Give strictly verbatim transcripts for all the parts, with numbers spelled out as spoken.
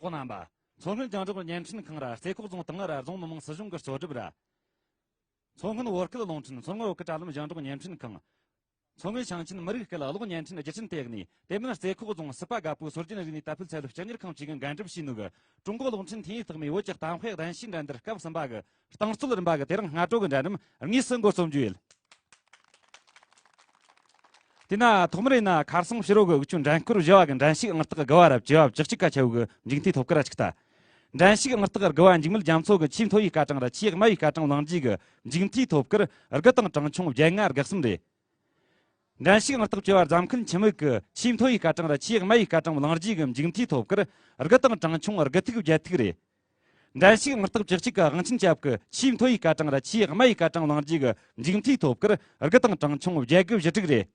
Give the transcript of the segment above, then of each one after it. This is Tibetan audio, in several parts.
ཁོག་རྣམ་པ། མཚོ་སྔོན་རྒྱང་སྒྲོག་བརྙན་འཕྲིན་ཁང་ར་རྩེ་ཁོག་རྫོང་ཏང་ར་རྫོང་མི་དམངས་སྲིད་གཞུང་གི་གཙོ་སྒྲུབ་ར། མཚོ་སྔོན་བོད་སྐད་རླུང་འཕྲིན། མཚོ་སྔོན་བོད་སྐད་དྲ་ལམ་རྒྱང་སྒྲོག་བརྙན་འཕྲིན་ཁང་། མཚོ་སྔོན་ཞིང་ཆེན་མི་རིགས་སྐད་གློག་བརྙན་འཕྲིན་སྒྱུ་རྩལ་ལྟེ་གནས། དེ་མིན་རྩེ་ཁོག་རྫོང་སྲིད་པ་དགའ་པོའི་སྲོལ་རྒྱུན་རིག་གནས་དར་སྤེལ་ཚད་ལུགས་ལྕགས་གཉེར་ཁང་བཅས་ཀྱིས་འགན་སྒྲུབ་བྱས་ནོ་གི་ཀྲུང་གོ་གློག་འཕྲིན་འཐུས་མིའི་ཏག་མའི་བོད་ཀྱི་གཏམ་དཔེ་གདན་ཞུའི་འགྲན་བསྡུར་སྐབས་གསུམ་པ་གི་རྟིང་རྩོད་རིམ་པ་གི་དེ་རིང་སྔ་དྲོ་གི་འགྲན་རིམ་དངོས་སུ་འགོ་རྩོམ་རྒྱུ་ཡིན། དེས་ན་ཐོག་མར་ཡིན་ན་ཁ་སང་ཕྱི་དྲོ་གི་འུ་ཆོའི་འགྲན་སྐོར་བཞི་བ་གི་འགྲན་ཞུགས་ཨང་རྟགས་དགུ་བ་ར་བཅུ་བ་བཅུ་གཅིག་ཀ་ཆ་བོ་གི་མཇུག་མཐའི་ཐོབ་སྐར་ར་ཅིག་ལྟ། འགྲན་ཞུགས་ཨང་རྟགས་དགུ་བ་འཇིགས་མེད་རྒྱ་མཚོ་གི་ཆེས་མཐོ་བའི་སྐར་གྲངས་ར་ཆེས་དམའ་བའི་སྐར་གྲངས་བླངས་རྗེས་གི་མཇུག་མཐའི་ཐོབ་སྐར་དགུ་དང་གྲངས་ཆུང་བརྒྱད་ལྔ་དགུ་གསུམ་རེད། འགྲན་ཞུགས་ཨང་རྟགས་བཅུ་བ་རྫམ་མཁན་འཆི་མེད་ཀྱི་ཆེས་མཐོ་བའི་སྐར་གྲངས་ར་ཆེས་དམའ་བའི་སྐར་གྲངས་བླངས་རྗེས་ཀྱི་མཇུག་མཐའི་ཐོབ་སྐར་དགུ་དང་གྲངས་ཆུང་དགུ་ཐིག་བརྒྱད་ཐིག་རེད། འགྲན་ཞུགས་ཨང་རྟགས་བཅུ་གཅིག་གི་དབང་ཆེན་སྐྱབས་ཀྱི་ཆེས་མཐོ་བའི་སྐར་གྲངས་ར་ཆེས་དམའ་བའི་སྐར་གྲངས་བླངས་རྗེས་ཀྱི་མཇུག་མཐའི་ཐོབ་སྐར་དགུ་དང་གྲངས་ཆུང་བརྒྱད་དགུ་བཞི་དྲུག་རེད།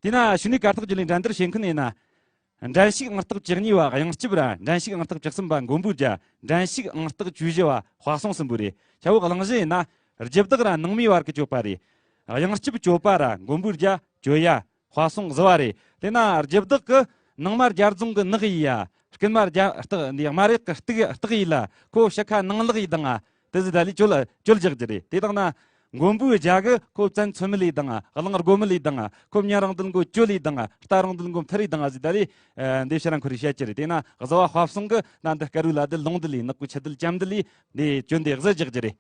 དེས་ན་ཞུ་ནས་གར་སྟེགས་བརྒྱུད་ལས་འགྲན་བསྡུར་བྱེད་མཁན་ཡིན་ན། འགྲན་ཞུགས་ཨང་རྟགས་བཅུ་གཉིས་པ་གཡང་སྐྱབས་ར་འགྲན་ཞུགས་ཨང་རྟགས་བཅུ་གསུམ་པ་མགོན་པོའི་རྒྱལ། འགྲན་ཞུགས་ཨང་རྟགས་བཅུ་བཞི་པ་དཔའ་སྲུང་གསུམ་པོ་རེད། ཁྱེད་བོ་གླེང་གཞི་ཡིན་ན། རྒྱུ་བདག་ར་ནང་མིའི་བར་གྱི་གྱོད་པ་རེད། གཡང་སྐྱབས་གྱོད་པ་ར་མགོན་པོའི་རྒྱལ་གྱོད་ཡ། དཔའ་སྲུང་གཟུ་བ་རེད། དེ་ན་རྒྱུ་བདག་གི་ནང་མ་རྒྱ་རྫོང་གི་ནག་ཡིན་ཡ། རྐུན་མ་རྒྱ་སྟག་འདི་དམར་ཡག་གི་སྟག་སྟག་ཡིན་ལ། ཁོ་ཕྱི་ཁ་ནང་ལག་ཡིན་དང་ང་། དེ་ཟི་ད་ལི་གྱོད་གྱོད་རྒྱག་རྒྱུ་རེད། དེ་དང་ན། མགོན་པོའི་རྒྱལ་གི་ཁོ་བཙན་ཚོད་མི་ལས་དང་། གླང་རྒོད་མི་ལས་དང་། ཁོ་མྱི་རང་དུ་མགོ་གྱོད་ལས་དང་། རྟ་རང་དུ་མགོ་མཐུ་རེ་དང་ཟི་ད་ལི། འདི་ཕྱི་རང་ཁོ་རེ་བཤད་རྒྱུ་རེད། དེ་ན་གཟུ་བ་དཔའ་སྲུང་གི་ན་འདི་དཀར་བོའི་ལ་དེ་ལོང་དེ་ལས་ནག་པོའི་ཆུ་དེ་ལ་ལྕམ་དེ་ལས་འདི་གྱོད་འདི་གཟི་རྒྱག་རྒྱུ་རེད།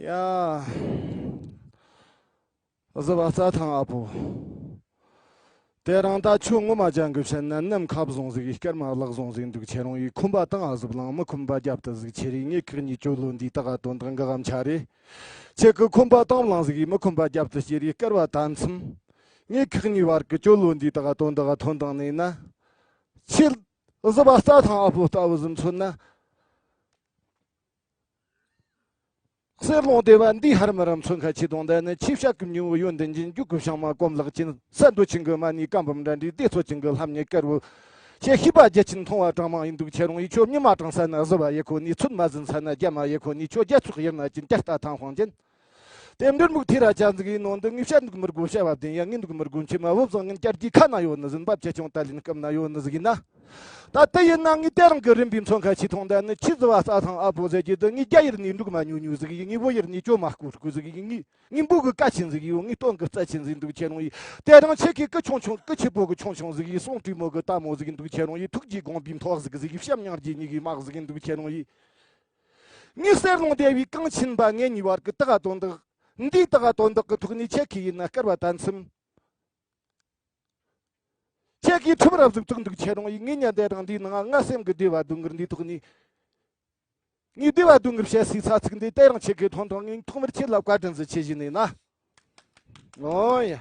ཡ། གཟུ་བ་རྩྭ་ཐང་ཨ་ཕོ། དེ་རིང་ད་ཁྱོད་ངོ་མ་ཅང་གི་བཤད་ན་ནམ་ཁ་བཟུང་ཟིག་སྐར་མ་ལག་བཟུང་ཟིག་འདུག་ཁྱེད་རང་ཡིས་ཁོམ་པ་དང་ཨ་གཟུ་བླང་མི་ཁོམ་པ་རྒྱབ་ཏུ་ཟིག་ཁྱེད་རིགས་ངས་ཁག་གཉིས་གྱོད་ལོ་འདི་དག་དོན་དག་འགག་གམ་ཆ་རེད། ཁྱེད་ཀྱི་ཁོམ་པ་དང་བླང་ཟིག་མི་ཁོམ་པ་རྒྱབ་ཏུ་སྐྱེ་རིགས་སྐར་བ་ད་མཚམས། ངས་ཁག་གཉིས་བར་གྱི་གྱོད་ལོ་འདི་དག་དོན་དག་ཐོན་དང་ནས་ན། ཁྱེད་གཟུ་བ་རྩྭ་ཐང་ཨ་ཕོ་ལྟ་བུ་ཟིག་མཚོན་ན། གསེར་ལུང་སྡེ་བ་འདིའི་ཧར་མི་ར་མཚོན་ཁ་ཆེ་དང་ལྡན་ནི་ཆེ་བཤད་ཀྱི་མྱོང་བོ་ཡོན་ཏན་ཅན་རྒྱུད་ཀྱི་བྱང་མ་གོམ་ལག་ཅན་ས་འདོད་ཆེན་གྱི་མ་ནི་བཀའ་འབུམ་འདྲ་འདྲའི་སྡེ་ཚོ་ཅན་གྱི་ལྷམ་ཉེ་དཀར་བོ། ཞེ་ཤེས་པ་རྒྱ་ཆེན་མཐོང་བ་གྲངས་མང་ཡིན་འདུག་ཁྱེད་རང་ཡིས་ཁྱོད་ཉི་མ་གྲངས་ས་ན་གཟུ་བ་ཡེ་ཁོ་ནི་ཚོད་མ་ཟིན་ས་ན་རྒྱ་མ་ཡེ་ཁོ་ནི་ཁྱོད་རྒྱ་ཚོགས་ཡིན་ན་ཅིན་རྒྱ་ལྟ་ཐང་ཧོང་ཅན། དེ་འདིར་མུག་ཐེ་ར་ཅན་ཟིག་ཡིན་ནོ་འདི་ངས་བཤད་འདུག་མི་དགོས་བཤད་བ་བདེན་ཡ་ངས་འདུག་མི་དགོས་མཆི་མ་བུ་བཟང་ངན་བསྐྱར་གྱི་ཁ་ན་ཡོད་ནི་ཟིན་བབ་ཆེ་ཆུང་ཏ་ལིན་སྐམ་ན་ཡོད་ནི་ཟིག་ཡིན་ན། ད་ལྟ་ཡིན་ན་ངས་དེ་རིང་གི་རིམ་པའི་མཚོན་ཁ་ཆེ་མཐོང་ད་ནི་ཆི་ཟི་བ་རྩྭ་ཐང་ཨ་ཕོ་ཟེར་གྱི་འདི་ངས་རྒྱ་ཡུལ་ནས་འབྲུག་མ་ཉུ་ཉུ་ཟིག་ཡིན། ངས་བོད་ཡུལ་ནས་ཅོ་མ་སྐོར་སྐོར་ཟིག་ཡིན། ངས་ངས་འབུ་གི་ཀ་ཆེན་ཟིག་ཡིན། ངས་སྟོན་གི་རྩ་ཆེན་ཟིག་འདུག་ཁྱེད་རང་ཡིས། དེ་རིང་ཆེ་གི་ཀི་ཆུང་ཆུང་ཀི་ཆེ་པོ་གི་ཆུང་ཆུང་ཟིག་ཡིན། སོང་དྲི་མོ་གི་རྟ་མོ་ཟིག་འདུག་ཁྱེད་རང་ཡིས། ཐུགས་རྗེ་དགོངས་པའི་མཐོ་ཟིག་ཟིག་ཡིན། བྱམས་སྙིང་རྗེ་གཉིས་གི་མག་ཟིག་འདུག་ཁྱེད་རང་ཡིས། ངས་གསེར་ལུང་སྡེ་བའི་གངས་ཆེན་པ་ངེད་གཉིས་བར་གི་དག་དོན་དག་འདིའི་དག་དོན་དག་གི་ཐོག་ནས་ཆེ་གི་ཡིན་ན་སྐར་བ་ད་མཚམས། ཁྱེད་ཀྱིས་ཁྲིམས་རབ་ཟིག་བཙུགས་འདུག་ཁྱེད་རང་ཡིས། ངས་ཉན་དེ་རིང་འདིའི་ནང་ང་སེམས་ཀྱི་བདེ་བ་སྡུག་ངར་འདིའི་ཐོག་ནས། ངས་བདེ་བ་སྡུག་ངར་བཤད་སའི་ཚ་ཚིག་འདི་དེ་རིང་ཁྱེད་ཀྱིས་ཐོན་ཐོན་ངས་ཐོག་མར་ཁྱེད་ལ་བཀའ་དྲིན་ཟིག་ཆེ་བཞིན་ནས་ན། ཨོ་ཡ།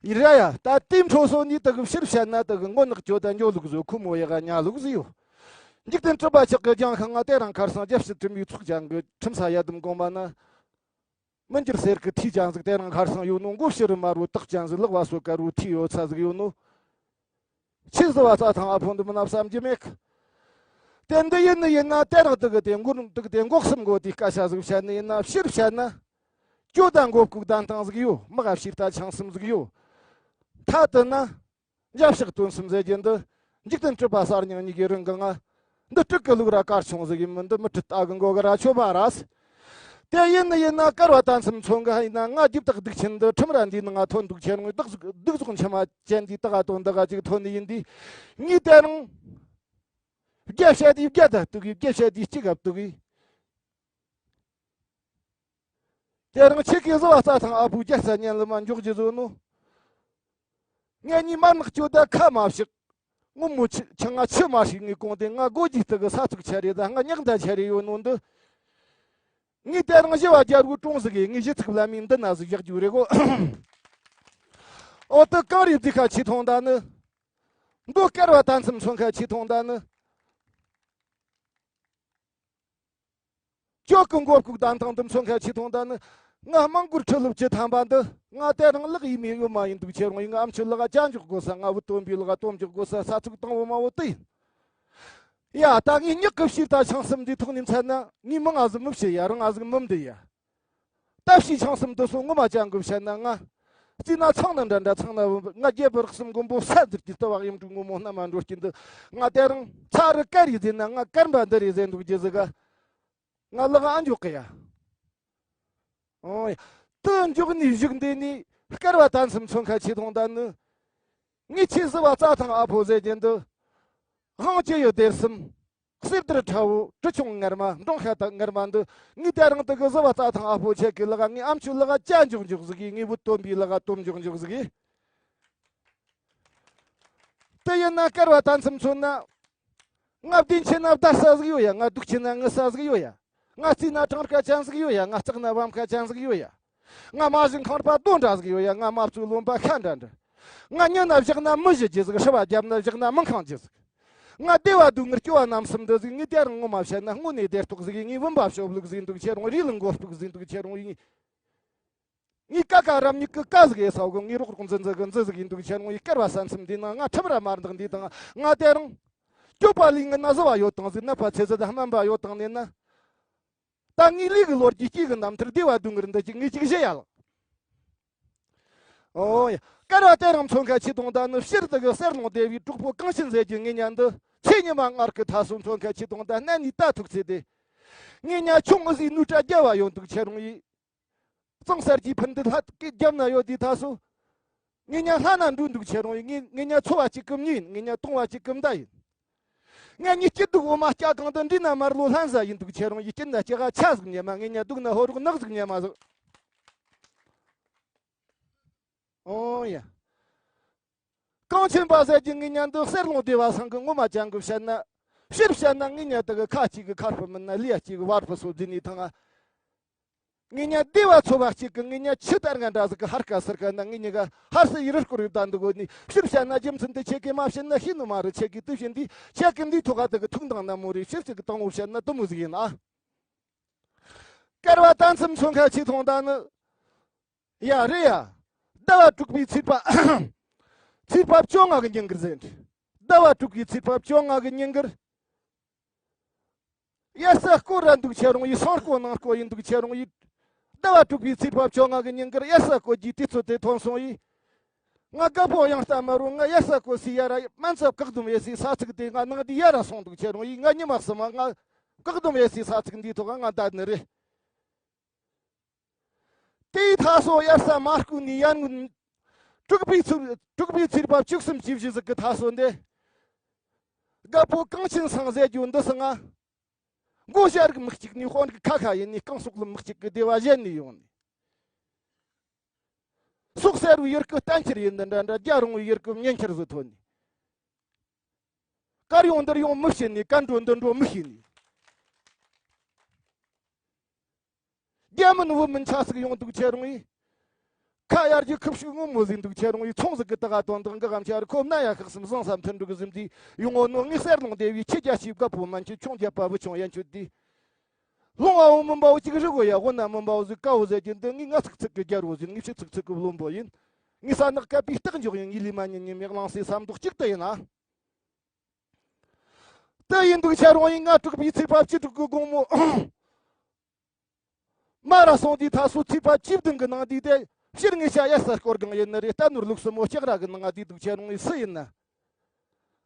ཡི་ར་ཡ། ད་དེའི་འཕྲོ་སོ་ནི་དག་ཕྱིར་བཤད་ན་དག་མགོ་ནག་ཅོ་ད་འཇོ་ལུགས་བཟོ་ཁུ་མོ་ཡ་ག་ཉ་ལུགས་ཟིག་ཡོད། འཇིག་རྟེན་གྲུབ་པ་ཆག་གི་རྒྱང་ཤང་ང་དེ་རིང་ཁར་སང་རྒྱབ་ཕྱི་དྲི་མའི་ཚོགས་ཀྱང་གི་ཁྲིམས་ས་ཡ་དམ་དགོངས་པ་ན། མི་འགྱུར་གསེར་གྱི་ཐིག་ཅན་ཟིག་དེ་རིང་ཁར་སང་ཡོད་ནོ། མགོ་ཕྱི་རུ་དམར་བོ་སྟག་ཅན་ཟིག་ལག་བ་སོ་དཀར་བོ་ཐིག་ཡོད་ཚ་ཟིག་ཡོད་ནོ། ཆི་ཟི་བ་རྩྭ་ཐང་ཨ་ཕོ་འདི་མིན་ན་བསམ་གྱི་མེད་གི། དེ་འདི་ཡིན་ནི་ཡིན་ན་དེ་རིང་དུ་གི་དེ་མགོ་དུ་གི་དེ་མགོ་གསུམ་མགོ་དེའི་སྐད་ཆ་ཟིག་བཤད་ནི་ཡིན་ན། ཕྱིར་བཤད་ན། ཇོ་དང་མགོ་བཀུག་དན་སྟངས་ཟིག་ཡོད། མི་ག་ཕྱིར་ལྟ་ཆང་གསུམ་ཟིག་ཡོད། ཐ་དུ་ན། འཇབ་ཤག་དོན་གསུམ་ཟེར་གྱི་འདི། འཇིག་རྟེན་གྲུབ་པ་གསར་རྙིང་གཉིས་ཀྱི་རིང་གི་ང་། འདི་དྲུག་གི་ལུགས་ར་གར་ཆུང་ཟིག་ཡིན་མིན་འདི་མི་ཁྲི་ལྟ་གི་མགོ་གི་ར་ཆོད་པ་ར་སི། དེ་ཡིན་ནི་ཡིན་ན་སྐར་བ་ད་མཚམས་མཚོན་གི་ཡིན་ན། ང་རྒྱུ་དག་སྡིག་ཆེན་འདི་ཁྲིམས་ར་འདིའི་ནང་ང་ཐོན་འདུག་ཁྱེད་རང་སྡུག་སྡུག་ཟོག་མཆི་མ་ཅན་འདིའི་དག་དོན་འདི་ག་ཅིག་ཐོན་ནི་ཡིན་དུས། ངས་དེ་རིང་། བརྒྱ་བཤད་དུས་བརྒྱ་ད་གཏུག་གི། བརྒྱ་བཤད་དུས་གཅིག་ག་གཏུག་གི། དེ་རིང་ཁྱེད་ཀྱིས་གཟུ་བ་རྩྭ་ཐང་ཨ་ཕོའི་རྒྱལ་ས་ཉན་ལ་མ་འཇོག་རྒྱུ་བཟོ་ནོ། ངེད་གཉིས་མར་ནག་ཅོ་ད་ཁ་མ་བཤིག་ངོ་མོ་ཆི་ཆི་ང་ཆི་མ་ཤིག་ངའི་གོང་དེ་ང་སྒོ་འགྱིག་སྟེ་གི་ས་ཚུགས་ཆ་རེ་ད་ང་ཉག་མདའ་ཆ་རེ་ཡོད་ནོ་འདི། ངས་དེ་རིང་བཞི་བ་རྒྱལ་པོའི་དྲུང་ཟིག་གིས་ངས་གཞི་ཚིག་ལ་མིན་འདི་ན་ཟིག་བཞག་རྒྱུ་རེད་གོ། འོ་དེ་གང་རེད་ཟེར་ཁ་ཆེ་མཐོང་ད་ནི། མདོ་སྐལ་བ་དར་མཚམས་མཚོན་ཁ་ཆེ་མཐོང་ད་ནི། ཇོ་གི་མགོ་སྐུག་དམ་ཐང་དུ་མཚོན་ཁ་ཆེ་མཐོང་ད་ནི། ང་དམངས་སྒོར་ཁྲི་ལོ་བཅུ་ཐམ་པ་འདི་ང་དེ་རིང་ལག་ཡིད་མི་ཡོད་མ་ཡིན་འདུག་ཁྱེད་རང་ཡིན། ང་ཨམ་ཆི་ལག་ཅ་འཇོག་དགོས་ས། ང་བུ་སྟོན་པའི་ལག་སྟོན་འཇོག་དགོས་ས། ས་ཚུགས་དང་བོ་མ་བོ་དེ་ཡིན། ཡ་ད་ངས་ཉག་གི་ཕྱིར་ད་ཆང་གསུམ་འདི་ཐོག་ནས་འཚལ་ན་ངས་མི་ང་ཟིག་མི་བྱེད་ཡ། རང་ང་ཟིག་མི་འདི་ཡ། ད་ཕྱིས་ཆང་གསུམ་འདི་སོ་ངོ་མ་ཅང་གི་བཤད་ན་ང་། རྩིས་ན་ཚང་ན་འདྲ་འདྲ་ཚང་ན་བུ་ང་རྒྱལ་པོ་རག་གསུམ་མགོན་པོ་ས་ཟེར་གྱི་ལྟ་བ་གཡུང་དྲུང་ངོ་མོ་སྣ་མ་འགྲོ་གྱི་འདི། ང་དེ་རིང་ཚ་རུ་དཀར་ཡི་ཟེར་ན་ང་དཀར་འབའ་འདི་རེད་ཟེར་འདུག་རྒྱུ་ཟིག་ག་ང་ལག་ཨ་འཇོག་གི་ཡ། ཨོ་ཡ། དུ་འཇོག་ནས་བཞུགས་འདི་ནས་སྐལ་བ་དར་མཚམས་མཚོན་ཁ་ཆེ་མཐོང་ད་ནི། ངས་ཁྱེད་བཟི་བ་རྩྭ་ཐང་ཨ་ཕོ་ཟེར་གྱི་འདི། དབང་ཅི་ཡོད་དེར་སུམ། གསེར་དར་ཁྲ་བོ་གྲི་ཆུང་ངར་མ་འབྲོང་ཤ་དང་ངར་མ་འདི། ངས་དེ་རིང་དུ་གི་བཟི་བ་རྩྭ་ཐང་ཨ་ཕོ་ཆེ་གི་ལག་ངས་ཨམ་ཆུ་ལག་ཅ་འཇོག་འཇོག་ཟིག་གི། ངས་བུ་སྟོན་པའི་ལག་སྟོན་འཇོག་འཇོག་ཟིག་གི། དེ་ཡིན་ན་སྐལ་བ་དར་མཚམས་མཚོན་ན། ང་བདེན་ཆེ་ན་བདར་ས་ཟིག་ཡོད་ཡ། ང་སྡུག་ཆེ་ན་ངུ་ས་ཟིག་ཡོད་ཡ། ང་རྩིས་ན་གྲངས་ཀ་ཅན་ཟིག་ཡོད་ཡ། ང་རྩག་ན་བམ་ཁ་ཅན་ཟིག་ཡོད་ཡ། ང་མ་བཞིན་ཁང་པ་དོན་འདྲ་ཟིག་ཡོད་ཡ། ང་མ་བཙུགས་ལོན་པ་ཤ་འདྲ་འདྲ། ང་ཉན་ན་བཞག་ན་མི་ཞི་རྒྱུ་ཟིག། ཧྲི་བ་བརྒྱབ་ན་བཞག་ན་མི་ཁང་རྒྱུ་ཟིག། ང་བདེ་བ་སྡུག་ངར་སྐྱོ་བ་རྣམ་གསུམ་འདི་ཟིག། ངས་དེ་རིང་ངོ་མ་བཤད་ན་དངོས་གནས་བདེ་སྟོག་ཟིག་ཡིན། ངས་བུམ་པ་ཤོབ་ལུག་ཟིག་ཡིན་འདུག་ཁྱེད་རང་། རི་ལི་མགོ་སྟུག་ཟིག་ཡིན་འདུག་ཁྱེད་རང་ཡིན། ངས་ཀ་ཀ་རབ་ཉིད་ཀི་ཀ་ཟིག་ཡེ་ས་གོ། ངས་རོག་རོག་འཛི་འཛི་གི་འཛི་ཟིག་ཡིན་འདུག་ཁྱེད་རང་ཡིན། སྐལ་བ་ས་མཚམས་འདི་ནང་ང་ཁྲིམས་ར་མར་འདག་འདི་དང་ང་དེ་རིང་སྐྱོབ་པ་ལས་ངན་ན་བཟི་བ་ཡོད་དང་ཟིག། ནད་པ་ཚེ་ཟད་དམན་པ་ཡོད་དང་ནས་ན། ད་ངའི་ལུས་ཀྱི་ལོ་རྒྱུས་སྐྱེས་ཀྱི་རྣམ་ཐར་བདེ་བ་སྡུག་བསྔལ་འདི་གཅིག་ངས་གཅིག་བཤད་ཡ་ལགས། ཨོ་ཡ། སྐལ་བ་དེ་རིང་མཚོན་ཁ་ཆེ་དང་ད་ནི་ཕྱིར་དུ་གི་གསེར་ལུང་སྡེ་བའི་གྲོགས་པོ་གངས་ཅན་ཟེར་གྱི་ངེད་ཉ་འདི་ཚེ་ཉི་མ་སྔར་གི་ཐ་སོ་མཚོན་ཁ་ཆེ་དང་ད་གནས་ནས་ད་ཐུག་ཚེ་དེ། ངེད་ཉ་ཆུང་ངུ་ཟིག་ནུས་གྲྭ་རྒྱལ་བ་ཡོད་འདུག་ཁྱེད་རང་ཡིན། གཙང་གསར་གྱི་ཕུ་འདི་ལྷ་སྐད་རྒྱབ་ན་ཡོད་དེ་ད་སོ། ངེད་ཉ་ལྷ་ན་འགྲོ་འདུག་ཁྱེད་རང་ཡིན། ངེད་ངེད་ཉ་འཚོ་བ་གཅིག་གི་མྱི་ཡིན། ངེད་ཉ་གཏོང་བ་གཅིག་གི་མདའ་ཡིན། ངེད་གཉིས་སྐྱིད་སྡུག་འོ་མ་སྐྱ་གང་དུ་འདྲིས་ན་མར་ལོ་ལྷན་ཟ་ཡིན་འདུག་ཁྱེད་རང་ཡིན། སྐྱིད་ན་སྐྱ་ག་ཆ་ཟིག་ཉེ་མ། ངེད་ཉ་སྡུག་ན་ཧོ་རོག་ནག་ཟིག་ཉེ་མ་ཟིག། ཨོ་ཡ། གངས་ཅན་པ་ཟེར་གྱི་ངེད་ཉ་འདི་གསེར་ལུང་སྡེ་བ་ཚང་གི་ངོ་མ་ཅང་གི་བཤད་ན། ཕྱིར་བཤད་ན་ངེད་ཉ་དེ་གི་ཁ་གཅིག་གི་ཁར་ཕུ་མིན་ན་ལུས་གཅིག་གི་བར་ཕུ་སོ་བརྫིས་ནས་ཐང་ང་། ངེད་ཉ་སྡེ་བ་ཚོ་བ་གཅིག་གི་ངེད་ཉ་ཆུ་དར་ང་འདྲ་ཟིག་གི་ཧར་ཀ་སིར་ཀ་ན་ངེད་ཉི་ག་ཧར་སི་ཡི་རི་སྐོར་ཡི་བདའ་འདུག་གོ་ནི། ཕྱིར་བཤད་ན་རྒྱུ་མཚན་དེ་ཁྱེད་ཀྱིས་མ་བཤད་ན་ཤེས་ནི་མ་རེད། ཁྱེད་ཀྱིས་དེ་བཤད་འདི་ཁྱེད་ཀྱིས་འདི་ཐོག་ག་དེ་གི་ཐུག་འདང་ན་མོ་རེད། ཕྱིར་གཅིག་གི་དང་བོ་བཤད་ན་དུ་མོ་ཟིག་ཡིན་ཨ། སྐལ་བ་དར་མཚམས་མཚོན་ཁ་ཆེ་མཐོང་ད་ནི། ཡ་རེད་ཡ། ཟླ་བ་དྲུག་པའི་ཚེས་པ། ཚེས་པ་བཅོ་ལྔ་གི་ཉིན་དཀར་ཟེར། ཟླ་བ་དྲུག་པའི་ཚེས་པ་བཅོ་ལྔ་གི་ཉིན་དཀར། དབྱར་ས་སྐོར་ར་འདུག་ཁྱེད་རང་ཡིན། སང་སྐོར་གནངས་སྐོར་ཡིན་འདུག་ཁྱེད་རང་ཡིན། ཟླ་བ་དྲུག་པའི་ཚེས་པ་བཅོ་ལྔ་གི་ཉིན་དཀར་དབྱར་ས་སྐོར་གྱི་དུས་ཚོད་དེ་ཐོན་སོང་ཡིན། ང་རྒད་པོ་ཡང་ལྟ་མ་རུང་ང་དབྱར་ས་སྐོར་སའི་ཡ་ར་སྨན་རྩྭ་བཀག་སྡོམ་ཡེ་སའི་ས་ཚིགས་དེ་ང་ནང་དེ་ཡ་ར་སོང་འདུག་ཁྱེད་རང་ཡིན། ང་ཉི་མ་གསུམ་མ་ང་བཀག་སྡོམ་ཡེ་སའི་ས་ཚིགས་འདིའི་ཐོག་ང་བསྡད་ནི་རེད། དེའི་ཐ་སོ་དབྱར་ས་མ་བསྐུལ་ནས་ཡར་ངོ་དྲུག་པའི་ཚེས་དྲུག་པའི་ཚེས་པ་བཅུ་གསུམ་བཅུ་བཞི་ཟིག་གི་ཐ་སོ་འདི། རྒད་པོ་གངས་ཅན་ཚང་ཟེར་རྒྱུ་འདི་སང་ང་། མགོ་ཞྭ་རིགས་མི་གཅིག་ནས་དཔོན་རིགས་ཁ་ཁ་ཡིན་ནས་རྐང་སོག་ལ་མི་གཅིག་གི་སྡེ་བ་གཞན་ནས་ཡོང་ནས། སོག་གསར་བའི་ཡུལ་གི་གཏན་འཁྱེར་ཡིན་འདི་འདྲ་འདྲ། རྒྱ་རོང་བའི་ཡུལ་གི་མཉེན་འཁྱེར་བཟོ་ཐོན་ནས། གར་ཡོང་འདིར་ཡོང་མི་ཤེས་ནས། གར་འགྲོ་འདིར་འགྲོ་མི་ཤེས་ནས། རྒྱ་མིན་བོད་མིན་ཆ་ཟིག་ཡོང་འདུག་ཁྱེད་རང་ཡིན། ཁ་ཡར་རྒྱུ་ཁུ་བྱུག་སྔོན་མོ་ཟིག་འདུག་ཁྱེད་རང་ཡིན། ཚོང་ཟིག་གི་ཏི་ག་དོན་དག་འགག་གམ་ཆ་རུ་ཁོ་ན་ཡ་ཁག་སམ་བཟང་སམ་མཐུན་འགྲིག་གི་ཟིན་དུས་ཡོང་ངོ་ནོ། ངས་གསེར་ལུང་སྡེ་བའི་ཁྱི་རྒྱ་ཆེའི་རྒད་པོ་མན་ཆོད་ཆུང་རྒྱ་པ་བུ་ཆུང་ཡན་ཆོད་དེ། ལུང་བ་འོ་མི་འབའ་བོ་གཅིག་རི་བོ་ཡ། འོ་ན་མི་འབའ་བོ་ཟིག་དཀའ་བོ་ཟེར་གྱི་འདི། ངས་ང་ཚིག་ཚིག་གི་རྒྱལ་བོ་ཟིན། ངས་ཕྱི་ཚིག་ཚིག་གི་བློན་པོ་ཡིན། ངས་ས་ནག་བཀབ་པའི་སྟག་འཇོག་ཡིན། ངས་ལས་མ་ཉན་ཉན་མེད་གླང་སའི་ས་མདོག་གཅིག་ཏུ་ཡིན་ཨ། དེ་ཡིན་འདུག་ཁྱེད་རང་ཡིན། ང་དྲུག་པའི་ཚེས་པ་བཅུ་དྲུག་གི་དགོང་མོ། མ་ར་སོང་དུས་ཐ་སོ་ཚེས་པ་བཅུ་བདུན་གི་ནང་དུས་དེ་ཕྱིར་ངེད་ཆ་དབྱར་ས་སྐོར་གང་ཡིན་ནི་རེད། རྟ་ནོར་ལུག་སྲིན་མོ་ལྕགས་ར་གི་ནང་དུས་འདུག་ཁྱེད་རང་ཡིན་སུ་ཡིན་ན།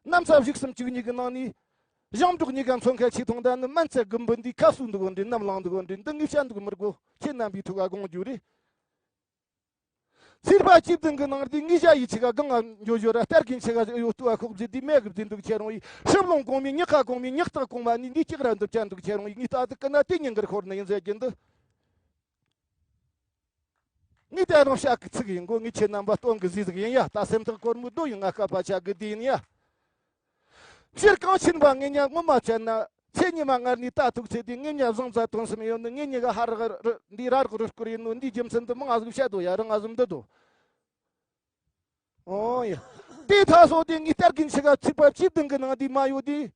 གནམ་ས་བཞུགས་སུམ་ཅུ་གཉིས་ཀྱི་ནང་ནས། ཞིང་འབྲོག་གཉིས་ཀ་མཚོན་ཁ་ཆེ་མཐོང་ད་ནི། སྨན་རྩྭ་དགུན་འབུ་འདི་ཁ་སུ་འདུག་འདྲི། ནམ་ལངས་འདུག་འདྲི། འདི་ངས་བཤད་འདུག་མི་དགོས། ཁྱེད་རྣམ་པའི་ཐུགས་ཀ་དགོངས་རྒྱུ་རེད། ཚེས་པ་བཅུ་བདུན་གྱི་ནང་དུ་ངས་ཞྭ་ཡི་ཆེ་ག་གང་ང་འགྱོ་འགྱོ་ར། སྟར་གིན་ཆེ་ག་གཡོ་ལྟོ་བ་ཁོག་བརྫིས་དུས་མེད་གི་བརྫིས་འདུག་ཁྱེད་རང་ཡིན། ཧྲིབ་ལོང་གོང་མའི་ཉག་ཁ་གོང་མའི་ཉག་ཐག་གོང་མ་ནི་འདི་ལྕགས་ར་འདུག་ཅན་འདུག་ཁྱེད་རང་ཡིན། ངས་ད་དུ་ཀི་ན་དེ་ཉིན་གར་ཤོར་ནི་ཡིན་ཟེར་གྱིན་འདུག་ངས་དེ་རང་བཤད་གི་ཚིག་ཡིན་གོ། ངས་ཁྱེད་རྣམ་པ་སྟོན་གི་ཟིག་ཟིག་ཡིན་ཡ། ད་སེམས་ཐག་གོར་མོ་རྡོ་ཡིན། ང་སྐབས་པ་ཆ་གི་དེ་ཡིན་ཡ། སྤྱིར་གངས་ཆེན་པ་ངེད་ཉ་ངོ་མ་བྱས་ན། ཚེ་ཉི་མ་སྔར་ནས་ད་ཐུག་ཚེ་དེ་ངེད་གཉིས་བཟང་ཚ་དོན་གསུམ་ཡོད་ནི། ངེད་གཉིས་ཀ་ཧ་རག་རི་འདི་ར་རག་རི་སྐོར་ཡིན་ནོ། འདིའི་རྒྱུ་མཚན་དུ་མང་ང་ཟིག་བཤད་དོ་ཡ། རང་ང་ཟིག་འདི་དོ། ཨོ་ཡ། དེ་ཐ་སོ་དེ་ངའི་སྟར་གིན་ཆི་ག་ཚིག་པ་བཅུ་བདུན་གི་ནང་དེ་མ་ཡོད་དེ།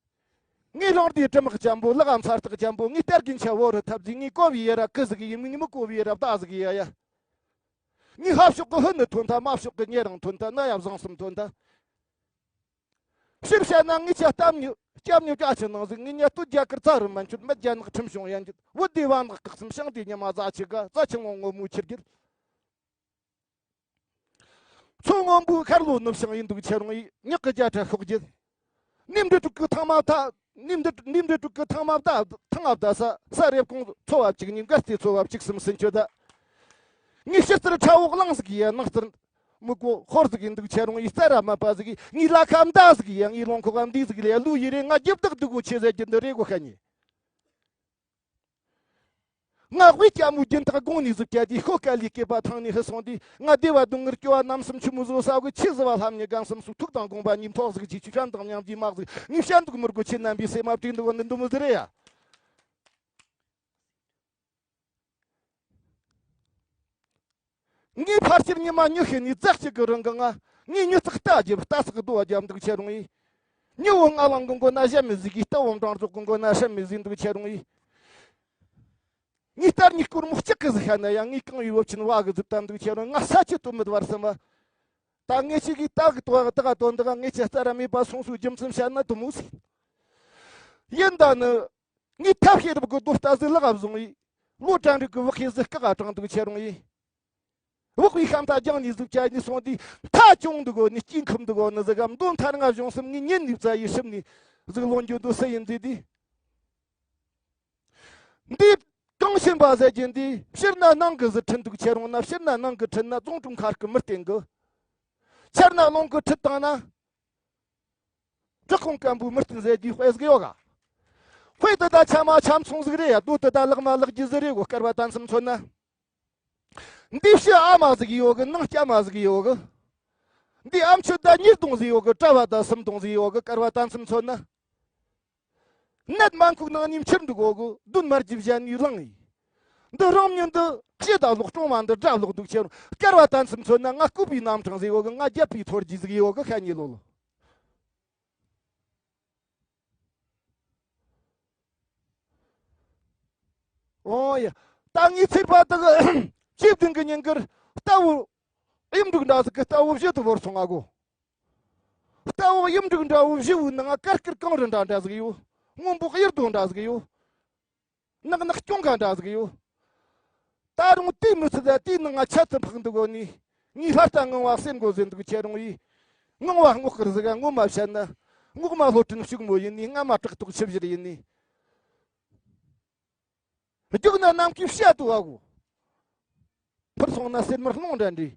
ངའི་ལོང་དེ་དྲི་མག་ཅན་པོ། ལག་མཚར་རྟགས་ཅན་པོ། ངའི་སྟར་གིན་ཆ་བོ་རུ་ཐབས་ཟིག་ངའི་གོ་བའི་ཡ་ར་ཀི་ཟིག་ཡིན། མི་ནི་མི་གོ་བའི་ཡ་ར་བདག་ཟིག་ཡ་ཡ། ངའི་ཧབ་ཕྱོགས་ཀྱི་ཧུན་ནི་ཐོན་ཐ། མ་ཕྱོགས་ཀྱི་ཉེ་རང་ཐོན་ཐ། ན་ཡ་བཟང་གསུམ་ཐོན་ཐ། ཕྱིར་བཤད་ན་ངའི་ཆ་གཏམ་ཉི་སྐྱབས་ཉི་བཀྲ་ཆུ་ནང་ཟིག་ངའི་ཉ་སྟོད་རྒྱ་གར་རྩ་རུ་མན་ཆོད། མི་རྒྱ་ནག་ཁྲིམས་གཞུང་ཡན་གྱི་བུ་དེ་བ་ནག་བཀག་གསུམ་ཤིང་དེ་ཉི་མ་རྫ་ཆི་ག་རྩ་ཆུ་ངོ་ངོ་མོའི་ཆི་རྒྱལ། མཚོ་སྔོན་པོའི་ཤར་ལྷོ་ནུབ་བྱང་ཡིན་འདུག་ཁྱེད་རང་ཡིས་ཉག་གི་རྒྱ་ཁྲ་ཤོག་རྒྱུ། ནིམ་འབྲུ་དྲུག་གི་ཐང་མ་ད། ནིམ་འབྲུ་ནིམ་འབྲུ་དྲུག་གི་ཐང་མ་ད་ཐང་ཨ་བ་ད་ས། ས་རེབ་གོང་ཚོ་བ་བཅུ་གཉིས། མགར་སྟེ་ཚོ་བ་བཅུ་གསུམ་སུན་ཆོད་ད། ངའི་ཕྱི་རྩར་ཁྲ་བོ་གླང་ཟིག་ཡ། ནང་རྩར་མི་གོ་ཧོར་ཟིག་ཡིན་འདུག་ཁྱེད་རང་ཡིས་རྩ་ར་མ་པ་ཟིག་ངའི་ལ་ཁ་མདའ་ཟིག་ཡ། ངའི་ལོང་ཁོག་ག་མདའ་ཟིག་ལ་ཡ། ལུ་ཡི་རེ་ང་རྒྱབ་བདག་འདུག་གོ་ཆེ་ཟེར་རྒྱུ་འདི་རེ་གོ་ཤ་ཉེ། ང་དབུས་སྐྱ་མོའི་རྒྱུན་ཐག་དགོང་ནས་ཟིག་བརྒྱ་དེ། ཤོ་ཀ་ལི་སྐེད་པ་ཐང་ནས་ཧི་སོང་དེ། ང་སྡེ་བ་སྡུག་ངར་སྐྱོ་བ་རྣམ་གསུམ་ཆུ་མོ་བཟོ་ས་གི་ཆེ་ཟི་བ་ལྷམ་ཉི་གང་གསུམ་སུ་ཐུག་དང་དགོངས་པ་ཉིད་ཐོག་ཟིག་ཅིག་ཆུ་ཤན་དང་མཉམ་གྱི་མག་ཟིག་ངའི་བཤད་འདུག་མི་དགོས་ཆེ་རྣམ་པའི་སེམས་མ་བྲིས་འདུག་འདི་འདི་མོ་ཟི་རེད་ཡ། ངའི་ཕར་ཕྱིར་ཉི་མ་ཉི་ཤུ་ནས་རྩ་གཅིག་གི་རིང་གི་ང་ངའི་ཉི་ཚག་རྟ་རྒྱབ་རྟ་ཚག་རྡོ་རྒྱབ་འདུག་ཁྱེད་རང་ཡིས། ཉི་འོད་ང་ལང་གི་མགོ་ན་ཞྭ་མི་ཟིག་གིས། རྟ་བོ་འབྲང་རྫོགས་གི་མགོ་ན་ཧྲམ་མི་ཟིག་འདུག་ཁྱེད་རང་ཡིས། ངའི་སྟར་ཉིས་སྐོར་མོ་གཅིག་གི་ཟིག་ཤ་ན་ཡང་ངའི་རྐང་བའི་བབ་ཆེན་བ་གི་ཟིག་བཏང་འདུག་ཁྱེད་རང་ང་ས་ཆུ་སྟོད་མི་བར་སམ་བ། ད་ངེད་ཅིག་གིས་ད་གི་དོ་ད་ག་དོ་འདི་ག་ངེད་ཅག་རྩ་ར་མེད་པ་སོང་སུའི་རྒྱུ་མཚན་བཤད་ན་དུ་མོ་ཟིག་ཡིན་ད་ནི། ངའི་ཐབས་ཤེས་རབ་གི་རྡོ་རྟ་ཟིག་ལག་བཟུང་ཡིས། ལོ་གྲངས་རིག་གི་བག་ཤེས་ཟིག་སྐག་དྲངས་འདུག་ཁྱེད་རང་ཡིས། བག་པའི་ཤམ་ཐག་རྒྱང་ནས་ཟིག་བཅད་ནས་སོང་དུས། ཐག་ཅུང་འདུག་གོ་ནི་སྐྱིད་ཁམ་འདུག་གོ་ནི་ཟིག་གམ། མདོ་མཐར་ང་གཞུང་གསུམ་ངའི་ཉིན་ནས་བཙའ་ཡི་ཧྲིབ་ནས་ཟིག་ལོ་འགྱོ་འདུག་སུ་ཡིན་ཟིག་དུས། འདི་གང་ཤེས་པ་ཟེར་གྱིན་འདི་ཕྱིར་ན་ནང་གི་ཟིག་ཁྲིད་འདུག་ཁྱེད་རང་ན་ཕྱིར་ན་ནང་གི་ཁྲིད་ན་རྫོང་དྲུང་མཁར་གི་མི་བསྟན་གི། ཆར་ན་རླུང་གི་ཁྲིད་བཏང་ན། བྲག་ཁུང་སྐམ་པོའི་མི་བསྟན་ཟེར་གྱི་དཔེ་ཟིག་ཡོད་ག་དཔེ་དེ་ད་ཆ་མ་ཆ་མཚུངས་ཟིག་རེད་ཡ། རྡོ་དེ་ད་ལག་མ་ལག་རྒྱུ་ཟིག་རེད་གོ། སྐལ་བ་དམ་སེམས་མཚོན་ན། འདི་ཕྱི་ཨ་མ་ཟིག་ཡོད་གི། ནང་སྐྱ་མ་ཟིག་ཡོད་གི། འདི་ཨ་མཆོད་ད་ཉིས་སྟོང་ཟིག་ཡོད་གི། གྲྭ་བ་ད་སུམ་སྟོང་ཟིག་ཡོད་གི། སྐལ་བ་དམ་སེམས་མཚོན་ན། ནད་མ་ཁུག་ནང་ནས་འཆིར་འདུག་གོ་གི། གདོན་མར་གྱི་བཞད་ནས་ལངས་ཡིན། འདི་རང་ཉིད་འདི་ལྕེ་ད་ལོག་སྲུང་མ་འདི་དགྲ་ལོག་འདུག་ཁྱེད་རང་སྐལ་བ་དམ་སེམས་མཚོན་ན། ང་བཀོད་པའི་རྣམ་གྲངས་ཟིག་ཡོད་གི། ང་རྒྱབ་པའི་ཐོར་རྒྱུ་ཟིག་ཡོད་གི། ཤ་ཉེ་ལོ་ལོ། ཨོ་ཡ། ད་ངའི་ཚེ་པ་དག་ཅིབ་དིང་གི་ཉིན་དཀར་རྟ་བོ་གཡུ་འབྲུག་འདྲ་ཟིག་གི་རྟ་བོ་བཞི་དུ་བོར་སོང་ང་གོ། རྟ་བོ་གཡུ་འབྲུག་འདྲ་བོ་བཞི་བོའི་ནང་ང་དཀར་དཀར་གངས་རི་འདྲ་འདྲ་ཟིག་ཡོད། སྔོན་པོ་གཡུ་རྡོ་འདྲ་ཟིག་ཡོད། ནག་ནག་སྐྱོང་ག་འདྲ་ཟིག་ཡོད། ད་རུང་དེའི་མི་ཚེ་ད་དེའི་ནང་ང་ཆད་དུ་འཕགས་འདུག་གོ་ནི། ངའི་ལྷ་རྟ་ངང་བ་གསེར་མགོ་ཟེར་འདུག་ཁྱེད་རང་ཡིས། ངང་བ་སྔོ་དཀར་ཟིག་ག་ངོ་མ་བཤད་ན། ངོགས་མ་ལྷོ་སྤྲིན་ཕྱུག་མོ་ཡིན་ནི། རྔ་མ་བྲག་ཐོག་ཆུ་བཞུར་ཡིན་ནི། རྒྱུག་ན་ནམ་མཁའི་བྱ་དུ་བ་གོ། འཕུར་སོང་ན་གསེར་མར་ལྷུང་འདྲ་འདྲ།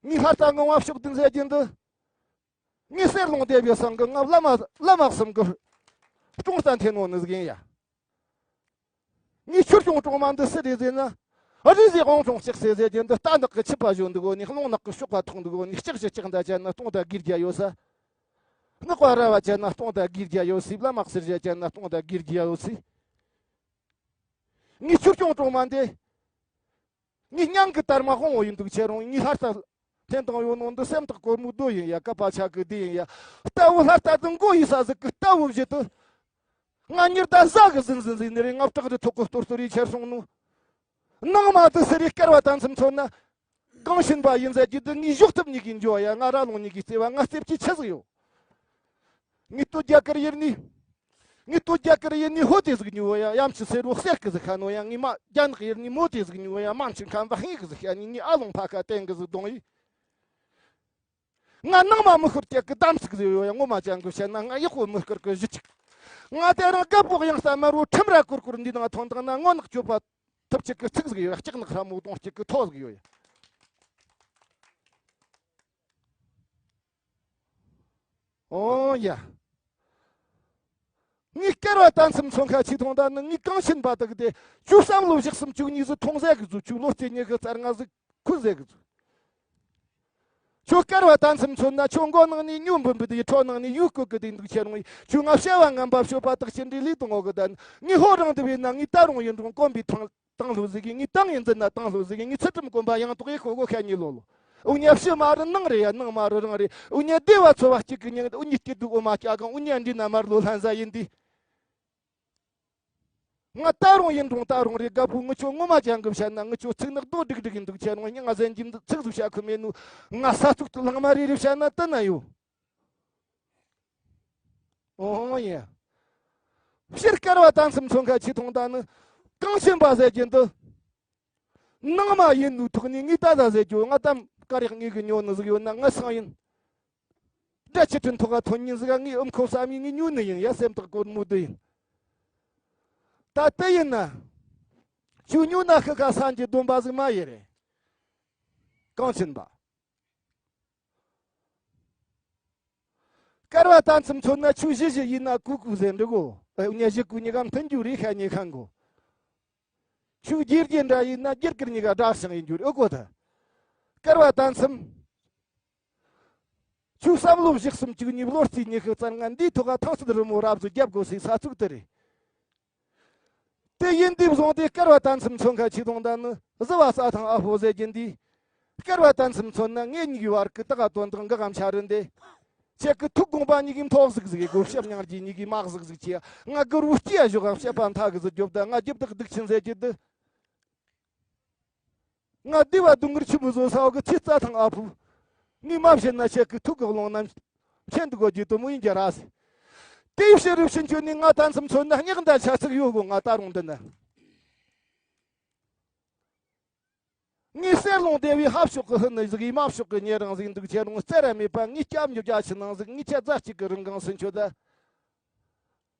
ངའི་ལྷ་རྟ་ངང་བ་ཕྱོགས་བདུན་ཟེར་རྒྱུ་འདི། ངའི་གསེར་ལུང་སྡེ་བའི་སང་གི་ང་བླ་མ་བླ་མ་གསུམ་གི་ཀྲུང་རྟ་འཐེན་ནོ་ནི་ཟིག་ཡིན་ཡ། ངའི་ཆུ་སྐྱོང་གྲོང་མ་འདི་སུ་རེད་ཟེར་ན། རི་ཟེ་དབང་ཆུང་ལྕགས་སེ་ཟེར་རྒྱུ་འདི། རྟ་ནག་གི་ཆུ་པ་བཞོན་འདུག་གོ་ནི། རླུང་ནག་གི་གཤོག་པ་ཐོགས་འདུག་གོ་ནི། ལྕགས་ཀྱི་ལྕགས་མདའ་བཅད་ན་སྟོང་དང་དགུ་བརྒྱ་ཡོད་ས། སྔགས་པ་ར་བ་བཅད་ན་སྟོང་དང་དགུ་བརྒྱ་ཡོད་སྲིད། བླ་མ་གསེར་བཞི་བཅད་ན་སྟོང་དང་དགུ་བརྒྱ་ཡོད་སྲིད། ངའི་ཆུ་སྐྱོང་གྲོང་མ་འདི། ངའི་སྙིང་གི་དར་མ་དབང་བོ་ཡིན་འདུག་ཁྱེད་རང་ངའི་ལྷ་རྟ་འཐེན་བཏང་ཡོད་ནོ་འདི། སེམས་ཐག་གོར་མོའི་རྡོ་ཡིན་ཡ། ཀ་པ་ཆ་གི་སྡེ་ཡིན་ཡ། རྟ་བོ་ལྷ་རྟ་དུ་མགོ་ཡི་ས་ཟིག་གི་རྟ་བོ་བཞི་དུ། ང་མྱུར་ད་ཟ་གི་ཟིན་ཟིན་ཟིན་ནི་རེད། ང་བྲག་རི་ཐོག་གི་གཏོར་གཏོར་ཡི་ཁྱེར་སོང་ནོ། ནང་མ་དུ་སི་རི་སྐལ་བ་དམ་སེམས་མཚོན་ན། གང་ཕྱིན་པ་ཡིན་ཟེར་རྒྱུ་དུ་ངའི་གཞོགས་ཐུབ་གཉིས་ཀྱིས་འཇོ་ཡ། ང་ར་ལུང་གཉིས་ཀྱིས་བརྩེ་བ་ང་རྩེབ་ཀྱི་ཆི་ཟིག་ཡོད། ངའི་སྟོད་རྒྱ་གར་ཡུལ་ནས། ངའི་སྟོད་རྒྱ་གར་ཡུལ་ནས་ཧོ་དེ་ཟིག་ཉོ་ཡ། ཡམ་ཆི་སེར་བོ་གསེར་གི་ཟིག་ཁ་ནོ་ཡ། ངའི་མ་རྒྱ་ནག་ཡུལ་ནས་མོ་དེ་ཟིག་ཉོ་ཡ། མང་ཆེ་ཁམ་བ་ཧིང་གི་ཟིག་ཤ་ནི་ངའི་ཨ་ལོང་ཕ་ཁ་བསྟན་གི་ཟིག་གདོང་ཡི། ང་ནང་མ་མི་ཤོར་སྐྱེད་གི་གདམ་ཚིག་ཟིག་ཡོད་ཡ། ངོ་མ་ཅང་གི་བཤད་ན་ང་ཡག་པོ་མི་སྐུར་གི་གཞི་ཆིག་ང་དེ་རང་རྒད་པོ་ཡང་ས་མ་རུ་ཁྲིམས་ར་གུར་གུར་འདི་ནང་ཐོན་དང་ན་ངོ་ནག་གཅོད་པ་ཐུབ་ཅིག་གི་ཚིག་ཟིག་ཡོད་ཡ། ལྕགས་ནག་ཧྲ་མོ་གདོང་གཅིག་གི་ཐོ་ཟིག་ཡོད་ཡ། ཨོ་ཡ། ངའི་སྐལ་བ་དམ་སེམས་མཚོན་ཁ་ཆེ་ཐོང་ད་ནི། ངའི་གང་ཕྱིན་པ་དག་དེ་ཆུ་བསམ་བློ་བཞག་སུམ་ཅུ་གཉིས་སུ་ཐོང་ཟེར་གི་ཚུ། ཆུ་ལོ་རྩེ་ཉི་གི་རྩར་ང་ཟིག་ཁུ་ཟེར་གི་ཚུ། ཁྱོད་སྐལ་བ་དར་མཚམས་མཚོན་ན། ཁྱོད་མགོ་ནང་ནས་སྨྱོ་འབུད་འབུད་དེ། ཁྲོ་ནང་ནས་ཡུག་བསྐོལ་གི་དེ་འདུག་ཁྱེད་རང་། ཁྱོད་ང་བྱ་བ་ངན་པ་སྤྱོད་པ་དག་ཕྱིར་འདྲེ་ལས་དང་འོག་གི་དན། ངས་ཧོ་རང་དུ་བས་ན། ངས་ད་རུང་ཡིན་རུང་དཀོན་པའི་ཐང་དང་ལྷོད་ཟིག་གི། ངས་ཏང་ཡིན་འཛིན་ན་དང་ལྷོད་ཟིག་གི། ངས་ཚུལ་ཁྲིམས་གོམ་པ་ཡང་དག་ཡེ་ཤོག་གོ་ཤ་ཉེ་ལོ་ལོ། འུ་གཉིས་ཕྱི་མ་རུ་ནང་རེད་ཡ། ནང་མ་རུ་རང་རེད། འུ་གཉིས་བདེ་བ་འཚོ་བ་གཅིག་གི་མྱིང་དུ། འུ་གཉིས་སྐྱིད་སྡུག་འོ་མ་སྐྱ་གང་། འུ་གཉིས་འདྲིས་ན་མར་ལོ་ལྷན་ས་ཡིན་དུས། ང་ད་རུང་ཡིན་རུང་ད་རུང་རེད། རྒད་པོ་ངི་ཆོ་ངོ་མ་ཅང་གི་བཤད་ན། ངི་ཆོ་ཚིག་ནག་རྡོ་སྒྲིག་སྒྲིག་ཡིན་འདུག་ཁྱེད་རང་། ངས་ང་ཟན་གྱི་ཚིག་ཟིག་བཤད་ཁུ་མེད་ནུ། ང་ས་ཚུགས་དུ་ལྷང་མ་རེ་རེ་བཤད་ན་དེ་ན་ཡོད། ཨོ་ཡ། སྤྱིར་སྐལ་བ་དར་མཚམས་མཚོན་ཁ་ཆེ་མཐོང་ད་ནི། གངས་ཅན་པ་ཟེར་གྱི་འདི། ནང་མ་ཡིན་ནུ་ཐོག་ནས་ངས་ད་ད་ཟེར་རྒྱུ། ང་གཏམ་དཀར་ཡག་ངེས་གི་ཉོ་ནི་ཟིག་ཡོད་ན་ང་སང་ཡིན། སྒྲ་ཆུ་ཕྲན་ཐོག་ག་ཐོན་ཉིན་ཟིག་ག་ངས་ཨུམ་ཁོ་བསམ་ཡིན། ངས་ཉོ་ནི་ཡིན་ཡ། སེམས་ཐག་གོར་མོ་དུ་ཡིན། ད་དེ་ཡིན་ན། ཁྱོད་ཉོ་ན་ཤི་ཁ་སང་གི་སྡོམ་པ་ཟིག་མ་ཡེ་རེད། གངས་ཅན་པ། སྐལ་བ་དར་མཚམས་མཚོན་ན། ཁྱོད་བཞི་བཞི་ཡིན་ན་གུ་གུ་ཟེར་འདུག་གོ། ཨེ་ཉ་བཞི་གུ་གཉིས་ཀ་མཐུན་རྒྱུ་རེད་ཤ་ཉེ་ཁང་གོ། ཁྱོད་རྒྱལ་རྒྱལ་འདྲ་ཡིན་ན། རྒྱལ་ཀིར་གཉིས་ཀ་དགྲ་ཞང་ཡིན་རྒྱུ་རེད་ཨོ་གོ་ད། སྐལ་བ་དར་མཚམས། ཁྱོད་བསམ་བློ་བཞི་གསུམ་བཅུ་གཉིས། བློ་རྩེ་ཉི་ཤུ་རྩ་ལྔ། འདིའི་ཐོག་ག་ཐང་སྲིད་རི་མོ་རབ་བཟོ་རྒྱབ་དགོས་སའི་ས་ཚུགས་དེ་རེད། དེ་ཡིན་དུས་བཟུང་སྟེ་སྐལ་བ་དར་མཚམས་མཚོན་ཁ་ཆེ་མཐོང་ད་ནི། བཟི་བ་རྩྭ་ཐང་ཨ་ཕོ་ཟེར་གྱིན་འདི། སྐལ་བ་དར་མཚམས་མཚོན་ན། ངེད་གཉིས་ཀྱི་བར་གྱི་ད་ག་དོན་དག་འགག་གམ་ཆ་རེད་འདི། ཁྱེད་ཀྱི་ཐུགས་དགོངས་པ་གཉིས་ཀྱི་མཐོ་གཟིག་གཟིག་གི་སྒོ་ཕྱིར་མྱང་རྒྱུ། གཉིས་ཀྱི་མ་གཟིག་གཟིག་ཆེ། ང་གུ་རུ་སྐྱེ་ཡ་ཞོག་གམ་བཤད་པ་མཐའ་གི་ཟི་རྒྱོབ་ད། ང་རྒྱབ་དག་སྡིག་ཆེན་ཟེར་གྱི་འདི། ང་སྡེ་བ་སྡུག་ངར་ཆུ་བུ་བཟོ་ས་འོག་གི་ཆེ་རྩྭ་ཐང་ཨ་ཕུ། ངས་མ་བཤད་ན་ཁྱེད་ཀྱི་ཐུགས་ཀྱི་ཀློང་ན་མཆན་དུ་གོ་རྒྱུ་དུ་མོ་ཡིན་རྒྱ་ར་སི། དེའི་ཕྱི་རུ་ཕྱིན་ཆོད་ནས་ང་དར་མཚམས་མཚོན་ན། སྙེག་མདའ་ཆ་ཚིག་ཡོད་གོ། ང་ད་རུང་འདི་ན། ངས་གསེར་ལུང་སྡེ་བའི་ཧབ་ཕྱོགས་ཀྱི་ཧི་ནི་ཟིག་ཡིན། མ་ཕྱོགས་ཀྱི་ཉེ་རང་ཟིག་འདུག་ཁྱེད་རང་རྩེ་ར་མེད་པ། ངས་སྐྱབས་འཇུག་རྒྱ་ཆེ་ནང་ཟིག་ངས་ཁྱེད་རྫ་གཅིག་གི་རིང་གང་སུན་ཆོད་ད།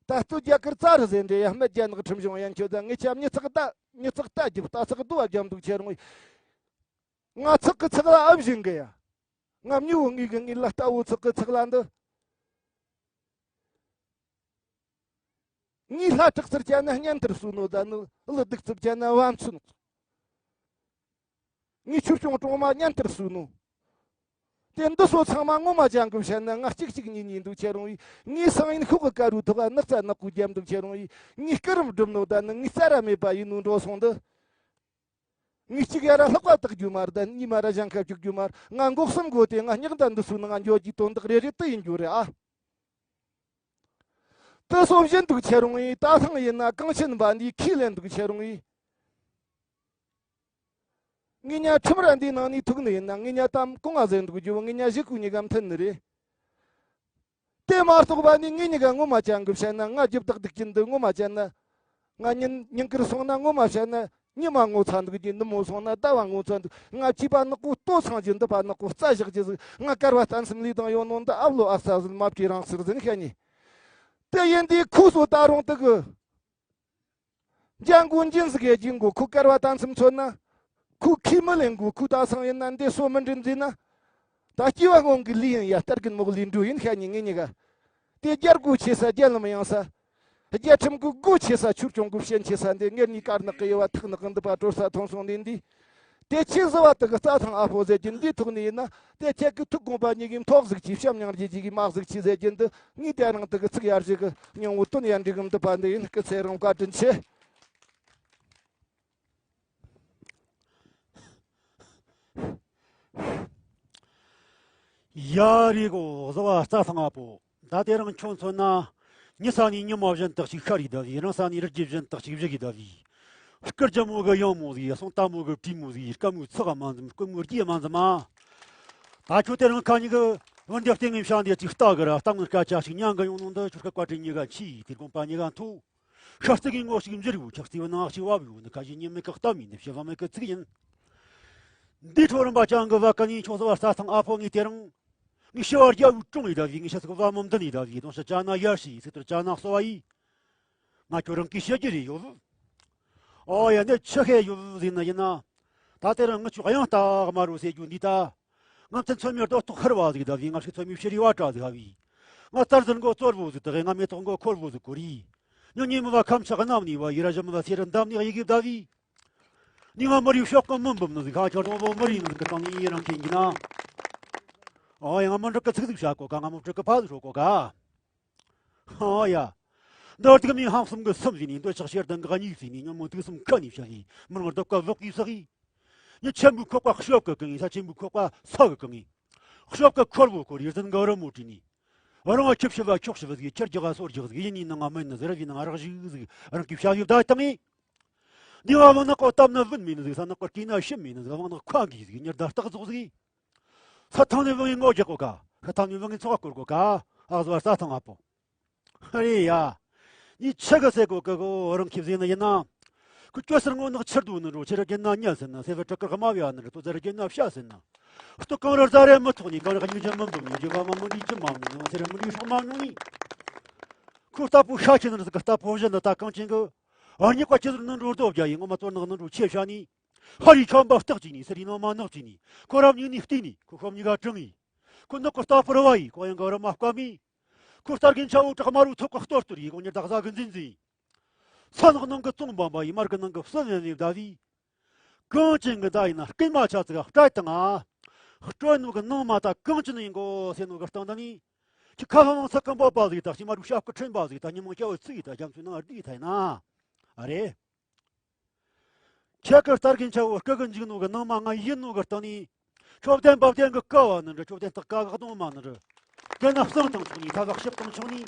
ད་ལྟོ་རྒྱ་གར་རྩ་རུ་ཟེར་འདྲེ་ཡ། སྨད་རྒྱ་ནག་ཁྲིམས་གཞུང་ཡན་ཆོད་ད། ངས་ཁྱེད་མྱི་ཚག་ད་མྱི་ཚག་ད་རྒྱབ་ད་ཚག་རྡོ་བ་རྒྱབ་འདུག་ཁྱེད་རང་། ང་ཚག་གི་ཚག་ལ་ཨབ་བཞིན་གི་ཡ། ང་མྱི་བོ་ངེས་གི་ངེས་ལ་ལྟ་བོ་ཚག་གི་ཚག་ལ་འདི། ངའི་ལྷ་དྲག་ཚར་བྱས་ན་གཉན་ཐར་སུ་ནོ་ད་ནི། ལི་སྡུག་ཚུབ་བྱས་ན་བམ་ཚུ་ནོ། ངའི་ཆུ་སྐྱོང་གྲོང་མ་གཉན་ཐར་སུ་ནོ། དེ་འདི་སོ་ཚང་མ་ངོ་མ་ཅང་གི་བཤད་ན། ང་གཅིག་གཅིག་གཉིས་གཉིས་འདུག་ཁྱེད་རང་ཡིས། ངའི་སང་ཡིན་ཤོག་གི་དཀར་རུ་ཐོག་ག་ནག་རྩ་ནག་གུ་རྒྱབ་འདུག་ཁྱེད་རང་ཡིས། ངའི་སྐུ་རིམ་སྒྲུབ་ནོ་ད་ནི། ངའི་རྩ་ར་མེད་པ་ཡིན་ནོ་འགྲོ་སོང་འདི། ངས་གཅིག་ཡ་ར་ལྷག་པ་བཏགས་རྒྱུ་མ་རེད། ད་གཉིས་མ་ར་གཞན་ཁ་བཅུག་རྒྱུ་མ་རེད། ང་འགོག་སེམས་དགོས་ཏེ། ང་སྙིང་གཏམ་འདི་སུ་ནང་ང་འཇོག་རྒྱུའི་དོན་དག་རེ་རེ་དེ་ཡིན་རྒྱུ་རེད་ཨ། དེ་སོ་བཞིན་འདུག་ཁྱེད་རང་ཡིས། ད་ཐང་ཡིན་ན་གངས་ཆེན་པ་འདིའི་ཁས་ལེན་འདུག་ཁྱེད་རང་ཡིས། ངས་ཉ་ཁྲིམས་ར་འདིའི་ནང་ནས་ཐུག་ནི་ཡིན་ན། ངས་ཉ་གཏམ་གོང་ང་ཟེར་འདུག་རྒྱུ་བོ། ངས་ཉ་བཞི་ཁུག་གཉིས་ཀ་མཐུན་ནི་རེད། དེ་མ་གཏོགས་པ་ནི་ངེད་གཉིས་ཀ་ངོ་མ་ཅང་གི་བཤད་ན། ང་རྒྱུ་བདག་སྡིག་ཅན་འདི་ངོ་མ་བཤད་ན། ང་ཉིན་ཉིན་དཀར་སོང་ན་ངོ་མ་བཤད་ན། ཉི་མ་ངོ་ཚ་འདུག་གི། ནུབ་མོ་སོང་ན་ཟླ་བ་ངོ་ཚ་འདུག་ང་བྱིས་པ་ནག་པོ་ལྟོ་ཚང་གི། འདི་པ་ནག་པོ་རྩ་བཞག་གི་ཟིག་ང་སྐལ་བ་བརྟན་གསུམ་ལས་དང་ཡོང་ནོ་འདི། ཨབ་ལོ་ཨ་ས་ཟིག་མ་བྲིས་རང་ཟིག་ཟིན་ཤ་ཉེ། དེ་ཡིན་དུས་ཁོ་སོ་ད་རུང་དུ་གི། འཇང་གོ་འཇིན་ཟིག་གི་འཇིན་གོ། ཁོ་སྐལ་བ་བརྟན་གསུམ་མཚོན་ན། ཁོ་ཁས་མི་ལེན་གོ། ཁོ་ད་སང་ཡིན་ན་འདི་སོ་མི་འདྲི་འཛིན་ན། ད་སྐྱེ་བ་སྔོན་གྱི་ལས་ཡིན་ཡ། སྟར་གིན་མོག་ལས་འགྲོ་ཡིན་ཤ་ཉེ་ངེད་གཉིས་ཀ། དེ་རྒྱལ་སྒོ་ཆེ་ས་རྒྱལ་ལམ་ཡངས་ས། རྒྱལ་ཁྲིམས་ཀྱི་སྒོ་ཆེ་ས། ཆོས་སྐྱོང་གི་ཞེན་ཆེ་ས་འདི། ངེད་གཉིས་ཀར་ནག་གི་ཡོད་བ་ཐག་ནག་གི་འདི་པ་གྲོལ་ས་ཐོན་སོང་ནས་འདི། དེ་ཆེ་ཟི་བ་དག་གི་རྩྭ་ཐང་ཨ་ཕོ་ཟེར་གྱི་འདི་ཐོག་ནས་ཡིན་ན། དེ་ཁྱེད་ཀྱི་ཐུགས་དགོངས་པ་གཉིས་ཀྱི་མཐོ་གཟིགས་ཀྱི་བྱམས་མྱང་རྒྱལ་གྱི་མ་གཟིགས་ཀྱི་ཟེར་གྱི་འདི། ངས་དེ་རིང་དག་གི་ཚིག་ཡར་ཞིག་གི་སྙིང་བོ་དོན་ཡར་འགྲིག་གམ་འདི་པ་འདི་ཡིན། སྐུ་ཚེ་རིང་བཀའ་དྲིན་ཆེ། ཡ་རེ་གོ་བཟོ་བ་རྩྭ་ཐང་ཨ་པོ། ད་དེ་རིང་ཁྱོད་མཚོན་ན། ཉི་ས་ནས་ཉི་མ་བཞིན་དུ་ཅིག་ཤར་ཡི་ད་བི། རང་ས་ནས་རི་རྒྱལ་བཞིན་དུ་ཅིག་བཞུགས་ཡི་ད་བི། སྐར་རྒྱལ་མོ་གི་ཡང་མོ་ཟིག་སོང་ལྟ་མོ་གི་བྲིས་མོ་ཟིག་སྐར་མོའི་ཚགས་མ་འཛིན། སྐར་མོའི་རྒྱས་མ་འཛིན་མ། ད་ཁྱོད་དེ་རིང་ཁ་ཉིན་གི་བུ་འདི་ལྟས་ངན་བྱ་འདི་ཅིག་ལྟ་གི་ར། ལྟ་ངན་སྐད་ཆ་ཞིག་ཉན་གི་ཡོང་ནོ་འདི། ཁྱོད་སྐད་བཀའ་དྲིན་ཉེ་ག་མཆིས། དེ་དགོངས་པ་ཉེ་ག་མཐོ། ཤ་སྟག་གི་ངོ་ཞིག་འཇིར་བུ། ཁྱག་རྩི་བ་ནང་ཞིག་བབ་ཡོད་ནི། ཁ་ཞིག་ཉེ་མེད་ཀི་གཏམ་ཡིན་ནི། བྱེད་བ་མེད་ཀི་ཚིག་ཡིན། འདི་ཁྲོ་རིམ་པ་ཅང་གི་བ་ཀ་ནི་ཁྱོད་ཟ་བ་རྩྭ་ཐང་ཨ་ཕོ་ངས་དེ་རིང་། ངས་ཤི་བ་རྒྱ་བུ་ཀྲུང་ཡི་ད་བི། ངས་ཤ་ཚིག་བ་མོ་མདུན་ཡི་ད་བི། དོང་ཤ་ཅ་ན་ཡར་ཞི་ཡི་ཚིག་ཏུ་ཅ་ན་གསོ་བ་ཡི། ང་ཁྱོད་རང་གིས་བཤད་རྒྱུ་རེད་ཡོད། ཨོ་ཡ་འདི་ཆི་ཤེས་ཡོད་ཟིན་ན་ཡིན་ན། ད་དེ་རིང་ང་ཁྱོད་གཡང་ལྟ་གི་མ་རུ་ཟེར་རྒྱུ་འདི་ད། ང་ཚོ་ཚོད་མེད་རྡོ་ཐོག་ཁར་བ་ཟིག་ད་བི། ང་ཞིག་ཚོད་མེད་ཕྱི་རི་བ་བྲ་ཟིག་ཧ་བི། ང་རྩར་ཟིན་མགོ་གཙོར་བུ་ཟིག་ད་གི། ང་མེ་ཏོག་མགོ་འཁོར་བུ་ཟིག་གོ་རི། ཉོ་ཉེ་མི་བ་ཁམས་ཆག་གནམ་ནི་བ་ཡི་ར་ཞི་མི་བ་སེ་ར་འདམ་ནི་ཡི་གི་ད་བི། ནི་ང་མི་རིགས་ཤོག་གི་མི་འབུམ་ནི་ཟིག་ཁ་ཆོར་དོང་བོ་མི་རིགས་ནི་ཟིག་གི་སྟེང་ནི་ཡི་རང་ཁེན་གི་ན། ཨོ་ཡ། ང་མོ་འབྲོག་གི་ཚིག་ཟིག་བཤད་གོ་ག་ང་མོ་འབྲོག་གི་ཕ་ཟིག་ཧྲོ་གོ་ག་ཨོ་ཡ། འདི་སྡུག་མིན་ཧང་གསུམ་གི་གསུམ་བྱས་ནས། འདོད་ཆགས་ཞེ་སྡང་གི་གཉིས་བྱས་ནས། ཉོན་མོངས་དུག་གསུམ་ཁ་ནས་བཤད་ནས། མི་རང་སྡུག་ག་བཟོད་གིས་བསགས་ཡིན། ཉི་ཆེན་པོའི་ཁོག་པ་གཤོབ་གིས་གང་ཡིན། ས་ཆེན་པོའི་ཁོག་པ་ས་གིས་གང་ཡིན། གཤོབ་གིས་ཁོར་བོ་ཁོར་ཡིན། ཟིན་གིས་རི་མོ་བྲིས་ནས། རང་ང་ཁྱི་ཕྱི་བ་ཁྱོག་ཕྱི་བ་ཟིག་ཁྱི་རྒྱག་ག་སོར་རྒྱག་ཟིག་ཡིན་ནི་ནང་ང་མིན་ནི་ཟིག་ར་བའི་ནང་ང་རག་བཞུགས་ཟིག་རང་གིས་བྱ་ཡུལ་བདག་བཏང་ངས། འདི་བ་བང་ནག་གོ་བཏབ་ན་བུན་མེད་ནི་ཟིག་ས་ནག་གོ་སྐྱེས་ན་ཤི་མེད་ནི་ཟིག་བང་ནག་ཁ་འགོས་ཟིག་ཉི་ཟླ་སྟག་རྫོགས་ཟིག་ས་ཐང་ནས་བུང་བའི་ངོ་རྒྱག་གོ་ག་ཤ་ཐང་ནས་བུང་བའི་ཚོགས་བསྐོར་གོ་ག་ཨ་ཟོ་བ་ས་ཐང་ཨ་པོ། ཨ་རེ་ཡ། ནི་ཆི་གི་ཟེར་གོ་གི་གོ་རང་ཁྱི་ཟེར་ནི་ཡིན་ན། ཁོ་ཅོ་སར་ངོ་ནག་ཆི་རྡོ་ནི་རོ། ཆི་ར་རྒྱན་ན་ཉ་ཟེར་ན། སེ་བ་ཀྲི་ཀར་མ་བ་ནི་རོ། ཏོ་ཙ་ར་རྒྱན་ན་བྱ་ཟེར་ན། སྟོད་གངས་རི་རྫ་རེ་མི་ཐོག་ནི། གངས་རི་སྙིང་རྗེ་མི་འབུམ་ནི། རྒྱུ་བ་མ་མི་འདྲི་རྒྱུ་མ་མི་ནི། སེ་ར་མི་འདྲི་སྲོག་མ་མྱོང་ནི། ཁོ་ལྟ་བུ་ཤ་ཆེ་ནི་རི་ཟིག་གི་ལྟ་བུ་བཞིན་ནི་ད་གངས་ཅན་གི། ཨ་ཉི་ཀ་ཆི་ཟུར་ནི་འགྲོ་རྡོ་བརྒྱ་ཡིན། ངོ་མ་ཙོར་ནག་ནི་འགྲོ་ཆེ་བྱ་ནི། ཧ་རི་ཆོམ་པ་སྟག་ཅིག་ནི། སེ་རི་ནང་མ་ནག་ཅིག་ནི། ཁོ་རབ་ཉིག་ནི་བལྟས་ནི། ཁོ་ཤོབ་ཉིག་ག་དྲང་ཡིན། ཁོ་ནག་གི་ལྟ་བུ་ར་བ་ཡིན། ཁོ་ཡང་ག་ར་མ་བཀའ་མི། ཁོ་རྟ་རྒན་ཆ་བོ་བྲག་དམར་བོའི་ཐོག་གི་གཏོར་གཏོར་ཡིན། ཁོ་ཉི་ཟླ་གཟའ་གི་འཛིན་འཛིན། ས་ནག་ནང་གི་ཙོང་འབམ་པ་ཡིན། མར་གི་ནང་གི་བསིལ་ཡང་ནས་བདའ་བས། གངས་ཅན་གི་མདའ་ཡིན་ན་རྐུན་མ་ཆ་ཙིག་སྤྲད་བཏང་ང་། སྤྲོད་ནོ་གི་ནང་མ་ད་གངས་ཅན་ཡིན་གོ་ཟེར་ནོ་གི་སྟེང་ད་ནི། ཁྱི་ཁ་ལྷང་ལྷང་ཚ་གི་འབབ་པ་ཟིག་ད་ཤི་མ་རུ་ཤ་བཀུ་ཁྲིན་པ་ཟིག་ད་ཉི་མ་སྐྱ་བོ་ཚིག་ད་རྒྱ་མཚོའི་ནང་བསྡུས་ཐལ་ན། ཨ་རེ། ཁྱེད་ཀྱི་རྟ་རྒན་ཆ་བོ་སྐུ་གི་འཇུག་ནོ་གི་ནང་མ་ང་ཡིན་ནོ་གི་སྟེང་ནས། ཆོ་བདེན་པ་བདེན་གི་ཀ་བ་ནི་འདྲ། ཆོ་བདེན་སྟག་ཀ་གི་གདོང་མ་ནི་འདྲ། དེ་ན་གསང་དང་ཆོག་ནི་ཐ་བག་ཞིབ་དང་ཆོག་ནི།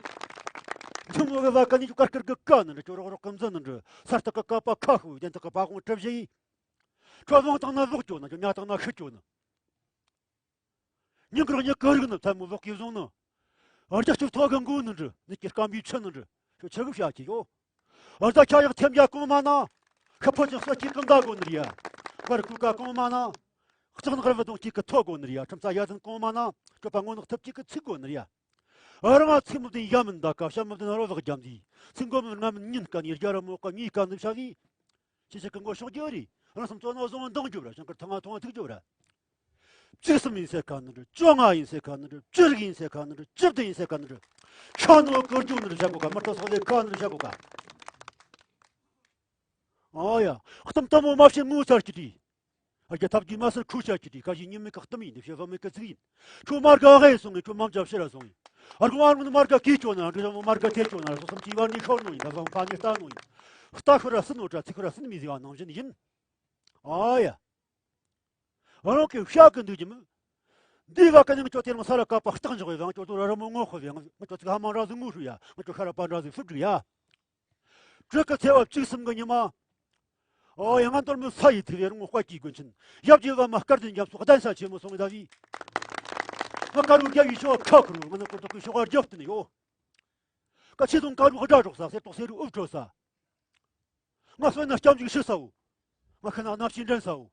ཐུན་མོ་གི་བ་ཀ་ནི་ཆོ་དཀར་དཀར་གི་ཀ་ནི་འདྲ། ཆོ་རོག་རོག་གི་མཛུ་ནི་འདྲ། ས་སྟག་གི་ཀ་པ་ཁ་ཤུ་བདེན་སྟག་གི་བ་གོང་གྲུ་བཞི་ཡིས། ཁྲོ་བོང་བཏང་ན་བོག་གྱོ་ནི། ཉ་བཏང་ན་ཤི་གྱོ་ནི། ཉིན་གུང་ཉི་གུ་རིག་ནི་ཐལ་མོ་བོག་གིས་བཟུང་ནི། རྒྱ་ཆུ་ཐོག་གི་མགོ་ནི་འདྲ། ནི་ཀྱི་སྐམ་པའི་ཆུ་ནི་འདྲ། ཁྱོད་ཆི་གི་བྱ་ཁྱི་ཡོ། རྫ་ཁྱ་ཡག་ཐེམ་རྒྱ་གོང་མ་ན། ཤི་ཕོ་ཅིག་སོ་གཅིག་གི་མདའ་གོ་ནི་རེད་ཡ། བར་ཀུ་ཀ་གོང་མ་ན། ལྕགས་ནག་རི་བུ་དུང་གཅིག་གི་ཐོ་གོ་ནི་རེད་ཡ། ཁྲིམས་རྩ་ཡ་ཟིན་གོང་མ་ན། སྤྱོད་པ་ངོ་ནག་ཐུབ་གཅིག་གི་ཚིག་གོ་ནི་རེད་ཡ། ཨ་རང་ང་ཚིག་མི་བདེན་ཡ་མིན་ད་ཀ་བྱ་མི་བདེན་རོ་བག་རྒྱམ་ཟིག་ཚིག་མགོ་མིན་ང་མིན་ཉིན་དཀའ་ནི་རྒྱ་ར་མོ་ཀ་ངའི་དཀའ་འདི་བྱ་བི། ཁྱེད་ཅག་གི་མགོ་ཤོག་རྒྱུ་རེད། རང་སེམས་གཙོ་ནོ་བཟང་འདང་རྒྱུ་ར། ཞང་ཀར་ཐང་ང་ཐོང་ཐུག་རྒྱུ་ར། བཅུ་གསུམ་ཡིན་ཟེར་ཁ་ནི་འདྲ། བཅོ་ལྔ་ཡིན་ཟེར་ཁ་ནི་འདྲ། བཅུ་དྲུག་ཡིན་ཟེར་ཁ་ནི་འདྲ། བཅུ་བདུན་ཡིན་ཟེར་ཁ་ནི་འདྲ། ཤ་ནོ་ཀུར་རྒྱུ་ནི་འདྲ་བྱ་གོ་ག་མི་ཏོ་སོ་ལེ་ཁ་ནི་འདྲ་བྱ་གོ་ག་ཨ་ཡ། གཏམ་གཏམ་མོ་མ་བྱེད་ངུ་ཚར་གྱི་དུས། རྒྱ་ཐབས་ཀྱིས་མ་ཟེར་ཁུ་ཆ་གྱི་དུས། ཁ་ཞིག་ཉི་མི་ཀ་གཏམ་ཡིན། འདི་བྱེད་བ་མི་ཀ་ཚིག་ཡིན། ཁྱོད་མར་ག་ཧེ་སོང་ངས། ཁྱོད་མམ་ཅབ་ཕྱིར་ར་སོང་ངས། ཨར་གོང་ཨར་གོང་མར་ག་གིས་ཅོ་ན། འདྲི་ཞག་མོ་མར་ག་ཐེ་ཅོ་ན། སོ་སམ་ཅི་བར་ནི་ཤོར་ནོ་ཡིན། ད་བཟང་ཕ་ནི་ལྟ་ནོ་ཡིན། ལྟ་ཤོར་ར་སྲིད་ནོ་དྲ་ཚིག་ཤོར་ར་སྲིད་མི་ཟེར་བ་ནང་བཞིན་ཡིན། ཨ་ཡ། རང་གི་བཤད་གི་འདུག་གི་མིན། འདི་བ་ཀ་ནི་ང་ཅོ་དེ་རང་ས་ར་ཀ་པ་སྟག་འཇོག་ཡོད། ང་ཅོ་དུ་ར་ར་མོ་ངོ་ཁོ་བས། ང་ཅོ་ཚིག་ཧ་མ་ར་ཟིག་ངུ་ཧྲུ་ཡ། ང་ཅོ་ཤ་ར་པ་འདྲ་ཟིག་ཧྥུ་དྲུག་ཡ། དྲུག་གི་ཚེ་བ་བཅུ་གསུམ་གི་ཉི་མ། ཨོ་ཡ། ང་འདོར་མོ་ས་ཡི་ཐིག་ལེ་རང་དཔལ་གྱི་མགོན་ཆེན། ཡབ་ཀྱི་བ་མ་སྐར་དུ་འཇམ་སོགས་གདན་ས་ཆེན་མོ་སོང་གི་ད་བི། ང་དཀར་བོ་རྒྱ་བི་ཤོག་ཁ་ཁུར། ང་ནི་ཀོ་ཏོ་གི་ཤོག་རྒྱབ་ཏུ་ནི་ཡོ། ཀ་ཆེ་དང་དཀར་བོ་སྒྲ་སྒྲོག་ས། སེར་ཏོག་སེར་རུ་ཨུབ་འཕྲོ་ས། ང་གསོན་ན་སྐྱབས་འཇུག་ཞུ་ས་བོ། ང་ཁ་ན་ནམ་ཞིག་འདྲེན་ས་བོ།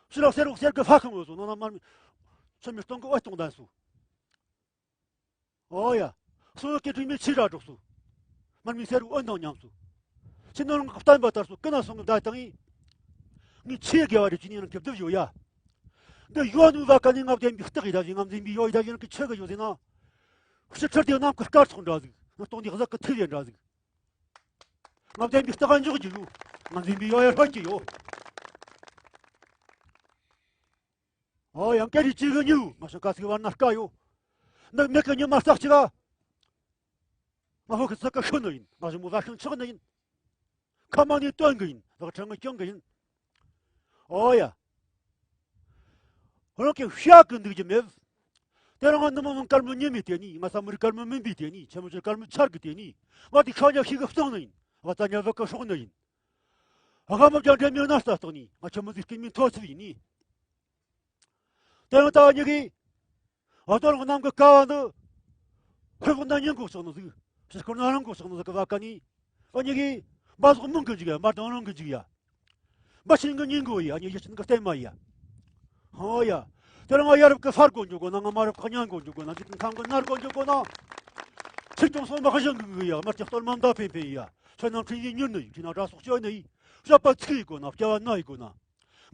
ཕྱི་ལོགས་སེར་རོག་སེར་གི་ཕ་ཁང་བོ་སོ། ནང་ན་མར་མི་ཆུ་མི་སྟོང་གི་འོད་སྟོང་ལྡན་སོ། ཨོ་ཡ། སོ་ཡོ་ཀེ་དྲུག་མའི་ཆི་ར་གྲོགས་སོ། མར་མི་སེར་རོག་འོད་མདངས་ཉམས་སོ། ཕྱི་ནང་རང་གི་བསྟན་པ་དར་སོ། ཀི་ན་སོང་གི་མདའ་བཏང་ཡིན། ངས་ཆེས་དགེ་བ་རེ་ཅི་ནས་རང་གི་བསྡུབ་ཡོད་ཡ། འདི་ཡོད་ནུས་བ་ཀ་ནས་ང་བདེན་པའི་རྟགས་ཡི་ད་བཞིན། ང་འཛིན་པའི་ཡོ་ཡི་ད་བཞིན། རང་གི་ཆི་གི་ཡོད་ཟེར་ན། ཕྱི་ཁྲིར་དེ་གནམ་གི་སྐར་ཚོགས་འདྲ་ཟིག་ང་སྟོང་དེ་གཟག་གི་ཐིག་ལེ་འདྲ་ཟིག་ང་བདེན་པའི་རྟགས་འཇོག་རྒྱུ་ཡོད། ང་འཛིན་པའི་ཡོ་ཡ་ཧྲོད་ཀྱི་ཡོད། ཨོ་ཡང་སྐད་རིགས་གཅིག་གི་ཉིའུ་ང་ཞིང་ཀ་ཚིག་བར་ན་དཀའ་ཡོད། འདི་མིག་གི་ཉི་མ་རྩག་གཅིག་ག་ང་ཧོ་གི་ཚིག་གི་ཤུ་ནི་ཡིན། ང་ཞིང་མོ་བ་ཤིང་ཆག་ནི་ཡིན། ཁ་མ་ནི་སྟོན་གི་ཡིན། ལག་ཁྲ་ངི་སྐྱོང་གི་ཡིན། ཨོ་ཡ། རང་གི་བཤད་གི་འདུག་རྒྱུ་མེད། དེ་རིང་ང་ནུ་མོ་མོན་དཀར་མོ་ཉི་མའི་དེ་ནི། ང་ས་མུ་རི་དཀར་མོ་མུན་པའི་དེ་ནི། ཆེན་མོ་ཆེ་དཀར་མོ་ཆར་གི་དེ་ནི། ང་དེ་ཤ་ཉ་ཤིག་གི་གཙང་ནི་ཡིན། ང་རྩ་ཉ་བུ་གི་སྲོག་ནི་ཡིན། ཨ་ཁ་མོ་རྒྱ་འདྲེ་མི་ན་ལྟ་སྟག་ནི། ང་ཆེན་མོ་ཟིག་སྐྱིད་མི་མཐོ་ཚུལ་ཡིན་ནི། དེ་རིང་ད་ཉི་གི་ཨ་ཏོ་རང་གནམ་གི་ཀ་བ་འདི། ཧུར་བུ་ན་ཉིན་གོ་ཆགས་ནི་ཟིག་ཕྱི་སྐོར་ན་རང་གོ་ཆགས་ནི་ཟིག་གི་བ་ཀ་ནི། ཨ་ཉི་གི་འབའ་ཟོག་མང་གི་འཇིག་ཡ། འབའ་དང་རང་གི་འཇིག་ཡ། འབའ་ཆེན་གི་ཉིན་གོ་ཡ། ཨ་ཉི་ཡ་ཆེན་གི་སྟེང་མ་ཡ། ཧོ་ཡ། དེ་རིང་ང་ཡ་རབས་གི་ཧྥར་གོ་འཇུག་གོ་ན། ང་མ་རབས་གི་ཉན་གོ་འཇུག་གོ་ན། འཇིག་རྟེན་ཁམས་གི་ནར་གོ་འཇུག་གོ་ན། ཚིག་ཀྱང་སོ་མ་ཧ་ཞང་གི་གི་ཡ། མར་གྱི་གཏོར་མ་མདའ་འཕེན་འཕེན་ཡ། ཆོས་རྣམས་འཕྲིན་ཡིག་མྱུར་ནི་ཡིན། འཕྲིན་ནག་སྒྲ་སོགས་སྤྱོད་ནི་ཡིན། བཤད་པ་ཚིག་ཡིན་དགོས་ན། སྐྱ་བ་ན་ཡིན་དགོས་ན།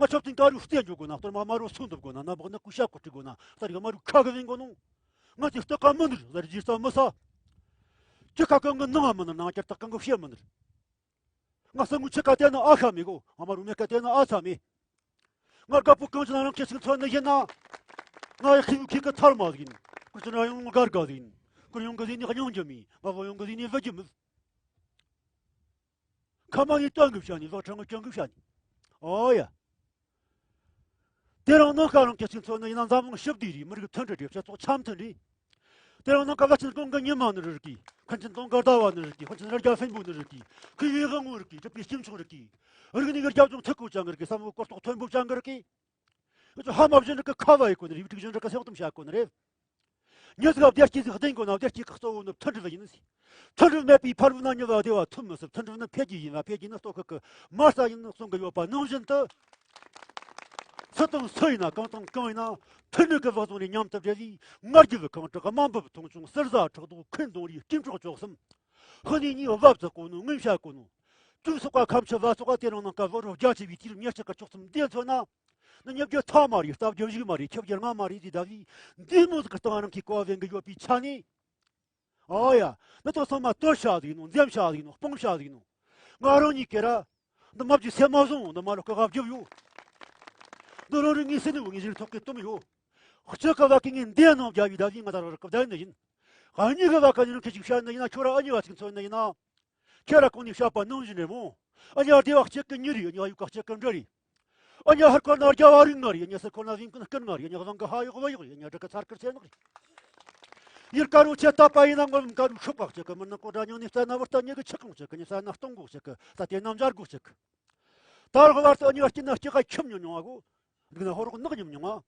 ང་ཆོབ་ཏིང་ཀ་རུ་བལྟས་འཇུག་དགོས་ན། གཏོར་མ་དམར་རུ་སུ་འདུབ་དགོས་ན། ན་བག་ནག་གུ་ཤ་གོ་ཁྲི་དགོས་ན། རྟ་རིག་དམར་རུ་ཁ་གི་བིང་དགོས་ནོ། ང་ཚོའི་ལྟོ་ཀ་མི་འདུག་ཟེར་རྗེས་ས་མི་ས། ཁྱི་ཁ་གང་གི་ནང་ང་མི་ནུར། ནང་སྐྱར་སྟག་གང་གི་ཕྱི་མི་ནུར། ང་ས་ངུ་ཆི་ཀ་བལྟས་ན་ཨ་ཤ་མི་གོ། ཨ་མ་རུ་མེ་ཀ་བལྟས་ན་ཨ་ཚ་མི། ང་རྒད་པོ་གང་ཅི་ན་རང་ཁྱི་ཞིག་མཚོན་ནི་ཡིན་ན། ང་ཡི་ཁྱི་བོ་ཁྱི་གི་ཐར་མ་ཟིག་ཡིན། ཁུ་ཚོ་ན་ཡོང་གར་ག་ཟིག་ཡིན། ཁུར་ཡོང་གི་ཟིག་ནི་སྙིང་རྒྱུ་མི། ང་བོ་ཡོང་གི་ཟིག་ནི་བུ་རྒྱུ་མི། ཁ་མ་ནི་སྟོན་གི་བྱ་ནི་བག་ཕྲེང་གི་སྐྱོན་གི་བྱ་ནི། ཨོ་ཡ། དེ་རིང་ནངས་ཀ་རང་གི་ཚིག་མཚོན་ནི་ཡིན་ན། འཛམ་གླིང་ཞི་བདེ་རེད། མི་རིགས་མཐུན་སྒྲིལ་རེད། སྤྱི་ཚོགས་འཆམ་མཐུན་རེད། དེ་རིང་ནངས་ཀ་བླ་ཆེན་ཀུན་དགའ་ཉི་མ་ནི་རེད་གི། མཁན་ཆེན་ཙོང་ཁ་ཟླ་བ་ནི་རེད་གི། དཔོན་ཆེན་རྭ་རྒྱ་སྲིན་པོ་ནི་རེད་གི། མཁས་པའི་དབང་བོ་རེད་གི། གྲུབ་པའི་སྐྱེས་མཆོག་རེད་གི། རིག་གནས་ཀྱི་རྒྱབ་ལྗོངས་མཐུག་པོ་ཅན་གི་རེད་གི། བསམ་བློ་གོ་རྟོགས་མཐོན་པོ་ཅན་གི་རེད་གི། ང་ཚོ་ཧ་མ་བཞིན་རིག་གི་ཁ་བ་ཡི་གོ་ནི་རེད། རིག་གཞུང་རིག་གི་སེམས་གཏམ་བྱ་གོ་ནི་རེད། མྱི་ཟིག་བདེ་སྐྱིད་ཟིག་ལྡན་དགོས་ན། བདེ་སྐྱིད་ཀྱི་གཙོ་བོ་ནི་མཐུན་སྒྲིལ་ཡིན། མཐུན་སྒྲིལ་མེད་པའི་ཕ་རོལ་ན་མྱི་བ་བདེ་བ་ཐོབ་མི་སྲིད། མཐུན་སྒྲིལ་ནི་འཕེལ་རྒྱས་ཡིན་ལ། འཕེལ་རྒྱས་ནི་ལྟོ་ཁུག་གི་མ་རྩ་ཡིན་ནི་གསུང་གི་ཡོད་པ་ནང་བཞིན་དུ། སུ་དང་སུ་ཡིན་ན། གང་དང་གང་ཡིན་ན། མཐུན་སྒྲིལ་གྱི་བག་ཟོང་ནས་མཉམ་དུ་སྦྲེལ་བས། ང་རྒྱལ་གང་དྲག་དམའ་འབེབས་མཐོང་ཆུང་། ཟུར་ཟ་ཕྲག་དོག་འཁོན་རྡུང་རེས། དཀྱིལ་འཁྲུག་བཅོ་གསུམ། ཧུ་ནི་གཉིས་བབ་ཙི་གོ་ནོ་ངན་བྱ་གོ་ནོ། དུས་སོགས་པ་ཁམས་ཆུ་བ་སོགས་པ། དེ་རིང་ནངས་ཀ་བོད་རོ་རྒྱ་ཆེ་བའི་དུས་རབས་ཉེར་གཅིག་གི་ཕྱོགས་མཚམས་འདི་མཚོན་ན། ནི་ཉིས་བརྒྱ་ཐ་མ་རེད། རྟ་བརྒྱ་བཞི་མ་རེད། ཁྱི་བརྒྱ་ལྔ་མ་རེད་ཟེར། ད་བི་འདི་མོ་ཟིག་གི་སྟེང་རང་གི་གོ་བ་བེན་གི་ཡོད་པའི་ཆ་ནས། ཨོ་ཡ། འདི་དག་ཚང་མ་གཏོར་བྱ་ཟིག་ཡིན་ནོ། འཛེམ་བྱ་ཟིག་ཡིན་ནོ། སྤང་བྱ་ཟིག་ཡིན་ནོ། ང་རང་གཉིས་ཀྱིས་ར། འདི་མ་བརྗེད་སེམས་མ་བཟུང་། འདི་མ་ལོག་གི་དབའ་བརྒྱབ་ཡོད། འདི་རང་རིག་ངེས་སེམས་ནི་ངེས་ཤེས་ཐོག་གི་བཏུམ་ཡོད། སྤྱི་ཀ་བ་གི་ངས་འདས་ནང་རྒྱ་བའི་ད་བི་ང་ད་ར་ར་གི་བདག་ནི་ཡིན། གཉིས་ཀ་བ་ག་ནི་རང་ཁྱེད་ཅིག་བཤད་ནི་ཡིན་ན། ཁྱོད་ར་ཨ་མྱེས་བ་ཅིག་མཚོན་ནི་ཡིན་ན། ཁྱེད་ར་གོང་ནས་བཤད་པ་ནང་བཞིན་རེད་མོ། ཨ་མྱེས་བདེ་བ་གཅིག་གི་མྱི་རེད། ཨ་མྱེས་ཡུག་ཀ་གཅིག་གི་འབྲུ་རེད། ཨ་མྱེས་ཧར་ཁོར་ན་རྒྱ་བ་རིགས་ང་རེད། ཨ་མྱེས་སི་ཁོར་ན་བིང་ཀུན་ཀུན་ང་རེད། ཨ་མྱེས་བང་གི་ཧ་ཡོག་བུ་ཡོག་རེད། ཨ་མྱེས་དྲུག་གི་ཚར་ཁུར་ཚེ་ནག་རེད། ཡུལ་དཀར་རོ་ཆེ་ལྟ་པ་ཡིན་ན། ངོར་མི་དཀར་རོ་ཤོག་པ་གཅིག་གི། མི་ནི་ཀོ་དྲ་ཉང་ནས་རྩ་ན་བུ་རྟ་ཉི་གི་ཆི་ཁང་གཅིག་གི། ཉི་ས་ན་སྟོང་གོ་གཅིག་གི། ས་དེ་ནམ་འཇར་གོ་གཅིག་གི། ད་རོགས་བར་དུ་ཨ་མྱེས་སྐྱིད་ན་སྐྱིད་ག་ཁྱིམ་ཉོ་མྱོང་བ་གོ། འདུག་ན་ཧོ་རོག་ནག་ཉམས་མྱོང་ང་།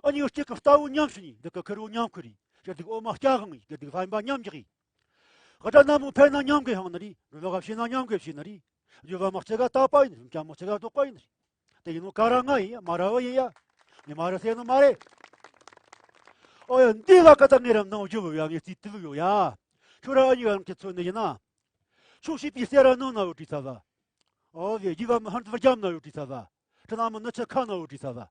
ཨ་མྱེས་སྐྱིད་གི་རྟ་བོ་ཉམས་ཤི་ནི། འདུག་གི་ཁུར་བོ་ཉམས་ཁུར་རེད། ཞེ་སྡུག་འོ་མ་སྐྱ་གང་ཡིན། ཞེ་སྡུག་ཧྥན་པ་ཉམས་འཇག་ཡིན། ག་དྲ་ན་མོ་ཕན་ན་ཉམས་གི་ཧང་ནི་རེད། རུ་བ་ག་ཤེས་ན་ཉམས་གི་ཤེས་ནི་རེད། རྒྱུ་བ་མ་གཅིག་ག་ལྟ་པ་ཡིན། རུམ་ཀྱ་མོ་གཅིག་ག་རྡོག་པ་ཡིན་ནི་རེད། དེ་ཡིན་ནོ་ག་ར་ང་ཡིན་ཡ། མ་ར་བུ་ཡིན་ཡ། མི་མ་ར་སེ་ནི་མ་རེད། ཨོ་ཡ། འདི་བ་ཀ་ད་ངེ་རམ་ནང་རྒྱུ་བུ་ཡ། ངེ་རྩིས་དུ་བུ་ཡོ་ཡ། ཁྱོད་ར་ཨ་མྱེས་རང་གི་ཚོད་ནི་ཡིན་ན། ཆུ་ཤི་པའི་སེ་ར་ནང་ན་བུ་དྲིས་ཚ་བ། ཨོ་ཡ། རྒྱུ་བ་མི་ཧན་དུ་བ་རྒྱམ་ན་བུ་དྲིས་ཚ་བ། ཁྲི་ན་མི་ནི་ཆ་ཁ་ན་བུ་དྲིས་ཚ་བ།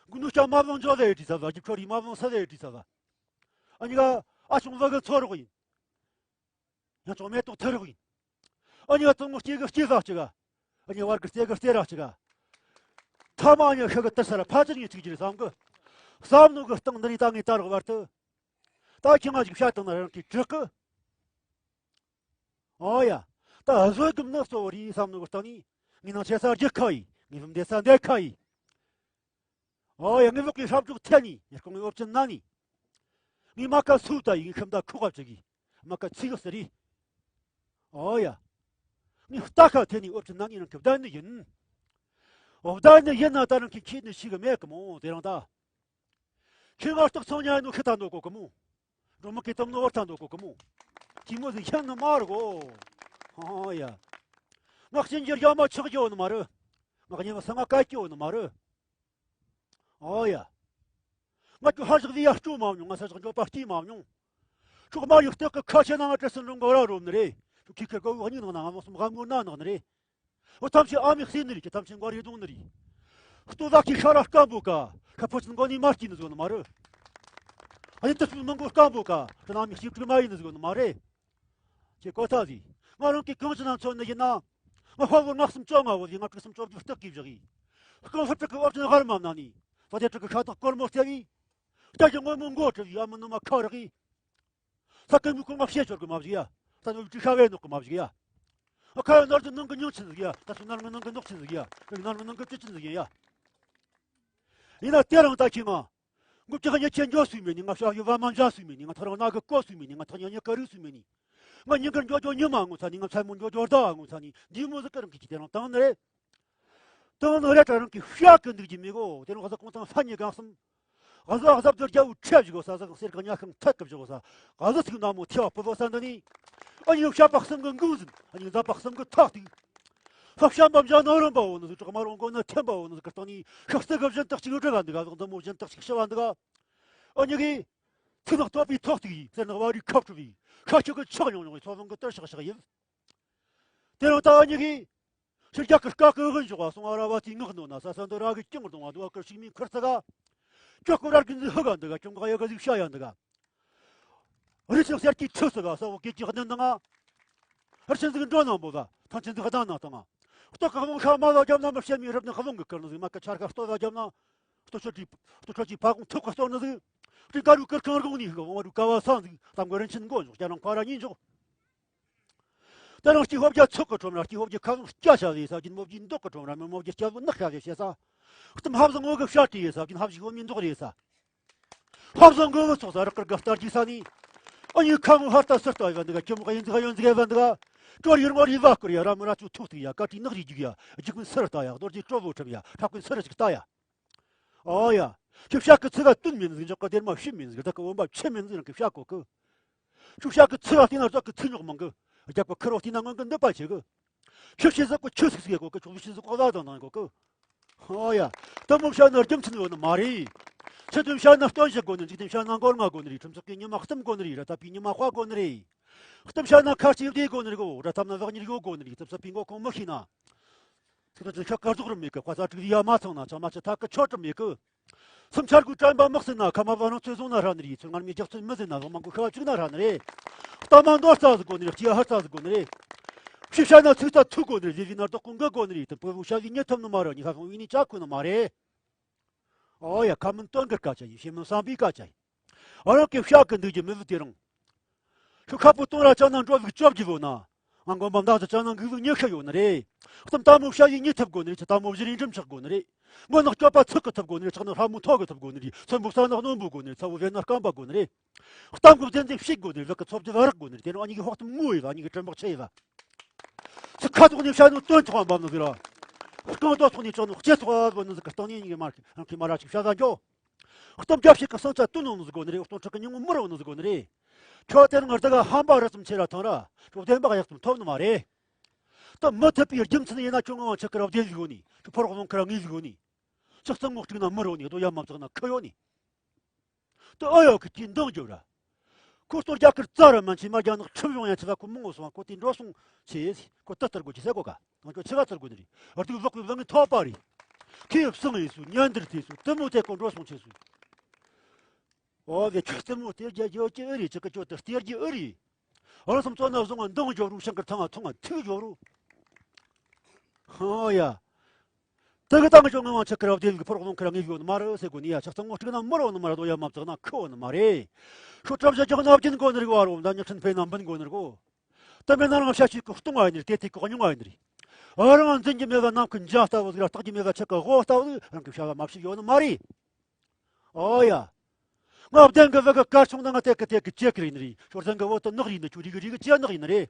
དགུ་ནུ་སྐྱ་མ་བླངས་འཇོག་ལས་ཡོད་དྲིས་ས་ཟ། རྒྱུ་ཁྱོད་རིགས་མ་བླངས་ས་ལས་ཡོད་དྲིས་ས་ཟ། ཨ་ཉི་ག་ཨ་ཆུང་བ་གི་ཚོ་རོགས་ཡིན། ཡང་ཆུང་མེ་ཏོག་ཐེ་རོགས་ཡིན། ཨ་ཉི་ག་བཙུན་མོ་སྐྱེ་གི་སྐྱེ་ས་གཅིག་ག་ཨ་ཉི་བར་གི་རྩེ་གི་རྩེ་ར་གཅིག་ག་ཐ་མ་ཨ་ཉི་ཤི་གི་དར་ས་ར་ཕ་ཅིར་ངས་ཚིག་གི་རེད་བསམ་གི། བསམ་ནོ་གི་སྟེང་འདི་རིགས་ད་ངས་ད་རོགས་བར་དུ། ད་ཁྱི་ང་ཞིག་བཤད་བཏང་ན་རང་གི་དྲག་གི། ཨོ་ཡ། ད་བཟོད་སྒོམ་ནི་གཙོ་བོ་རེད་བསམ་ནོ་གི་སྟེང་ནས། ངའི་ནང་ཆེ་ས་རྒྱུ་ཁ་ཡིན། ངའི་བུམ་སྡེ་ས་འདེ་ཁ་ཡིན། ཨོ་ཡ། ངའི་ལོག་གི་ཧྲབ་ཅུག་ཐལ་ནི། ངའི་རྐང་གི་འོབ་ཅན་ན་ནི། ངའི་མ་ཀ་སུ་ད་ཡིན། ཤིམ་ད་ཁུག་ག་བཅུག་གི། མ་ཀ་ཚིག་གི་སི་རི། ཨོ་ཡ། ངའི་རྟ་ཁ་ཐལ་ནི། འོབ་ཅན་ན་ནི་རང་གི་བདག་ནི་ཡིན། འོ་བདག་ནི་ཡིན་ན་ད་རང་གི་ཁྱེད་ནི་ཤི་གི་མེད་གི་མོ། དེ་རང་ད། ཁྱེད་ང་སྟག་ཚང་ཉ་ཡིན་ནོ་ཤི་ད་འདོད་གོ་གི་མོ། འགྲོ་མི་གི་དམ་ནོ་བར་ཐང་དུ་གོ་གི་མོ། ཁྱི་མོ་ཟིག་ཤན་ནི་མ་ར་གོ། ཧ་ཡ། ང་གཅིན་གྱི་རྒྱ་མ་ཆག་རྒྱུ་ནི་མ་རེད། ང་གཉིས་མ་ས་ང་བཀལ་རྒྱུ་ནི་མ་རེད། ཨོ་ཡ། ང་ཁྱོད་ཧ་ཞག་ཟིག་ཡ་སྐྱོ་མ་མྱོང་། ང་ས་ཞག་འགྱོད་པ་སྐྱེས་མ་མྱོང་། ཁྱོད་མ་ཡུག་སྟེགས་ཀྱི་ཁ་ཆེ་ན་ང་བྲེལ་སྲིན་རུང་གི་ར་རོབ་ནི་རེད། ཁྱོད་ཁྱི་ཁེར་གོ་བུ་གཉིས་ནང་ན་ང་མོ་སུམ་ག་ངོ་ན་ནག་ནི་རེད། འོ་ཐམས་ཅད་ཨ་མའི་སྲས་ནི་རེད། ཁྱེད་ཐམས་ཅད་མགོ་རེ་གདོང་ནི་རེད། ལྟོ་བཟའ་ཁྱི་ཤ་ར་སྐམ་པོ་ཀ། ཤ་ཕོ་ཆེན་མགོ་ནི་མ་སྐྱིད་ནི་བཟོ་ནི་མ་རེད། ཨ་ནི་དུ་སུ་མི་མགོ་སྐམ་པོ་ཀ། ཁྱེད་ཨ་མའི་སྐྱིད་ཕྲུག་མ་ཡིན་ནི་བཟོ་ནི་མ་རེད། ཁྱེད་གོ་ཐག་ཟིག་ང་རང་གི་གང་ཅི་ན་མཚོན་ནི་ཡིན་ན། ང་ཧོ་བོ་ང་གསུམ་བཅོ་ལྔ་བོ་ཟིག་ང་དྲུག་གསུམ་བཅོ་བརྒྱད་སྟག་གིས་བཞག་ཡིན། རྐང་ལྷུ་དྲུག་གི་འོབ་ཅན་ཧར་མ་ན་ནི། ས་དེ་དྲུག་གི་ཤ་དག་སྒོར་མོ་རྩེ་བས། སྐྱ་ཀྱི་སྔོན་མོ་མགོ་གྲུབ་ཡིན། ཨ་མ་ནུ་མ་ཁ་རག་ཡིན། ས་ཀའི་མི་ཁོ་མ་བཤད་ཆོར་གི་མ་བཞིག་ཡ། ས་ནུ་ཅི་ཤ་བའི་ནོག་གི་མ་བཞིག་ཡ། ཨ་ཁ་ཡ་ནར་གྱི་ནང་གི་ཉིང་ཆེན་ཟིག་ཡ། ད་སུ་ནར་མི་ནང་གི་ནོག་ཆེན་ཟིག་ཡ། རི་ནར་མི་ནང་གི་ཅི་ཆེན་ཟིག་ཡ། ཡིན་ན་དེ་རང་ད་ཁྱི་ང་། མགོ་ཅི་ཁ་ཉེ་ཆེན་འཇོ་སུས་མེད་ནི། ང་ཤ་ཡུ་བ་མ་འཇའ་སུས་མེད་ནི། ང་ཐ་རང་ན་གི་ཀོ་སུས་མེད་ནི། ང་ཐ་ཉ་ཉ་ཀ་རུ་སུས་མེད་ནི། ང་ཉིན་དཀར་འཇོ་འཇོ་ཉི་མ་ངོ་ཚ་ནི། ང་མཚན་མོ་འཇོ་འཇོ་ཟླ་བ་ངོ་ཚ་ནི། འདི་མོ་ཟིག་གི་རང་གི་ཅི་དེ་རང་བཏང་ནི་རེད། དང་ནི་རེ་ཏྲ་རང་གི་ཤ་གི་འདུག་གི་མི་གོ། དེ་རང་གཟའ་གོང་ཐང་ཧ་ཉི་གང་སམ། གཟའ་གཟའ་བདུད་རྒྱལ་བོ་ཁྲེ་བཞི་གོ་ས། གཟའ་གསེར་གི་ཉ་ཤིང་ཐད་གི་བཞི་གོ་ས། གཟའ་ཚིག་ན་མོ་ཐེ་བ་པུ་བོ་ས་འདི་ནི། ཨ་ཉི་བཤད་པ་གསུམ་གི་འགུག་ཟིན། ཨ་ཉི་མཛད་པ་གསུམ་གི་ཐག་ཏིག་ལྷག་བཤད་པ་འཇའ་ནོ་རིམ་པ་བོ་ནི་ཟིག་གྲོག་མ་རུང་གོ་ན་ཐེམ་པ་བོ་ནི་ཟིག་གི་སྟེང་ནི་ཤག་རྩི་གི་བཞིན་དག་ཅིག་སྒྲ་ག་འདུག་ག་ཟག་འཛམ་བུ་བཞིན་དག་ཅིག་ཤི་བ་འདུག་ག་ཨ་ཉི་གི། ཐིག་ནག་ཐོབ་པའི་ཐོག་ཏིག་ཡིས་ཟེར་ནག་བ་རིག་ཁབ་གྲུབ་ཡིས་ཤ་ཁྱུ་གི་ཆག་མྱོང་མྱོང་བའི་ཚོ་བང་གི་དར་ཤག་ཤག་ཡིན། དེ་རིང་ད་ཨ་ཉི་གིས། ཕྱི་རྒྱལ་གི་སྐད་གི་དབུ་འཇོག་པ་སོང་ཨ་ར་བ་དེའི་ངག་ནོ་ན་ས་ས་འདི་ར་གི་ཀྱང་རྡུང་བ་འདུག་ག་ཤིག་མིན་ཁུར་ཚ་ག་ཅོག་གི་ར་གི་འཛི་ཧུ་ག་འདུག་ག་ཅུང་ག་ཡ་ག་ཟིག་ཤ་ཡ་འདུག་ག་རི་ཆུང་གསེར་གྱི་ཆུ་སི་ག་ས་འོ་གེ་ཅི་གདན་དང་ང་། ཧར་ཆེན་ཟིག་འགྲོ་ནང་བོ་ད་ཐང་ཆེན་ཟིག་གདན་ནང་དང་ང་། སྟོད་ག་ཁ་བོང་ཤ་མ་ལ་རྒྱབ་ན་མི་བཤད་མི་རབ་ནི་ཁ་བོང་གི་ཀར་ནི་ཟིག་མ་ཀ་ཆར་ཁ་སྟོད་ལ་རྒྱབ་ན། ཏུ་ཆོ་ཅི་ཏུ་ཆོ་ཅི་ཕ་གོང་ཐུག་གི་སྟོར་ནི་ཟིག་ཏི་ཀ་རུ་ཀིར་ཁང་རུ་ནི་ཧི་གི་བང་རུ་ཀ་བ་སང་ཟིག་གཏམ་གི་རིན་ཆེན་མགོ་འཇོག་རྒྱ་རང་ཁ་ར་ཉིན་འཇོག་དེ་རིང་སྐྱེས་ཕོ་བརྒྱ་ཚོགས་ཀྱི་ཁྲོམ་ར། སྐྱེས་ཕོ་བརྒྱ་ཁ་བཟང་སྐྱ་ཤ་བཟས་ས། རྒྱུན་མོ་བརྒྱའི་མདོག་གི་ཁྲོམ་ར། མི་མོ་བརྒྱ་སྐྱ་བོ་ནག་ཤ་བཟས་བྱེད་ས། གཏམ་ཧབ་བཟང་ངོ་གི་བྱ་བྲིས་ཡོད་ས། རྒྱུན་ཧབ་བཞི་བོ་མིའི་མདོག་རེད་ས། ཧབ་བཟང་གི་བུ་ཚོགས་ས་རག་གི་དགའ་སྟེར་རྒྱུག་ས་ནི། ཨ་ཡུ་ཁ་མོ་ཧར་ལྟ་ཚུར་ལྟ་ཡོད་འདུག་ག་ཁྱི་མོ་གཡོན་འཛུགས་གཡོན་འཛུགས་ཡོད་འདུག་ག་ཀྲོར་ཡུར་ངོར་ཡི་བ་སྐོར་ཡ། ར་མོ་ར་ཆུ་ཐུག་ཐུག་ཡ། ཀ་ཏི་ནག་རི་རྒྱུག་ཡ། རྒྱུག་མིན་སུ་རུ་ལྟ་ཡ། རྡོ་རྗེ་གྲོ་བོ་ཁྲབ་ཡ། ཁྲབ་ཀུན་སུ་རུ་ཅིག་ལྟ་ཡ། ཨོ་ཡ། ཁྱོད་ཤ་གི་ཚིག་ག་དུན་མིན་ཟིག་འཇོག་གི་སྡེར་མ་ཤི་མིན་ཟིག་བདག་གི་བུམ་པ་ཆུ་མིན་ཟིག་རང་གི་ཤ་གོ་གི་ཁྱོད་ཤ་གི་ཚིག་ག་བལྟས་ན་བདག་གི་ཚིག་ཉོག་མང་གི་རྒྱབ་གི་ཁུར་བོ་བལྟས་ན་སྔོན་གི་འདི་པ་ཆེ་གི་ཁྱོད་ཤི་ཟིག་གོ་ཁྱོད་སིག་སིག་གོ་གི་ཁྱོད་ཤི་ཟིག་གོ་ཟ་དང་དང་གོ་གི་ཨོ་ཡ། དེ་མོ་བཤད་ན་རྒྱུ་མཚན་ཡོད་ནི་མ་རེད། ཚེ་དོན་བཤད་ན་སྟོན་བཤད་དགོ་ནི། འཇིག་རྟེན་བཤད་ན་མགོ་རྔ་དགོ་ནི་རེད། ཁྲིམས་ཚོགས་ཀྱི་ཉི་མ་གཏུམ་དགོ་ནི་རེད། ར་ཐབ་པའི་ཉི་མ་དཔའ་དགོ་ནི་རེད། གཏུམ་བཤད་ན་ཁ་ལྕེ་བདེ་དགོ་ནི་རེད་གོ་ར་ཐབ་ན་བག་གཉིས་ཡོད་དགོ་ནི་རེད། གཏུམ་ཟབ་པའི་མགོ་ཁུངས་མི་ཤེས་ན། ཚིག་དོན་ཚིག་ཤོག་དཀར་རྫོགས་རུ་མེད་གི་དཔའ་རྩལ་དྲུག་ཡ་མ་ཚང་ན་ཆ་མ་ཆི་ཐག་གི་ཆོ་གྲུབ་མེད་གི་སུམ་ཆར་གུ་དྲན་པ་དམག་ཟིན་ན། ཁ་མ་བ་རང་ཚོད་བཟུང་ན་ཧྲ་ནི་རེད། ཚུར་ངར་མའི་རྒྱག་ཚུལ་མི་ཟིན་ན། ལོ་མང་གུ་ཤ་བ་བཅུག་ན་ཧྲ་ནི་རེད། གཏམ་མ་མདོ་རྩ་ཟིག་དགོ་ནི་རེད། སྐྱེ་ཧར་རྩ་ཟིག་དགོ་ནི་རེད། ཕྱི་བཤད་ན་ཚིག་རྩ་ཐུག་དགོ་ནི་རེད། ཟི་བི་ན་རྡོག་ཀུན་འགུལ་དགོ་ནི་རེད། དུ་པུ་བུ་ཤ་བའི་ཉེ་ཐུབ་ནི་མ་རེད། ཉི་ཤ་ཤོང་བའི་ནི་ཅག་ཁུ་ནི་མ་རེད། ཨོ་ཡ། ཁ་མིན་དོན་གི་སྐད་ཆ་ཡིན། ཤེས་མིན་བསམ་པའི་སྐད་ཆ་ཡིན། ཨ་རང་གི་ཤ་གི་འདུག་རྒྱུ་མི་བུ་དེ་རང་། ཁྱོད་ཁ་པོ་གཏོང་ར་ཅང་ན་འགྲོ་བིག་ཅོབ་ཀྱི་བོ་ན། ང་མགོན་པ་མདའ་ཟི་ཅང་ན་འགུག་བིག་ཉི་ཤ་ཡོད་ནི་རེད། གཏམ་དམ་མོ་བཤད་ཡིན་ཉི་ཐུབ་དགོ་ནི་རེད། ཆི་དམ་མོ་བཞི་རིང་འགྲིམ་ཆག་དགོ་ནི་རེད། མགོ་ནག་སྐྱོབ་པ་ཚུགས་གི་ཐུབ་དགོ་ནི་རེད། ཆག་ན་ལྷ་མོ་ཐོག་གི་ཐུབ་དགོ་ནི་རེད། ཚོན་པོ་ས་ནག་རྣོན་པོ་དགོ་ནི་རེད། ཚ་བོ་བེ་ན་སྐམ་པ་དགོ་ནི་རེད། གཏམ་གི་བཙན་འཛིན་བཤིག་དགོ་ནི་རེད། བག་གི་ཚོབ་ཀྱི་བ་རག་དགོ་ནི་རེད། དེ་རིང་ཨ་ཉི་གི་ཕོག་གཏམ་ངོ་ཡི་བ། ཨ་ཉི་གི་དྲན་པག་ཆེ་ཡི་བ། ཚིག་ཁ་ཐོག་ནས་བཤད་ནོ་དོན་ཐོག་འབབ་ནི་ཟིག་ར། རྐང་རྡོ་ཐོག་ནས་བཅག་ནོ་ལྕེ་ཐོག་འབབ་ནི་ཟིག་གི་སྟེང་ནས་ཉི་གི་མར་རང་གི་མ་ར་ཅིག་བཤད་ས་འགྱོ། གཏམ་རྒྱབ་ཤིག་གི་སང་ཚ་དུ་ནང་ནི་ཟིག་དགོ་ནི་རེད། གཏོང་ཁྲག་གི་ཉིན་མོ་མི་རུང་ནི་ཟིག་དགོ་ནི་རེད། ཁྱོད་དེ་རིང་རྡི་ག་ཧམ་པ་རི་ཙམ་ཆེ་ར་ཐང་ར། ཁྱོད་བདེན་པ་ཡག་ཙམ་ཐོབ་ནི་མ་རེད། དེ་མི་ཐུབ་པའི་རྒྱུ་མཚན་ཡིན་ན། ཁྱོད་ངང་ཆག་གི་ར་བདེན་ཟིག་ཡོད་ནི། ཁྱོད་ཕོར་བ་ལོང་ཁི་ར་ངེས་ཟིག་ཡོད་ནི། ཆག་གཙང་ངོ་གཅིག་ན་མི་རུང་ནི། རྡོ་ཡ་མ་བཙག་ན་ཁི་ཡོད་ནི། དེ་ཨ་ཡོ་གི་དེའི་འདང་རྒྱབ་ར། ཁོ་སྟོར་རྒྱ་གར་རྩ་ར་མན་ཆད་མ་རྒྱ་ནག་ཁྲིམས་ཡོང་ཡ་ཆེ་ལ་ཁོ་མང་ངོ་སོང་བ། ཁོ་དེ་འགྲོ་སོང་ཆེ། ཁོ་ད་ལྟར་དགོས་ཀྱི་ཟེར་གོ་ག་ང་ཁྱོད་ཆེ་བ་ཚར་དགོས་ནི་རེད། ཨ་དུ་ལོག་པའི་བླ་ངའི་ཐོག་པ་རེད། ཁོས་བསང་ཡིན་སུ་ཉན་འདིར་དེ་སུ་དེ་མོ་དེ་ཁོ་འགྲོ་སོང་ཆེ་སུ། ཨོ་ཝེ་ཁྱོད་དེ་མོ་དེ་རྒྱ་རྒྱ་ཅི་ཨེ་རེད། ཅི་ག་ཁྱོད་དེ་སྟེར་རྒྱུ་ཨེ་རེད། ཨ་རང་སམ་ཚོ་ན་བཟུང་བ་འདང་རྒྱབ་རུ་ཤང་གི་ཐང་ང་ཐུང་ང་ཐུག་རྒྱབ་རུ། ཨོ་ཡ། དེ་གི་ཏང་ཅོ་ངང་ཆེ་ཁར་བདེ་གི་ཕོར་གོང་ཁར་ངེས་ཡོད་ནི་མ་རེད་ཟེར་གོ་ནི་ཡ། ཆག་ཚང་ངོ་སྤྲུག་ན་མི་རོ་ནི་མ་རེད། དོ་ཡ་མ་བཙག་ན་ཁོ་ནི་མ་རེད། ཁྱོད་གྲབས་བྱ་ཅོག་ན་བརྒྱུད་གོ་ནི་རིག་བ་རོ། མདའ་ཉག་ཕྲན་ཕེ་ན་འབུན་གོ་ནི་རིག་གོ། དེ་མེད་ན་རང་ཤ་ཞིག་གི་སྟོང་ཨ་ཡིན་ནི་རེད། དེ་དེ་གོ་ཉུང་ཨ་ཡིན་ནི་རེད། ཨ་རང་འཛིན་གྱི་མེད་པ་ནམ་མཁའི་འཇའ་ལྟ་བུ་ཟིག་ར། རྟག་གྱི་མེད་པ་ཆེ་གི་དབོ་ལྟ་བུ་ཟིག་རང་གི་བྱ་བ་མ་བྱེད་ཡོད་ནི་མ་རེད། ཨོ་ཡ། ང་བདེན་གི་བུ་གི་གར་ཆུང་ན་ང་དེ་གི་དེ་གི་ཅེ་གི་རིག་ནི་རེད། ཞོར་ཟན་གི་བོ་དུ་ནག་རིག་ནི། ཆུ་རིག་རིག་ཅེ་ནག་ཡིན་ནི་རེད།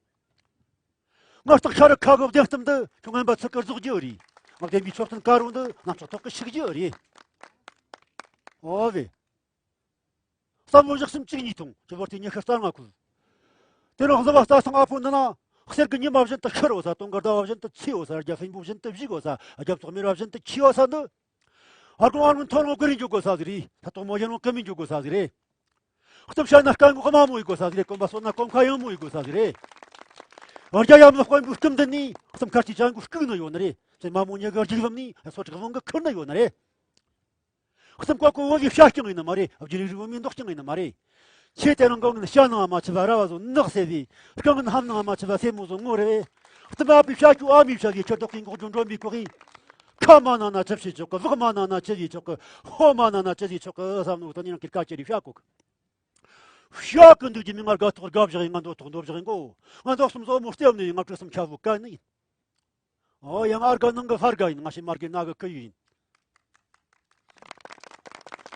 ང་རྟག་ཤ་རི་ཁ་གི་བདེན་གཏམ་འདི་ཁྱོད་ངན་པ་ཚིག་གི་རྫོགས་རྒྱུ་རེད། ང་བདེན་པའི་ཆོག་ཐུན་དཀར་རོ་འདི་ང་ཆོག་ཐོག་གི་ཤིག་རྒྱུ་རེད། ཨོ་ཝེ། བསམ་བློ་བཞག་སེམས་གཅིག་གཉིས་ཐོང་། ཅི་བར་དེ་ཉི་ཤུ་རྩ་ལྔ་ཁུལ། དེ་རིང་གཟུ་བ་རྩ་ཚང་ཨ་ཕོ་འདི་ན། གསེར་གི་ཉི་མ་བཞིན་དུ་ཤི་རོ་ས། སྟོང་གི་ཟླ་བ་བཞིན་དུ་ཚེའོ་ས། རྒྱ་སྲིན་པོ་བཞིན་དུ་བཞུགས་གོ་ས། རྒྱ་མཚོ་མེ་ར་བཞིན་དུ་འཁྱིལ་བ་ས་འདི། ཨ་ཀོང་ཨ་རོན་ཐོ་རོང་ཀུ་རིན་འཇུག་དགོས་ས་ཟིག་རེད། ད་དོག་མོ་ཡན་རོང་ཀུ་མིན་འཇུག་དགོས་ས་ཟིག་རེད། གཏམ་བཤད་ན་སྐད་ངོ་དམའ་མོ་ཡི་དགོས་ས་ཟིག་རེད། གོམ་པ་སོ་ན་གོམ་ཁ་ཡངས་མོ་ཡི་དགོས་ས་ཟིག་རེད། རྒྱ་ཡམ་ལ་དཔོན་པོའི་སྐུ་མདུན་ནས་གཏམ་ཁ་ཅིག་ཅང་གི་སྐུག་ནི་ཡོད་ནི་རེད། ཚེ་མ་མོ་ཉི་གི་རྒྱུག་ལམ་ནས་སོ་དྲག་བོང་གི་ཁུར་ནི་ཡོད་ནི་རེད། གཏམ་ཀོ་ཀོ་བོ་གི་བྱ་རྐྱང་ཡིན་ནི་མ་རེད། བརྒྱུད་རིམ་རིམ་བོ་མིའི་མདོག་རྐྱང་ཡིན་ནི་མ་རེད། ཆེ་དེ་རང་གང་གི་བྱ་ནང་མ་ཆི་བ་ར་བ་བཟོ་ནག་ཟེར་བས། རྐང་གི་ལྷམ་ནང་མ་ཆི་བ་སེ་མོ་བཟོ་ངོ་རེ་བས། གཏམ་ཨ་པའི་བྱ་ཁྱོད་ཨ་མའི་བྱ་གི་ཁྱོད་བདག་གི་འགོག་རྒྱུ་འགྲོ་མི་ཁོ་གི། ཁ་མ་ན་ན་ཅི་བྱེད་ཆོག་གི། བག་མ་ན་ན་ཅི་བྱེད་ཆོག་གི། ཧོ་མ་ན་ན་ཅི་བྱེད་ཆོག་གི་བསམ་ནོ་དོན་ཡང་གི་ཀ་ཅེ་རི་བྱ་གོ་གི། བྱ་གི་འདུག་རྒྱུ་མི་ང་དགའ་ཐོག་དགའ་བཞག་ཡིན། ང་འདོད་ཐོག་འདོད་བཞག་ཡིན་གོ། ང་འདོད་གསུམ་བཟོ་མོ་ལྟེ་བ་ནི་ཡིན། ང་དྲུག་གསུམ་ཆ་བུ་ཀ་ནི་ཡིན། ཨོ་ཡང་ཨར་ག་ནང་གི་ཧར་ག་ཡིན། ང་ཤི་མར་གི་ན་གི་ཀི་ཡིན།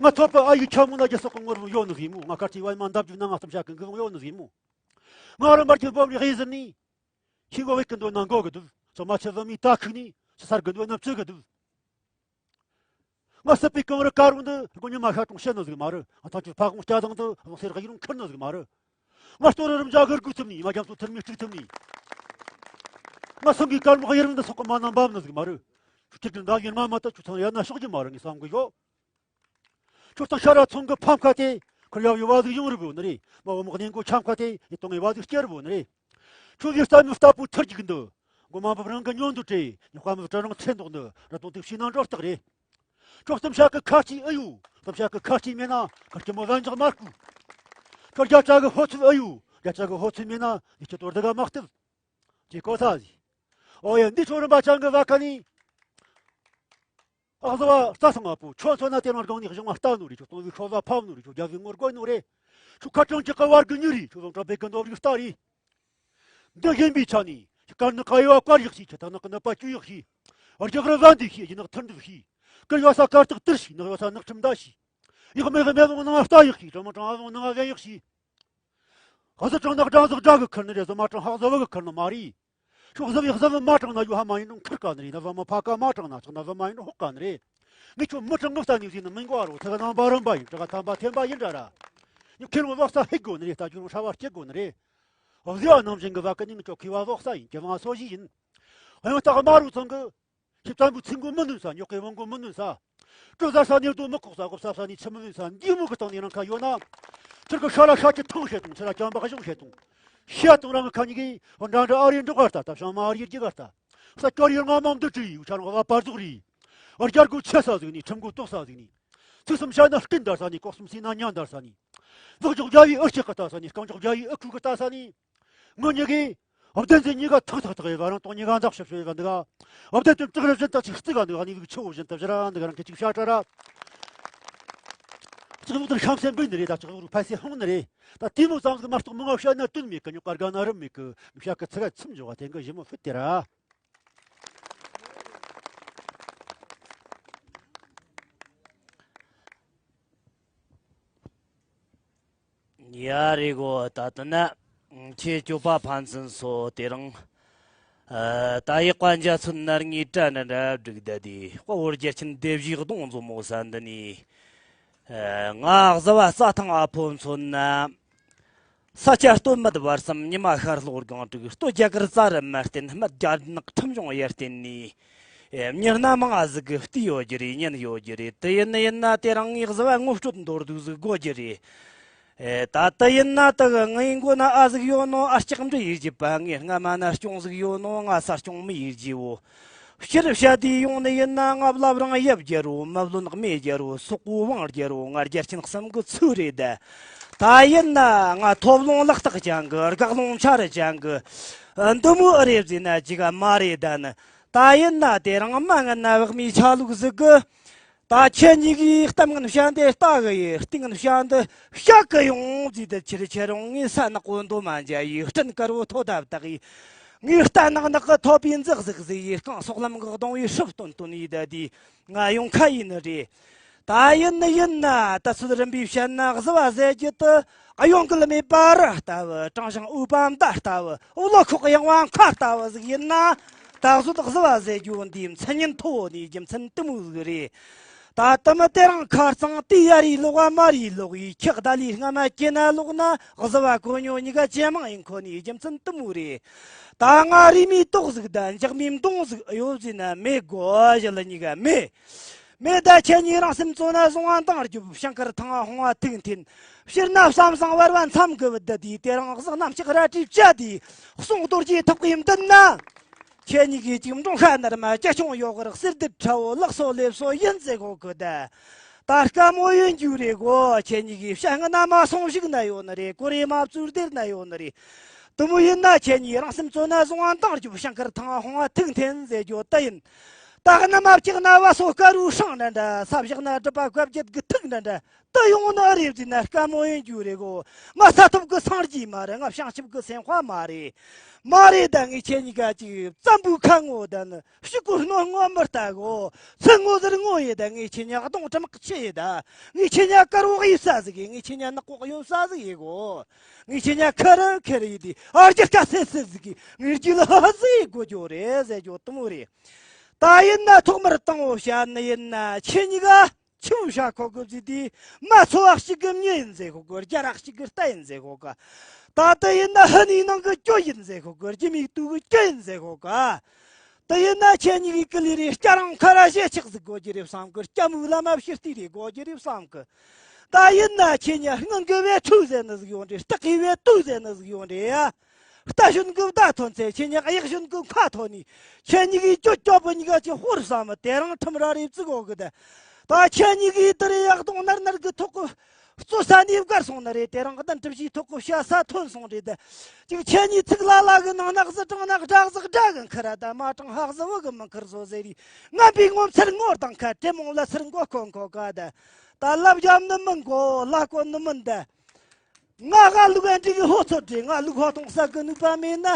ང་ཐོབ་པ་ཨ་ཡི་ཆ་མོ་ན་རྒྱ་སོག་གི་ངོར་ཡོད་ནི་ཟིག་མོ། ང་ཁར་ཅི་བ་མ་འདབ་རྒྱུ་ན་ང་གཏམ་བྱ་གི་འགི་ཡོད་ནི་ཟིག་མོ། ང་རུ་མར་གྱི་བོམ་རི་ཧེ་ཟིན་ནི། ཤི་གོ་བེ་གི་འདོད་ན་འགོ་གི་འདུག་ཚོ་མ་ཆེ་བ་མི་ད་ཁུག་ནི་ཆི་སར་གི་འདོད་ན་བཅུ་གི་འདུག་ང་སྲིད་པའི་གངས་རི་དཀར་རོང་འདི་སྒོ་ཉི་མ་ཤ་གྲོང་བཤད་ནི་ཟིག་མ་རེད། ང་ཐང་ཆུ་ཕ་གོང་སྐྱ་དང་འདི་རླུང་སེར་གཡུ་རུང་ཁུར་ནི་ཟིག་མ་རེད། ང་སྟོད་རི་རུ་འཇའ་གི་རྒུད་ཐུབ་ནི། ང་རྒྱ་མཚོ་ཐུར་མའི་དཀྲུག་ཐུབ་ནི། ང་སེང་གེའི་དཀར་མོ་གཡེར་མིན་འདི་སོག་གི་མ་ན་འབབ་ནི་ཟིག་མ་རེད། ཁྱོད་ཁྱེད་ཀྱི་མདའ་གི་རྔ་མ་ད་ཁྱོད་ཚང་ཡ་ན་ཕྱོགས་ཀྱི་མ་རེད། ངས་བསམ་གི་ཡོད། ཁྱོད་ཚང་ཤ་ར་ཚོང་གི་ཕམ་ཁ་དེ་ཁུར་ཡག་ཡོད་བ་ཟིག་ཡོང་རི་བོ་ནི་རེད། མ་བུ་མོ་གནས་མགོ་འཆམ་ཁ་དེ་ཡི་གཏོང་ངེས་བ་ཟིག་སྐྱེ་རི་བོ་ནི་རེད། ཁྱོད་ཀྱི་རྩ་མི་ལྟ་བུ་ཐུར་གྱི་གི་འདུག་མགོ་མ་བབ་རང་གི་ཉོན་དུ་བྲེ། ཉོག་པ་མི་བྲ་རང་ཚེ་མདོག་འདི་ར་དོང་དེ་ཕྱི་ན་འགྲོ་རྟགས་རེད། ཁྱོད་གཏམ་བཤད་གི་ཁ་ལྕེ་ཨེ་ཡོད། གཏམ་བཤད་གི་ཁ་ལྕེ་མེད་ན་ཁར་སྐྱི་མོ་ལན་འཇག་མ་རྐུ། ཁྱོད་རྒྱ་ཆ་གི་ཧོ་ཚུལ་ཨེ་ཡོད། རྒྱ་ཆ་གི་ཧོ་ཚུལ་མེད་ན་ལི་ཁྱི་དོར་འདི་ག་མ་གཏུབ། ཅེས་གོ་ས་ཟིག་ཨོ་ཡ། འདི་ཁྱོད་རིམ་པ་ཅང་གི་བ་ཁ་ནི། ཨ་གཟུ་བ་རྩྭ་ཐང་ང་པོ་ཁྱོད་མཚོན་ན་དེ་རིང་སྒང་ནས་གཞུང་མ་ལྟ་ནོ་རེད། ཁྱོད་སྟོང་བའི་ཤོག་བཟའ་ཕབ་ནོ་རེད། ཁྱོད་རྒྱ་བའི་ངོ་རྒོལ་ནོ་རེད། ཁྱོད་ཁ་གྲངས་ཀྱི་ཀ་བར་གི་ཉི་རེད། ཁྱོད་ལོང་གྲྭ་བེ་གི་འདོབ་རིགས་ལྟ་རེད། འདི་བཞིན་པའི་ཆ་ནས་དཀར་ནག་ཀ་ཡོ་བ་དཀར་ཡག་ཤི། ཁྱི་ཐག་ནག་གི་ནག་པ་བཅུ་ཡག་ཤི། རྒྱ་གར་བ་འདི་ཤི། རྒྱ་ནག་ཐུར་འདི་ཤི། ཀི་ཡོ་ས་དཀར་ཐག་ཏིར་ཤི། ནག་ཡོ་ས་ནག་ཁྲིམས་ཟླ་ཤི། ཡག་མེད་གི་མེད་ལོང་ནང་ལྟ་ཡག་ཤི། གྲ་མ་གྲང་ཨ་ལོང་ནང་བ་ཡག་ཤི། ཨ་ཟི་གྲང་ནག་གྲང་ཟག་དགྲ་གི་ཁུར་ནི་རེད། ཟི་མ་གྲང་ཧག་ཟི་བ་གི་ཁུར་ནི་མ་རེད། ཤོག་ཟི་བ་ཡག་ཟི་བ་མ་གྲང་ན་ཡོ་ཧ་མ་ཡིན་རུང་ཁུར་ག་ནི་རེད། ན་ཟི་མ་ཕ་ཀ་མ་གྲང་ན་ཆག་ན་ཟི་མ་ཡིན་རུང་ཧོག་ག་ནི་རེད། ངས་ཁྱོད་མི་གྲང་གི་ས་ནས་ཟིན་ནི་མིན་གོ་རོ། ཐི་ག་ནང་པ་རིམ་པ་ཡིན། དྲི་ག་ཐམ་པ་ཐེམ་པ་ཡིན་འདྲ་ར། ཉི་ཁེར་བ་ལོག་ས་ཧེ་དགོ་ནི་རེད། ལྟ་རྒྱུ་རུང་ཧྲ་བ་སྐྱེ་དགོ་ནི་རེད། ཨོ་ཟི་ཨ་ནང་བཞིན་གི་བ་ཀི་ཉིན་ཁྱོད་ཁེ་བ་ལོག་ས་ཡིན། ཁེ་བ་སོ་བཞི་ཡིན། ཨ་ཡང་སྟག་དམར་རུ་ཚང་གི། ཁྱེད་བཙན་པོའི་ཚིག་མགོ་མི་ནོན་ས། ཉོག་གི་བང་མགོ་མི་ནོན་ས། སྤྲོ་ཟ་ས་ནས་རྡོ་མི་ཁོག་ས། གོ་ས་ས་ནས་ཆུ་མི་ལོན་ས། འདིའི་མུ་གི་སྟེང་ནས་རང་ཁ་ཡོད་ན། ཚུར་གི་ཤ་ལ་ཤ་གི་ཐང་བཤད་དང་། ཚུར་ལ་ཅམ་པ་གཞུང་བཤད་དང་། ཤ་དང་རང་གི་ཁ་ཉིག་གི་འདྲ་འདྲ་ཨ་རིའི་འབྲོག་གར་ལྟ། ད་བྱང་མ་ཨ་རིའི་རྒྱུ་གར་ལྟ། ས་སྐྱོར་ཡོད་ང་མང་འདི་བྲིས་ཡོད། ཆ་རང་བ་པར་ཟུག་རེད། རྒྱ་སྒོ་ཆེ་ས་ཟིག་ནས། ཁྲིམས་སྒོ་དོག་ས་ཟིག་ནས། ཚིག་གསུམ་བཤད་ན་སྐྲན་འདར་ས་ནས། ལྐོག་གསུམ་ཟེར་ན་ཉ་འདར་ས་ནས། ལག་འཇོག་རྒྱ་བའི་ཨུ་ལྕག་གི་ལྟ་ས་ནས། རྐང་འཇོག་རྒྱ་བའི་ཨུ་ཁུག་གི་ལྟ་ས་ནས། ངོ་གཉིས་ཀས་བདེན་ཚིག་གཉིས་ཀ་ཐག་ཐག་ཐག་ཡོད་པ་རང་སྟོང་གཉིས་ཀ་འཛག་ཤོབ་ཤོབ་ཡོད་པ་འདུག་ག་བདེན་དོན་དྲག་རེ་བཞིན་དུ་ཅིག་རྩིག་ག་འདུག་ག་ནི་ལུག་ཆུ་བོ་བཞིན་དུ་བཞི་ར་འདུག་ག་རང་གི་ཅིག་བྱ་ཁྲ་ར། ཅིག་ལུག་དང་ཤམ་སེམས་འབུལ་ནི་རེད། ད་ཅིག་ལུག་རུ་ཕལ་སེ་ཧོང་ནི་རེད། ད་དེ་མོ་ཙམ་ཟིག་མ་གཏོགས་མི་ང་བཤད་ན་དོན་མེད་གི། ཉོག་ག་དགའ་ན་རུ་མེད་གི། མི་བཤད་གི་ཚིག་ག་ཚིམ་འཇོག་ག་དེང་གི་ཞི་མོ་ཕུད་དེ་ར། ཡ་རེད་གོ། ད་ལྟ་ན་ཁྱེད་སྐྱོབ་པ་ཕན་ཚུན་སོ་དེ་རིང་། ཨ། ད་ཡག་པ་འཇའ་ཚོན་ནར་ངའི་སྐྲ་ན་འདྲ་བསྒྲིགས་བསྡད་དེ། དཔའ་བོ་རྒྱལ་ཆེན་སྡེ་བཞིའི་གདུང་འཛོམས་མོ་ས་འདི་ནས། ཨ། ང་གཟུ་བ་རྩྭ་ཐང་ཨ་ཕོ་མཚོན་ན། ས་སྐྱ་སྟོད་སྨད་བར་གསུམ། ཉི་མ་ཤར་ལྷོ་སྒང་དྲུག། སྟོད་རྒྱ་གར་རྩ་རུ་མ་བརྟེན། སྨད་རྒྱ་ནག་ཁྲིམས་གཞུང་ཡར་བརྟེན་ནས། ཨེ། མྱི་སྣ་མང་ཟིག་གི་བལྟས་ཡོད་རྒྱུ་རེད། ཉན་ཡོད་རྒྱུ་རེད། དེ་ཡིན་ན་ཡིན་ན་དེ་རིང་ངའི་གཟུ་བ་ངོ་སྤྲོད་མདོར་བསྡུས་ཟིག་དགོས་རྒྱུ་རེད། ཨེ། ད་དེ་ཡིན་ན་དེ་གི་ངའི་མགོ་ན་ཨ་ཟིག་ཡོད་ནོ། ཨ་ལྕགས་འབྲུ་ཡིས་བརྒྱུས་པ། ངའི་རྔ་མ་ན་སྐྱོང་ཟིག་ཡོད་ནོ། ང་ས་སྐྱོང་མི་ཡིས་བརྒྱུས་བོ། སྤྱིར་བཤད་དུས་ཡོང་ནི་ཡིན་ན། ང་བླ་བྲང་ཡབ་རྒྱལ་རོ། མི་བློན་རྨེ་རྒྱལ་རོ། སོག་པོ་དབང་རྒྱལ་རོ། ང་རྒྱལ་ཆེན་གསུམ་གི་ཚུལ་རེད་ད། ད་ཡིན་ན་ང་ཐོབ་ལོང་ལག་རྟགས་ཅན་གི། རྒག་ལོང་ཆ་ར་ཅན་གི། འདི་མོ་ཨེ་རེད་ཟེར་ན་ཅིག་ག་མ་རེད་ད་ནི། ད་ཡིན་ན་དེ་རིང་མ་ངན་ན་བག་མའི་ཆ་ལུགས་ཟིག་གི། ད་ཁྱེད་གཉིས་ཀྱིས་གཏམ་ངན་བཤད་འདི་ལྟ་གི་ཡིན། གཏམ་ངན་བཤད་འདི་བཤད་གི་ཡོང་ཟིག་དེ་ཕྱིར་ཁྱེད་རང་ངའི་ས་ནག་པོ་འདོ་མ་འཇལ་ཡི། སྤྲིན་དཀར་བོ་ཐོ་དབ་བཏགས་ཡི། ངའི་རྟ་ནག་ནག་གི་ཐོད་པའི་འཛག་ཟིག་ཟིག་ཡི། རྐང་སོག་ལམ་གི་གདོང་བའི་ཧྲིབ་སྟོན་སྟོན་ཡི་ད་དེ་ང་ཡོང་ཁ་ཡིན་ནི་རེད། ད་ཡིན་ནི་ཡིན་ན། ད་ཚོད་རིམ་པས་བཤད་ན་གཟུ་བ་ཟེར་རྒྱུ་དེ། གཡོ་འགུལ་མེད་པ་རི་ལྟ་བུ། དྲང་ཞིང་འོས་པ་མདའ་ལྟ་བུ། བློ་ཁོག་ཡངས་བ་མཁའ་ལྟ་བུ་ཟིག་ཡིན་ན། ད་གཟོད་གཟུ་བ་ཟེར་རྒྱུ་འདིའི་མཚན་སྙན་མཐོ་བོ་ནས་རྒྱུ་མཚན་དེ་མོ་ཟིག་རེད། ད་དུ་མི་དེ་རིང་ཁ་རྩང་དེ་ཡར་རེ་ལོག་བ་མར་རེ་ལོག་ཡི། ཁྱི་ཟླ་ལི་སྔ་མ་སྐྱེ་ན་ལོག་ན། གཟུ་བ་གོ་ཉོ་གཉིས་ཀ་ཇེ་མང་ཡིན་ཁོ་ནས་རྒྱུ་མཚན་དེ་མོ་རེད། ད་ང་རེ་མིའི་ཏོག་ཟིག་ད་འཇག་མིའི་མདུང་ཟིག་ཡོད་ཟེར་ན་མེད་གོ། ཞི་ལི་གཉིས་ཀ་མེད། མེད་ད་ཁྱེད་གཉིས་རང་སེམས་བཙོ་ན་བཟུང་བ་འདང་རྒྱུ། ཞིང་ཁར་ཐང་ང་ཧོང་བ་ཐུག་འཐེན། ཕྱིར་ན་བསམ་བཟང་བར་བ་མཚམས་གི་བུད་དེ། དེ་རིང་གཟུགས་རྣམས་ལྕགས་རལ་གྲིས་བཅད་དེ། གསུང་རྡོ་རྗེ་ཐོག་གིས་མདུན་ན། ཁྱེད་གཉིས་ཀྱིས་ཅིག་འབྲོང་ཤ་ནར་མ་ཅི་ཆུང་ཡོད་གར། གསེར་དུད་ཁྲ་བོ་ལག་སོ་ལེབ་སོ་ཡིན་ཟེར་གོ་གི་ད། ད་དཀའ་མོ་ཡིན་རྒྱུ་རེད་གོ། ཁྱེད་གཉིས་ཀྱིས་བཤད་སྔ་ན་མ་སོང་ཞིག་ན་ཡོད་ནི་རེད། གོ་རེ་མ་བཙུར་དེར་ན་ཡོད་ནི་རེད། དུ་མོ་ཡིན་ན་ཁྱེད་གཉིས་རང་སེམས་བཙོ་ན་བཟུང་བ་འདང་རྒྱུ། ཞིང་ཁར་ཐང་ང་ཧོང་བ་ཐུག་འཐེན་ཟེར་རྒྱུ་དེ་ཡིན། ད་སྣ་མ་བཅག་ན་བ་སོ་དཀར་བོའི་སྲང་འདྲ་འདྲ། ས་བཞག་ན་སྒྲིབ་པ་བཀའ་བརྒྱད་ཀྱི་ཐིག་འདྲ་འདྲ། དུ་ཡོང་ནི་ཨེ་རེད་ཟེར་ན་དཀའ་མོ་ཡིན་རྒྱུ་རེད་གོ། ང་ས་ཐོབ་ཀྱི་སངས་རྒྱས་མ་རེད། ང་བྱང་ཆུབ་ཀྱི་སེམས་དཔའ་མ་རེད། མ་རེད་ད། ངས་ཁྱེད་གཉིས་ཀ་ཅིག་བཙན་པོའི་ཁ་ངོ་ད་ནི། ཕྱུག་པོ་སྣོད་ངོ་མི་ལྟ་གོ། ཚུལ་ངོ་ཟུར་ངོ་ཡེ་ད། ངས་ཁྱེད་གཉིས་གདོང་དྲི་མ་ཆེ་ཡེ་ད། ངས་ཁྱེད་གཉིས་དཀར་བོ་གཡས་ས་ཟིག་ཡེ། ངས་ཁྱེད་གཉིས་ནག་པོ་གཡོན་ས་ཟིག་ཡེ་གོ། ངས་ཁྱེད་གཉིས་ཁེར་ཁེར་ཡེ་དེ། ཨ་རྒྱ་དཀའ་སེ་སེ་ཟིག་ཡེ། ངས་རྒྱུ་ལ་ཧ་ཟིག་ཡེ་གོ་རྒྱུ་རེད་ཟེར་རྒྱུ་དེ་མོ་རེད། ད་ཡིན་ན་ཐོག་མར་དང་བོ་བཤད་ནི་ཡིན་ན། ཁྱེད་གཉིས་ཀ་ཆུ་བོ་བྱ་ཁོ་གི་ཟིག་དེ། མ་ཚོ་བ་གཅིག་གི་མྱི་ཡིན་ཟེར་ཁོ་གི། རྒྱ་ར་གཅིག་གི་རྟ་ཡིན་ཟེར་ཁོ་ག། ད་དེ་ཡིན་ན་ཧི་ནི་ནང་གི་གྱོད་ཡིན་ཟེར་ཁོ་གི། རྒྱུ་མིག་ཏུ་གི་གྱོད་ཡིན་ཟེར་ཁོ་ག། དེ་ཡིན་ན་ཁྱེད་གཉིས་ཀྱི་ཀི་ལི་རེ་སྐྱ་རང་ཁ་ར་ཞེ་ཆགས་ཟིག་དགོས་ཀྱི་རེད་བསམ་གི། སྐྱ་མོའི་ལ་མ་ཕྱིར་ལྟས་རེ་དགོས་ཀྱི་རེད་བསམ་གི། ད་ཡིན་ན་ཁྱེད་གཉིས་སྔོན་གི་བས་ཁྲུ་ཟེར་ནི་ཟིག་ཡོང་རེད། སྟག་གི་བས་ཏུ་ཟེར་ནི་ཟིག་ཡོང་རེད་ཡ། རྟ་ཞོན་གི་བདའ་ཐོན་ཚེ་ཁྱེད་གཉིས་གཡག་ཞོན་གི་ཁ་ཐོན་ནི། ཁྱེད་གཉིས་ཀྱི་གྱོད་གྱོད་པོ་གཉིས་ཀ་ཅིག་ཧོར་བསམ་མི་དེ་རིང་ཁྲིམས་ར་རེ་བརྩི་དགོས་གི་ད། ད་ཁྱེད་གཉིས་ཀྱིས་དེ་རེ་ཡག་གདོང་ནར་ནར་གི་ཐོག་གི། རྩོད་ས་ནས་བརྒལ་སོང་ནི་རེད། དེ་རིང་གི་གདན་གྲུ་བཞིའི་ཐོག་གི་བཤད་ས་ཐོན་སོང་རེད། ད་ཅིག་ཁྱེད་གཉིས་ཚིག་ལ་ལ་གི་ནང་ན་གཟི་གྲང་ན་སྒྲ་གཟི་སྒྲ་གི་འཁུར་ར། ད་མ་གྲང་ཧ་གཟི་བུ་གི་མི་འཁུར་བཟོ་ཟེར་རེད། ངན་པའི་ངོ་མཚར་ངོ་དང་ཁ་དྲེད་མོང་ལ་སར་མགོ་ཁོ་མཁོ་ག་ད། ད་ལབ་རྒྱབ་ནི་མི་མགོ་ལ་གོ་ནི་མི་འདི། ང་ཧ་ལུག་ཨན་འདྲི་གི་ཧོ་ཚོད་རེད། ང་ལུག་ཧོ་གཏོང་ས་གི་ནུས་པ་མེད་ན།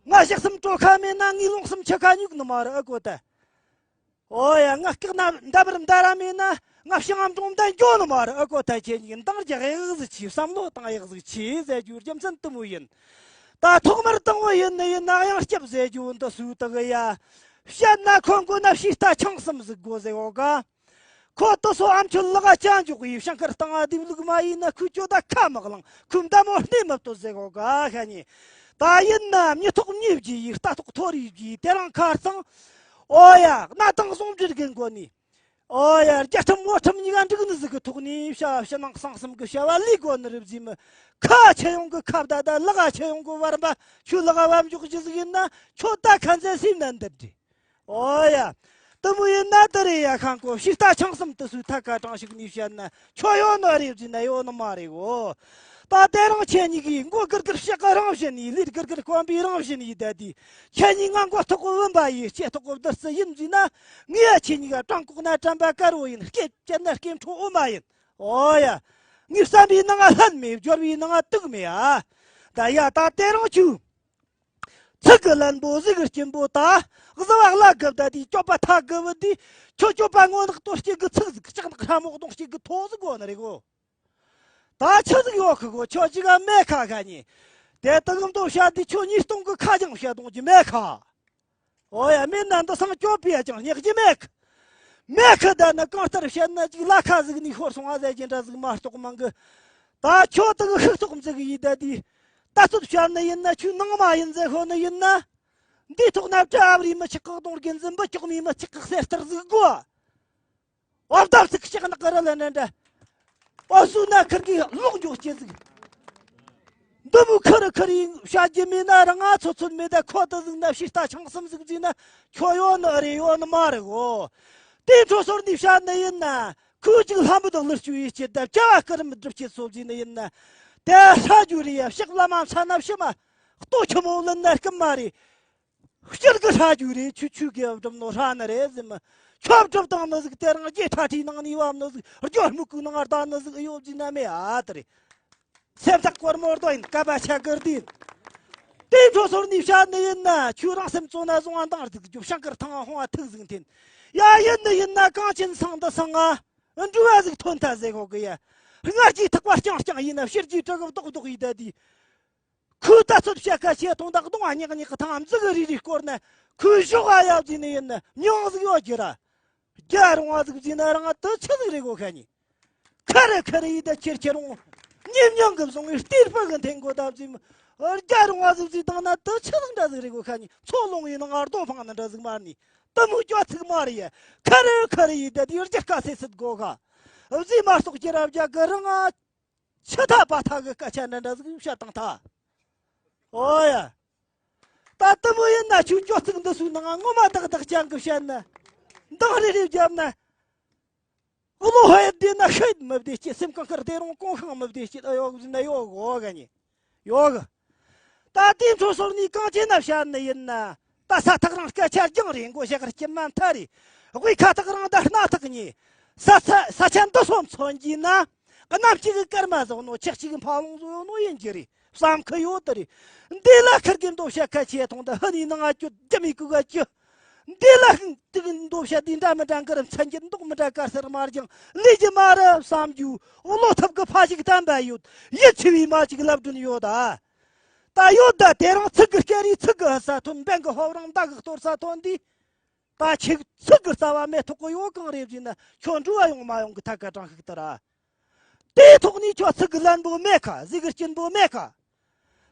ང་ཞག་གསུམ་སྤྲོ་ཁ་མེད་ན། ངའི་ལུང་གསུམ་ཆུ་ཁ་ཉུག་ནི་མ་རེད། ཨ་གོ་ད། ཨོ་ཡ། ང་སྐེག་ན་འདབ་ར་འདབ་ར་མེད་ན། ང་ཤང་ཨམ་གྲོང་མདའ་འགྱོ་ནི་མ་རེད། ཨ་གོ་ད། ཁྱེད་གཉིས་འདང་རྒྱག་ཡག་ཟིག་ཆེ། བསམ་བློ་བཏང་ཡག་ཟིག་ཆེ་ཟེར་རྒྱུ་རྒྱུ་མཚན་དེ་མོ་ཡིན། ད་ཐོག་མར་དང་བོ་ཡིན་ནི་ཡིན་ན་གཡང་སྐྱབས་ཟེར་རྒྱུ་འདི་སུ་དག་ཡ། བཤད་ན་ཁོ་མགོ་ན་ཕྱི་ལྟ་ཆང་གསུམ་ཟིག་དགོས་ཟེར་གོ་ག། ཁོ་དེ་ཚོ་ཨམ་ཆོད་ལག་ཅ་འཇོག་གི་བྱང་ཁར་བཏང་ཨ། སྡེབ་ལུག་མ་ཡིན་ན་ཁོའི་ཅོ་ད་ཁ་མ་བླངས། ཁོའི་མདའ་མོ་སྣེ་མ་བཏོད་ཟེར་གོ་ག་ཤ་ཉེ། ད་ཡིན་ན་མྱི་ཐོག་མྱི་བགྱི་ཡི། རྟ་ཐོག་ཐོ་རི་བགྱི་ཡི། དེ་རིང་ཁ་སང་། ཨོ་ཡ། གནའ་དེང་ཟུང་འབྲེལ་གི་མགོ་ནས། ཨོ་ཡ། རྒྱ་ཁྲིམས་བོད་ཁྲིམས་གཉིས་ཀ་འགྲིག་ནི་ཟིག་གི་ཐོག་ནས་བྱ་བ་ཕྱི་ནང་གསང་གསུམ་གི་བྱ་བ་ལས་དགོས་ནི་རེད་བཟེ་མི། ཁ་ཆེ་ཡོང་གི་ཁ་བརྡ་ད། ལག་ཆེ་ཡོང་གི་བར་འབའ། ཁྱོད་ལག་བབ་འཇོག་རྒྱུ་ཟིག་ཡིན་ན། ཁྱོད་ད་ཁ་འཛེ་སེམས་ན་འདི་འདྲི། ཨོ་ཡ། དེ་མོ་ཡིན་ན་དེ་རེད་ཡ། ཤང་ཀོ་ཕྱི་ལྟ་ཆང་གསུམ་དེ་ཚོའི་ཐད་ཀ་དྲང་ཞིག་ནས་བཤད་ན་ཁྱོད་ཡོད་ནི་རེད་བཟེ་ན་ཡོད་ནི་མ་རེད་གོ། ད་དེ་རིང་ཁྱེད་གཉིས་ཀྱིས་མགོ་སྒུར་སྒུར་ཕྱག་གི་རང་བཞིན་ཡིན། ལུས་སྒུར་སྒུར་གོམ་པའི་རང་བཞིན་ཡིན། ད་དེ་ཁྱེད་གཉིས་ང་མགོ་ཐོག་གི་བུམ་པ་ཡིན། ལྕེ་ཐོག་གི་བདུད་རྩི་ཡིན་བཟེ་ན། ངས་ཁྱེད་གཉིས་ཀ་བྲང་ཁོག་ན་དྲན་པ་དཀར་བོ་ཡིན། སྐེ་བཅད་ན་སྐེ་འཕྲོ་འོ་མ་ཡིན། ཨོ་ཡ། ངའི་བསམ་པའི་ནང་ང་ལྷད་མེད། སྦྱོར་བའི་ནང་ང་དུག་མེད་ཨ། ད་ཡ། ད་དེ་རིང་ཁྱོད། ཚིག་གི་ལན་པོ་གཟུགས་ཀྱི་སྐྱིན་པོ་ད། གཟུ་བ་གླ་གི་བདའ་དེ་སྐྱོབ་པ་ཐག་གི་བུ་དེ། ཁྱོད་སྐྱོབ་པ་ངོ་ནག་ཏོ་སྐྱིད་གི་ཚིག་ཟིག་ལྕགས་ནག་ཁྲ་མོག་གདོང་སྐྱིད་གི་ཐོ་ཟིག་གོ་ནི་རེད་གོ། ད་ཆི་ཟིག་ཡོད་གི་གོ། ཁྱོད་ཅི་ག་མེད་ཁ་ཁ་ཉེ། དེ་དུ་གམ་དོ་བཤད་དེ་ཁྱོད་ཉིས་སྟོང་གི་ཁ་རྒྱང་བཤད་གཏོང་རྒྱུ་མེད་ཁ། ཨོ་ཡ། མེད་ན་འདི་སང་སྐྱོབ་པས་ཀྱང་སྙེག་རྒྱུ་མེད་གི། མེད་གི། ད་ནི་གང་ལྟར་བཤད་ན་ཅིག་ལ་ཁ་ཟིག་ནས་ཤོར་སོང་ཨ་ཟེར་གྱི་འདྲ་ཟིག་མ་གཏོགས་མང་གི། ད་ཁྱོད་དུ་གི་ཤུགས་ཐོག་འཛེག་གི་ཡིན། ད་དེ་ད་ཚོད་བཤད་ནི་ཡིན་ན། ཁྱོད་ནང་མ་ཡིན་ཟེར་ཤོད་ནི་ཡིན་ན། འདིའི་ཐོག་ན་བྲ་ཨབ་རི་མི་ཆགས་གི། གདོང་རྒན་ཟིན་འབུ་ཅོག་མི་མི་ཆགས་གི་གསེར་ལྟར་ཟིག་དགོ། འོ་བདག་ཚིག་ལྕགས་ནག་ར་ལ་ནན་འདྲ། འོ་སུ་ན་ཁིར་གི་ལོག་འཇོག་སྐྱེ་ཟིག་འདི་མོ་ཁིར་ཁིར་ཡིན་བཤད་རྒྱུ་མེད་ན་རང་ང་ཚོ་ཚོད་མེད། ད་ཁོ་ད་ཟིག་ན་ཕྱི་ལྟ་ཆང་གསུམ་ཟིག་བཟེ་ན་ཁྱོད་ཡོད་ནི་རེད་ཡོད་ནི་མ་རེད་གོ། དེ་འཕྲོ་སོར་ནས་བཤད་ནི་ཡིན་ན། ཁོས་ཅིག་ལྷ་མོ་དང་ལུར་བཅུ་ཡི་སྐྱེ་ད་བྱ་བ་སྐར་མི་སྒྲུབ་ཆེད་སོ་བཟེ་ནི་ཡིན་ན། དེ་ཧྲ་རྒྱུ་རེད་ཡ། ཕྱག་བླ་མ་མཚན་ན་ཕྱི་མ་ལྟོ་ཆི་མོ་ལ་ན་སྐུ་མ་རེད། སྤྱིར་གི་ཧྲ་རྒྱུ་རེད། ཆུ་ཆུ་གི་སྒྲུབ་ནོ་ཧྲ་ནི་རེད་ཟེར་མི། ཆོབ་སྒྲུབ་དང་ནི་ཟིག་དེ་རང་རྒྱས་ཁྲ་ཁྲིའི་ནང་ནས་བབ་ནི་ཟིག་རྒྱོ་སྨུག་གི་ནང་ང་ལྡང་ནི་ཟིག་ཡོད་ཟེར་ན་མེད་ཨ། དེ་རེད། སེམས་ཐག་གོར་མོར་དོ་ཡིན། ཀ་པ་ཆ་གིར་དེ་ཡིན། དེ་འཕྲོ་སོར་ནས་བཤད་ནི་ཡིན་ན། ཁྱོད་རང་སེམས་གཙོ་ན་བཟུང་བ་འདང་ཟིག་རྒྱུ། བྱང་གིར་ཐང་ཧོང་བ་ཐུག་ཟིག་འཐེན། ཡ་ཡིན་ནི་ཡིན་ན་གངས་ཅན་སང་འདི་སང་ང་འགྲུལ་བ་ཟིག་ཐོན་ཐལ་ཟེར་གོ་གི་ཡ། སྔར་གྱི་ཐག་པ་རྐྱང་རྐྱང་ཡིན་ན། ཕྱི་རྒྱུའི་དྲི་གི་བདོག་བདོག་ཡིན་ད་དེ། ཁོས་ད་ཚོད་བཤད་ཁ་ཆེ་ཐོང་དག་གདོང་བ་ཉག་ཉག་གི་ཐང་མཛུ་གི་རི་རི་སྐོར་ན། ཁོས་ཞོག་ཨ་ཡབ་ཟིན་ནི་ཡིན་ན་མྱོང་ཟིག་ཡོད་རྒྱུ་ར། རྒྱ་རུང་བ་ཟིག་ཟིན་ན་རང་ང་དུ་ཆི་ཟིག་རེད་གོ་ཁ་ཉི། ཁ་རེ་ཁ་རེ་ཡིན་ད་ཁྱེར་ཁྱེར་འོང་། ཉིན་མྱང་གི་བཟུང་བའི་སྟེར་པ་གི་འཐེན་གོ་ད་ཟིན། རྒྱ་རུང་བ་ཟིག་ཟིན་བཏང་ན་དུ་ཆི་ཟིག་འདྲ་ཟིག་རེད་གོ་ཁ་ཉི། མཚོ་ལོང་ཡིན་ན་ང་རྡོ་འཕང་ན་འདྲ་ཟིག་མ་ནི། དུ་མོ་སྐྱོ་ཚིག་མ་རེད་ཡ། ཁ་རེ་ཁ་རེ་ཡིན་ད་དེ་རྒྱ་དཀའ་སེ་སེད་གོ་ཁ། ཟིན་མ་གཏོགས་ཁྱེར་ར་རྒྱ་གི་རང་ང་། ཆི་ཐ་པ་ཐ་གི་སྐད་ཆ་འདྲ་འདྲ་ཟིག་བཤད་བཏང་ཐལ། ཨོ་ཡ། ད་དུ་མོ་ཡིན་ན་ཁྱོད་སྐྱོ་ཚིག་འདི་ཚོའི་ནང་ངོ་མ་དག་དག་ཅང་གི་བཤད་ན། འདང་རེ་རེ་བརྒྱབ་ན། བློ་ཧ་ཡ་བདེ་ན་ཤེད་མི་བདེ་སྐྱེ། སེམས་གང་ཁར་བདེ་རུང་གོང་ཤང་མི་བདེ་སྐྱེ། ཨ་ཡོག་ཟིན་ན་ཡོག་གོ་ག་ཉེ། ཡོག་གི། ད་དེའི་འཕྲོ་སོར་ནས་གང་བྱས་ན་བཤད་ནི་ཡིན་ན། ད་ས་ཐག་རིང་སྐད་ཆ་རྒྱང་རེད། མགོ་ཞག་ར་སྐྱིད་མ་མཐའ་རེད། དབུས་ཁ་ཐག་རིང་ད་སྣ་ཐག་ཉེ། ས་ས་ས་ཆ་འདི་སོ་མཚོན་གྱིས་ན། གནམ་གཅིག་གི་སྐར་མ་བཟོ་ནོ། ཆག་གཅིག་གི་ཕ་ལོང་བཟོ་ནོ་ཡིན་གྱི་རེད་བསམ་གི་ཡོད་དེ་རེད། འདི་ལ་ཁིར་གི་འདོད་བཤད་ཁ་ཆེ་ཐོང་ད་ཧི་ནི་ནང་ང་ཅུ་རྒྱ་མི་ཀུ་ག་ཅུ། འདི་ལ་ཧིན་དུ་གི་འདོད་བཤད་འདི་འདྲ་མི་འདྲ་གི་རིམ་མཚན་གྱི་མདོག་མི་འདྲ་དཀར་སེར་དམར་ལྗང་ལས་ཀྱི་མ་རེད་བསམ་རྒྱུ། བློ་ཐབས་ཀྱི་ཕ་ཞིག་བསྟན་པ་ཡོད། ཡིད་ཆེས་པའི་མ་ཅིག་ལབ་སྒྲོན་ཡོད་ད། ད་ཡོད་ད་དེ་རིང་ཚིག་གི་སྐད་རིགས་ཚིག་གི་ཧ་ས་ཐོན། འབེན་གི་ཧོབ་རང་མདའ་གི་གཏོར་ས་ཐོན་འདི། ད་ཁྱེད་ཚིག་གི་རྩ་བ་མེ་ཐོག་གི་ཡོད་གང་རེད་ཟེར་ན། ཁྱོད་འགྲོ་བ་ཡོང་མ་ཡོང་གི་ཐད་ཀ་དྲང་ཤིག་ལྟར་ཨ། དེའི་ཐོག་ནས་ཁྱོད་ཚིག་གི་ལན་པོ་མེད་ཁ། ཟིག་གི་སྐྱིན་པོ་མེད་ཁ།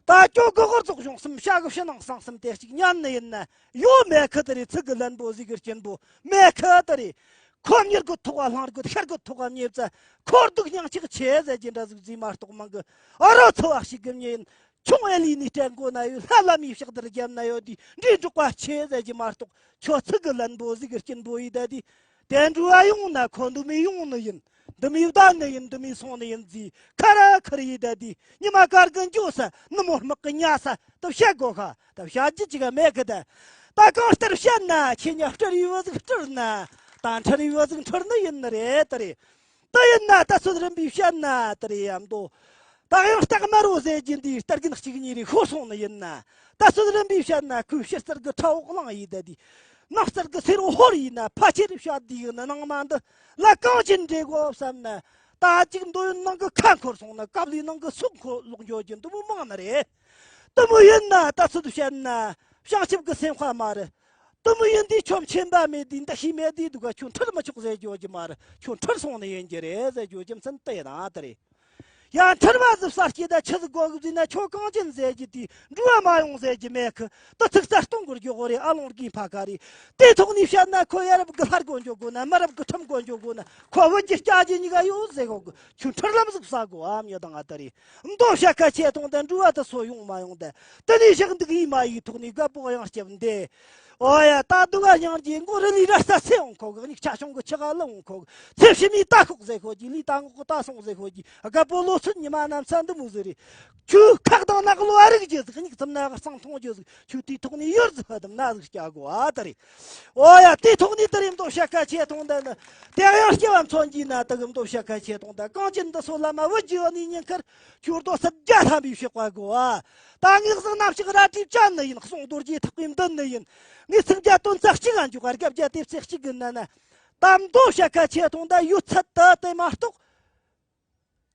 ད་ཁྱོད་གི་ཧོར་ཚོགས་གཞུང་གསུམ་བྱ་གི་ཕྱི་ནང་གསང་གསུམ་དེ་གཅིག་ཉན་ནི་ཡིན་ན་ཡོད་མེད་ཁི་དེ་རེད། ཚིག་གི་ལན་པོ་ཟིག་གི་སྐྱིན་པོ་མེད་ཁི་དེ་རེད། ཁོ་མྱུར་གི་ཐོག་བ་ལྷང་གི་ཤར་གི་ཐོག་བ་མྱེད་ཙ། ཁོར་སྡུག་སྙིང་ཆག་ཆེ་ཟེར་གྱི་འདྲ་ཟིག་ཟིག་མ་གཏོགས་མང་གི། ཨ་རོ་ཚོ་བ་ཞིག་གི་མྱེད་ཡིན། ཆུང་ཨེ་ལི་ནི་སྤྲད་མགོ་ན་ཡོད། ལྷ་ལ་མིའི་ཕྱག་དར་རྒྱབ་ན་ཡོད་དེ་འདྲའི་འབྲོག་པ་ཆེ་ཟེར་གྱི་མ་གཏོགས། ཁྱོད་ཚིག་གི་ལན་པོ་ཟིག་གི་སྐྱིན་པོ་ཡིན་ད་དེ། དེ་འགྲོ་བ་ཡོང་ན་ཁོ་འདུ་མི་ཡོང་ནི་ཡིན། འདི་མོའི་བདག་ནི་ཡིན། འདི་མོའི་སོང་ནི་ཡིན་ཟེར། ཁ་ར་ཁ་ར་ཡིན་ད་དེ། ཉི་མ་དཀར་གི་འགྱོ་ས། ནུབ་མོ་སྨག་གི་ཉལ་ས། ད་བཤད་དགོས་ཁ། ད་བཤད་རྒྱུ་ཅིག་མེད་གི་ད། ད་གང་ལྟར་བཤད་ན། ཁྱེད་ཉ་སྤྲུལ་ཡི་བུ་ཟིག་སྤྲུལ་ན། ད་འཁྲུལ་ཡི་བུ་ཟིག་འཁྲུལ་ནི་ཡིན་ནི་རེད། ད་རེད། ད་ཡིན་ན་ད་ཚོད་རིམ་པས་བཤད་ན་ད་རེད་ཡ་མདོ། ད་ཡང་སྟག་དམར་རོ་ཟེར་རྒྱུ་འདི་སྟར་གིན་གཅིག་གཉིས་རེ་ཤོར་སོང་ནི་ཡིན་ན། ད་ཚོད་རིམ་པས་བཤད་ན། ཁོའི་ཕྱི་རྩལ་གི་ཁྲ་འོག་ལངས་ཡི་ད་དེ། ནང་རྩལ་གི་སེར་བོ་ཧོར་ཡིན་ན། ཕ་ཆེར་བཤད་དེ་ཡིན་ན། ནང་མ་འདི་ལ་གང་ཅི་འདྲེ་དགོས་བསམ་ན། ད་ཅིག་མདོ་ཡོན་ནང་གི་ཁ་འཁོར་སོང་ན། ཀབ་ལི་ནང་གི་སུག་འཁོར་ལོག་འགྱོ་རྒྱུ་འདི་མོ་མང་ནི་རེད། དེ་མོ་ཡིན་ན་ད་ཚོད་བཤད་ན། བྱང་ཆུབ་ཀྱི་སེམས་དཔའ་མ་རེད། དེ་མོ་ཡིན་དུས་ཁྱོད་མཁྱེན་པ་མེད་དུས། འདི་ཤེས་མེད་དུས་འདུག་ག་ཁྱོད་འཁྲུལ་མི་ཆོག་ཟེར་རྒྱུ་ཅི་མ་རེད། ཁྱོད་འཁྲུལ་སོང་ནི་ཡིན་རྒྱུ་རེད་ཟེར་རྒྱུ་རྒྱུ་མཚན་དེ་ཡིན་ན་དེ་རེད། ཡང་འཁྲུལ་བ་ཟིག་ས་སྐྱེས་ད་ཆི་ཟིག་དགོས་གི་ཟེར་ན། ཁྱོད་གངས་ཅན་ཟེར་རྒྱུ་དེ་འགྲོ་བ་མ་ཡོང་ཟེར་རྒྱུ་མེད་གི། དེ་ཚིག་རྩ་སྟོང་གི་རྒྱུ་གོ་རེད། ཨ་ལོང་དགེ་ཕ་ཁ་རེད། དེ་ཐོག་ནས་བཤད་ན། ཁོ་ཡ་རབས་ཀྱི་ལྷ་དགོས་འཇོག་དགོས་ན། མི་རབས་ཀྱི་ཁྲིམས་དགོས་འཇོག་དགོས་ན། ཁོ་བོད་ཀྱི་སྐྱ་རྒྱུ་གཉིས་ཀ་ཡོད་ཟེར་གོ་གི། ཁྱོད་འཁྲུལ་ལམ་ཟིག་ཟ་གོ་ཨ། མྱི་དང་ང་ད་རེད། མདོ་བཤད་ཁ་ཆེ་ཐོང་དང་འགྲོ་བ་དེ་ཚོ་ཡོང་མ་ཡོང་དེ། དེ་ནས་ཞག་འདུག་ཡིན་མ་ཡིན་ཐོག་ནས་རྒད་པོ་གཡང་སྐྱབས་འདི། ཨོ་ཡ། ད་འདུག་ག་སྙིང་རྗེ་མགོ་རི་ལི་ར་ས་ཚེ་འོང་ཁོ་གི། གཉིས་ཆ་ཤོང་གི་ཆི་ག་ལ་འོང་ཁོ་གི། ཚེ་ཕྱི་མའི་ད་ཤོག་ཟེར་ཁོ་གི། ལི་ད་ངོ་གི་ད་སོང་ཟེར་ཁོ་གི། རྒད་པོ་ལོ་ཚོད་ཉི་མ་ནམ་ཚ་འདི་མོ་ཟེར་རེད། ཁྱོད་ཁག་དང་ནག་ལོ་ཨ་རིག་རྒྱུ་ཟིག། གཉིས་ཙམ་ན་གི་གཙང་མཐོང་རྒྱུ་ཟིག། ཁྱོད་དེའི་ཐོག་ནས་ཡོར་ཟིག་ཕ་དམ་ན་ཟིག་སྐྱ་གོ་ཨ་ད་རེད། ཨོ་ཡ། དེ་ཐོག་ནས་དེ་རིང་མདོ་བཤད་ཁ་ཆེ་ཐོང་དེ་ནི། དེ་ཡང་སྐྱེ་བ་མཚོན་གྱིས་ན་དེ་གི་མདོ་བཤད་ཁ་ཆེ་ཐོང་དེ། གངས་ཅན་འདི་ཚོ་བླ་མ་བུ་རྒྱུད་ནས་ཉིན་ཁར་ཁྱོད་རྡོ་སད་བརྒྱ་ཐམ་པའི་ཕྱག་པ་དགོ་ཨ། ད་ངེས་གཟུགས་རྣམ་ཤེས་རལ་གྲིའི་སྤྱན་ནི་ཡིན། གསུང་རྡོ་རྗེ་ཐེག་པའི་མདུན་ནི་ཡིན། ངེས་ཚིག་བརྒྱ་དོན་ཚན་གཅིག་ག་འཇུག་ག། རྒྱབ་བརྒྱ་དེབ་ཚེག་གཅིག་གི་ནང་ན། ད་མདོ་བཤད་ཁ་ཆེ་ཐོང་དེ་ཡོད་ཚད་དེ་དེ་མ་གཏོགས།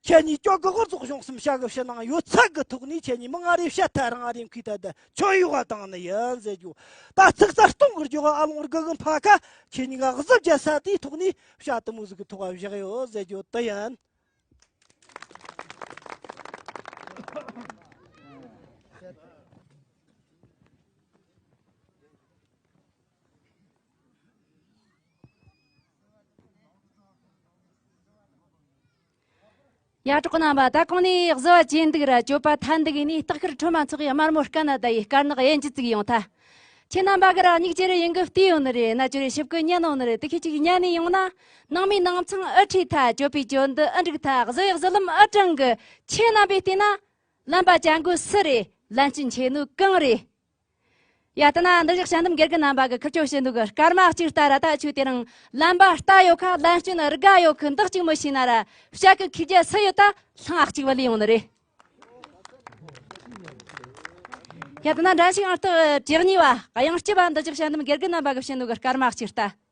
ཁྱེད་གཉིས་སྐྱོ་གི་ཧོར་ཚོགས་གཞུང་གསུམ་བྱ་གི་ཕྱི་ནང་ཡོད་ཚད་ཀྱི་ཐོག་ནས་ཁྱེད་གཉིས་མི་ང་རེ་བཤད་ཐལ་རང་རེ་མཁས་ཐལ་དེ་ཁྱོད་ཡོད་པ་དང་ནི་ཡིན་ཟེར་རྒྱུ། ད་ཚིག་རྩ་སྟོང་གི་རྒྱུ་ག་ཨ་ལོང་རྒུ་གི་ཕ་ཁ་ཁྱེད་གཉིས་ཀ་གཟི་བརྒྱ་ས་དེའི་ཐོག་ནས་བཤད་དུ་མོ་ཟིག་གི་ཐོག་བཞག་ཡོད་ཟེར་རྒྱུ་དེ་ཡིན། ཡ། གྲོགས་རྣམ་པ། ད་གོང་ནས་གཟི་བ་ཇེ་འདུག་ར་གྱོད་པ་ཐ་འདུག་ཡིན་ནི་སྟག་ཁར་ཁྲོ་མ་ཚོགས་ཡི་དམར་མོ་སྐ་ན་ད་ཡི་དཀར་ནག་དབྱེ་འབྱེད་ཅིག་ཡོང་ཐལ། ཁྱེད་རྣམ་པ་གི་ར་མྱིག་ཅེ་རེ་ཡིན་གི་བལྟས་ཡོང་ནི་རེད། རྣ་ཅོ་རེ་ཞིབ་གི་ཉན་ཡོང་ནི་རེད། དེ་ཁྱེད་ཅིག་ཉན་ནས་ཡོང་ན་ནང་མི་ནང་ཚང་ཨེ་ཁྲིད་ཐལ། གྱོད་པའི་གྱོད་འདི་ཨེ་འགྲིག་ཐལ། གཟི་བའི་གཟི་ལམ་ཨེ་དྲངས་གི། ཁྱེད་རྣམ་པས་བལྟས་ན་ལན་པ་ཅན་གོ་སུ་རེད། ལན་སྐྱོན་ཆེ་ནོ་གང་རེད། ཡ། ད་ན་འདི་བཞག་དཔྱད་འདེམས་དགེ་རྒན་རྣམ་པ་གི་ཁུར་ཆོ་བྱེད་འདུག་གི། སྐར་མ་གཅིག་ལྟ་ར། ད་ཆུ་དེ་རིང་ལན་པ་ལྟ་ཡོད་ཁ། ལན་སྐྱོན་དགའ་ཡོད་ཁི། འདི་གཅིག་མི་ཤེས་ན་ར་བཤད་གི་ཁི་རྒྱ་སུ་ཡོད་ད་ལྷང་ཨ་གཅིག་བ་ལི་ཡོང་ནི་རེད། ཡ། ད་ན་འགྲན་ཞུགས་ཨང་རྟགས་བཅུ་གཉིས་པ་གཡང་སྐྱིད་པ་འདི་བཞག་དཔྱད་འདེམས་དགེ་རྒན་རྣམ་པ་གི་བྱེད་འདུག་གི། སྐར་མ་གཅིག་ལྟ།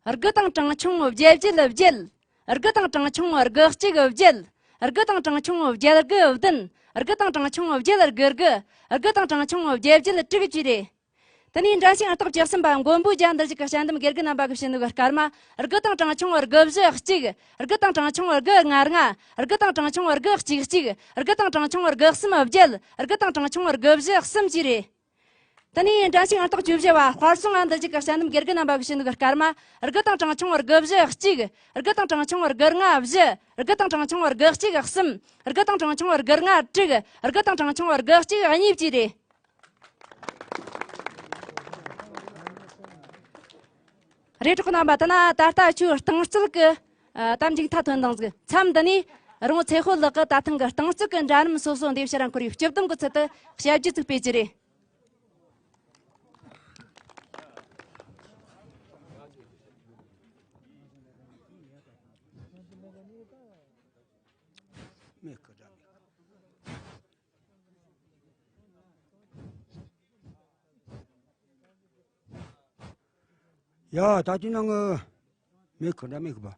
དགུ་དང་གྲངས་ཆུང་བརྒྱད་བརྒྱད་བརྒྱད། དགུ་དང་གྲངས་ཆུང་དགུ་གཅིག་བརྒྱད། དགུ་དང་གྲངས་ཆུང་བརྒྱད་དགུ་བདུན། དགུ་དང་གྲངས་ཆུང་བརྒྱད་དགུ། དགུ་དང་གྲངས་ཆུང་བརྒྱད་བརྒྱད་དྲུག་བཅས་རེད། དེ་ནས་འགྲན་ཞུགས་ཨང་རྟགས་བཅུ་གསུམ་པ་མགོན་པོ་རྒྱལ་འདིར་བཞུགས་ཀྱི་དཔྱད་འདེམས་དགེ་རྒན་རྣམ་པ་གི་བྱེད་འདུག་གི། སྐར་མ། དགུ་དང་གྲངས་ཆུང་དགུ་བཞི་གཅིག། དགུ་དང་གྲངས་ཆུང་དགུ་ལྔ་ལྔ། དགུ་དང་གྲངས་ཆུང་དགུ་གཅིག་གཅིག། དགུ་དང་གྲངས་ཆུང་དགུ་གསུམ་བརྒྱད། དགུ་དང་གྲངས་ཆུང་དགུ་བཞི་གསུམ་བཅས་རེད། དེ་ནས་འགྲན་ཞུགས་ཨང་རྟགས་བཅུ་བཞི་བ་དཔལ་བཟང་ཨ་འདིར་བཞུགས་ཀྱི་དཔྱད་འདེམས་དགེ་རྒན་རྣམ་པ་གི་བྱེད་འདུག་གི། སྐར་མ། དགུ་དང་གྲངས་ཆུང་དགུ་བཞི་གཅིག། དགུ་དང་གྲངས་ཆུང་དགུ་ལྔ་བཞི། དགུ་དང་གྲངས་ཆུང་དགུ་གཅིག་གསུམ། དགུ་དང་གྲངས་ཆུང་དགུ་ལྔ་དྲུག། དགུ་དང་གྲངས་ཆུང་དགུ་གཅིག་གཉིས་བཅས་རེད། རེད། གྲོགས་རྣམ་པ། ད་ན་ད་ལྟ་ཁྱོད་རྟིང་རྩོད་ཀྱི་ཨ་གཏམ་མཇུག་མཐའ་ཐོན་དང་ཟིག། མཚམས་འདི་ནས་རོང་ཚེ་ཧོ་ལགས་ཀྱིས་ད་ཐེངས་ཀྱི་རྟིང་རྩོད་ཀྱི་འདྲ་མཉམ་སོ་སོ་འདེབས་ཕྱིར་ར་འཁོར་བའི་སྤྱི་བསྡོམས་ཀྱི་ཚུལ་དུ་དཔྱད་བརྗོད་ཅིག་སྤེལ་རྒྱུ་རེད། ཡ། ད་དེ་ནང་གི་མེད་ཁོ་འདྲ་མེད་ཁོ་པ།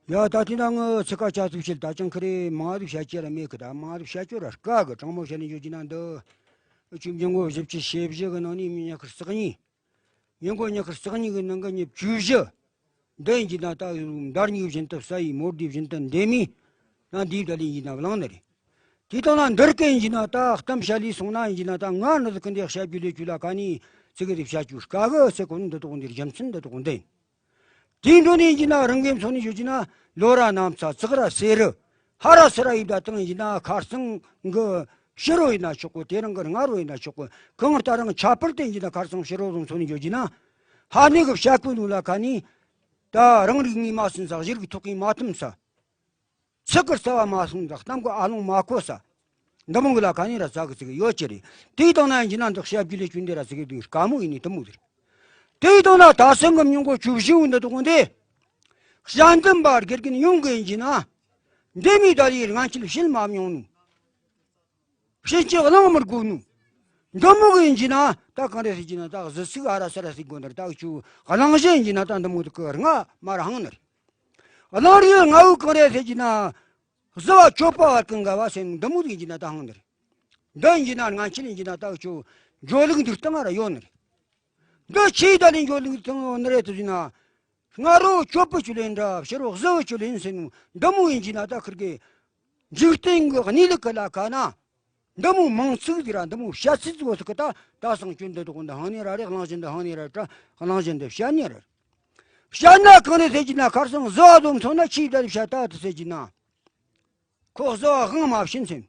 ཡ། ད་དེ་ནང་གི་ཚིག་ཁ་ཆ་ཚིག་བཤད་ད་ཅང་ཁི་རེ་མང་རིག་བཤད་རྒྱུ་ར་མེད་ཁི། ད་མང་རིག་བཤད་རྒྱུ་ར་དཀའ་གི། དྲང་མོ་བཤད་ནས་ཡོད་ཀྱི་ན་འདི་ཨུ་ཆུ་མྱི་ངོ་བཞི་བཅུ་ཞེ་བཞི་གི་ནང་ནས་མི་ཉག་ཁར་ཟག་གཉིས། མྱི་མགོ་ཉག་ཁར་ཟག་གཉིས་གི་ནང་གི་མྱི་བཅུ་བཞི། འདི་ཡིན་གྱི་ན་ད་མདའ་སྨྱུག་བཞིན་དུ་ཟ་ཡི། མོ་རྡེའུ་བཞིན་དུ་འདེད་མི། ན་འདིའི་བརྡ་ལན་ཡིན་ན་བླངས་ནི་རེད། དེ་དང་ན་འདིར་སྐད་ཡིན་གྱི་ན་ད་གཏམ་བཤད་ལས་སོང་ན་ཡིན་གྱི་ན་ད་ང་ནི་ཟིག་གི་འདི་བཤད་རྒྱུ་ལས་རྒྱུ་ལ་ག་ནས་ཚིག་གི་རིགས་བཤད་རྒྱུ་དཀའ་གི་ཟེར་གོ་ནི་འདི་དོག་འདིར་རྒྱུ་མཚན་འདི་དོག་འདི་ཡིན། དེའི་འགྲོ་ནས་ཡིན་གྱི་ན་རང་གི་མཚོན་ནས་ཡོད་ཀྱི་ན་ལོ་ར་ནམ་ཚ་ཙག་ར་སེ་རུ་ཧ་ར་སི་ར་ཡིབ་ད་དང་ཡིན་ན་ཁ་སང་གི་ཕྱི་རོ་ཡིན་ན་ཆོག་གོ། དེ་རིང་གི་སྔ་རོ་ཡིན་ན་ཆོག་གོ། གང་ལྟར་རང་ཁྱད་པར་དེ་ཡིན་གྱི་ན་ཁ་སང་ཕྱི་རོ་རུ་མཚོན་ནས་ཡོད་ཀྱི་ན་ཧ་ནི་གི་བྱ་ཀུན་ལུགས་ལ་ཁ་ནི་ད་རང་རིགས་ངོས་མ་ཟིན་ས་གཞི་རིགས་ཐོག་གིས་མ་ཐུམ་ས། ཚིག་གི་རྩ་བ་མ་སོང་ད་གཏམ་གི་ཨ་ལོང་མ་གོ་ས། འདི་མོ་གི་ལ་ཁ་ནས་ར་ཟ་གི་ཟིག་ཡོད་ཀྱི་རེད། དེའི་སྟེང་ན་ཡིན་གྱི་ན་འདི་ཤ་བརྒྱུད་ལས་ཀྱི་འདི་ར་ཟིག་གི་འདུག་དཀའ་མོ་ཡིན་ནི་དུ་མོ་ཟིག་དེའི་སྟེང་ན་ད་སེང་གི་མྱོང་གོ་ཆུ་བཞི་འུ་འདི་དུ་གོ་འདི། ཤ་འདི་འབར་དགེ་རྒན་ཡོང་གི་ཡིན་གྱི་ན། འདི་མི་ད་ལི་ང་ཁྱིལ་ཤིལ་མ་མྱོང་ནུ། ཤིན་ཅི་གླང་མི་དགོས་ནུ། འདི་མོ་གི་ཡིན་གྱི་ན་ད་གང་རེད་ཟེར་གྱི་ན་ད་གཟི་ཚིག་ཨ་ར་ས་ར་ཟིག་དགོས་འདིར་ད་ཆུ་གླང་བཞི་ཡིན་གྱི་ན་ད་འདི་མོ་དུ་གི་རྔ་མ་ར་ཧང་ནི་རེད། གླང་རིགས་ལྔ་བོ་གང་རེད་ཟེར་གྱི་ན། གཟི་བ་གྱོད་པ་བར་གྱི་འགལ་བ་ཟེར་ནི་འདི་མོ་ཟིག་ཡིན་གྱི་ན་ད་ཧང་ནི་རེད། འདི་ཡིན་གྱི་ན་ང་ཁྱིལ་ཡིན་གྱི་ན་ད་ཆུ་འགྲོ་ལུགས་འདིར་སྟེང་ཨ་ར་ཡོད་ནི་རེད། འདི་ཆེས་ད་ལས་འགྲོ་ལུགས་སྟེང་ཡོད་ནི་རེད་དུ་ཟིན་ན། སྔ་རོ་གྱོད་པའི་ཆུ་ལེན་འདྲ་ཕྱི་རོ་གཟི་བའི་ཆུ་ལེན་ཟེར་ནུ་འདི་མོ་ཡིན་གྱི་ན་ད་ཁིར་གི། འཇིག་རྟེན་གྱི་གནས་ལུགས་ཀྱི་ལ་ཁ་ན། འདི་མོ་མིང་ཚིག་ཟིག་ར་འདི་མོ་བཤད་ཚིག་ཟིག་གི་ད་ད་སང་སྐྱོན་འདི་དོག་འདི་ཧང་ནས་ར་རེད། གླང་བཞིན་འདི་ཧང་ནས་ར་ད་གླང་བཞིན་འདི་བཤད་ནས་ར། བཤད་ན་གང་རེད་ཟེར་གྱི་ན་ཁར་སང་གཟི་བ་དོ་མཚོན་ན་ཆེས་ད་བཤད་ད་དུ་ཟེར་གྱི་ན། ཁོ་གཟི་བ་དབང་མ་བྱིན་སེམས།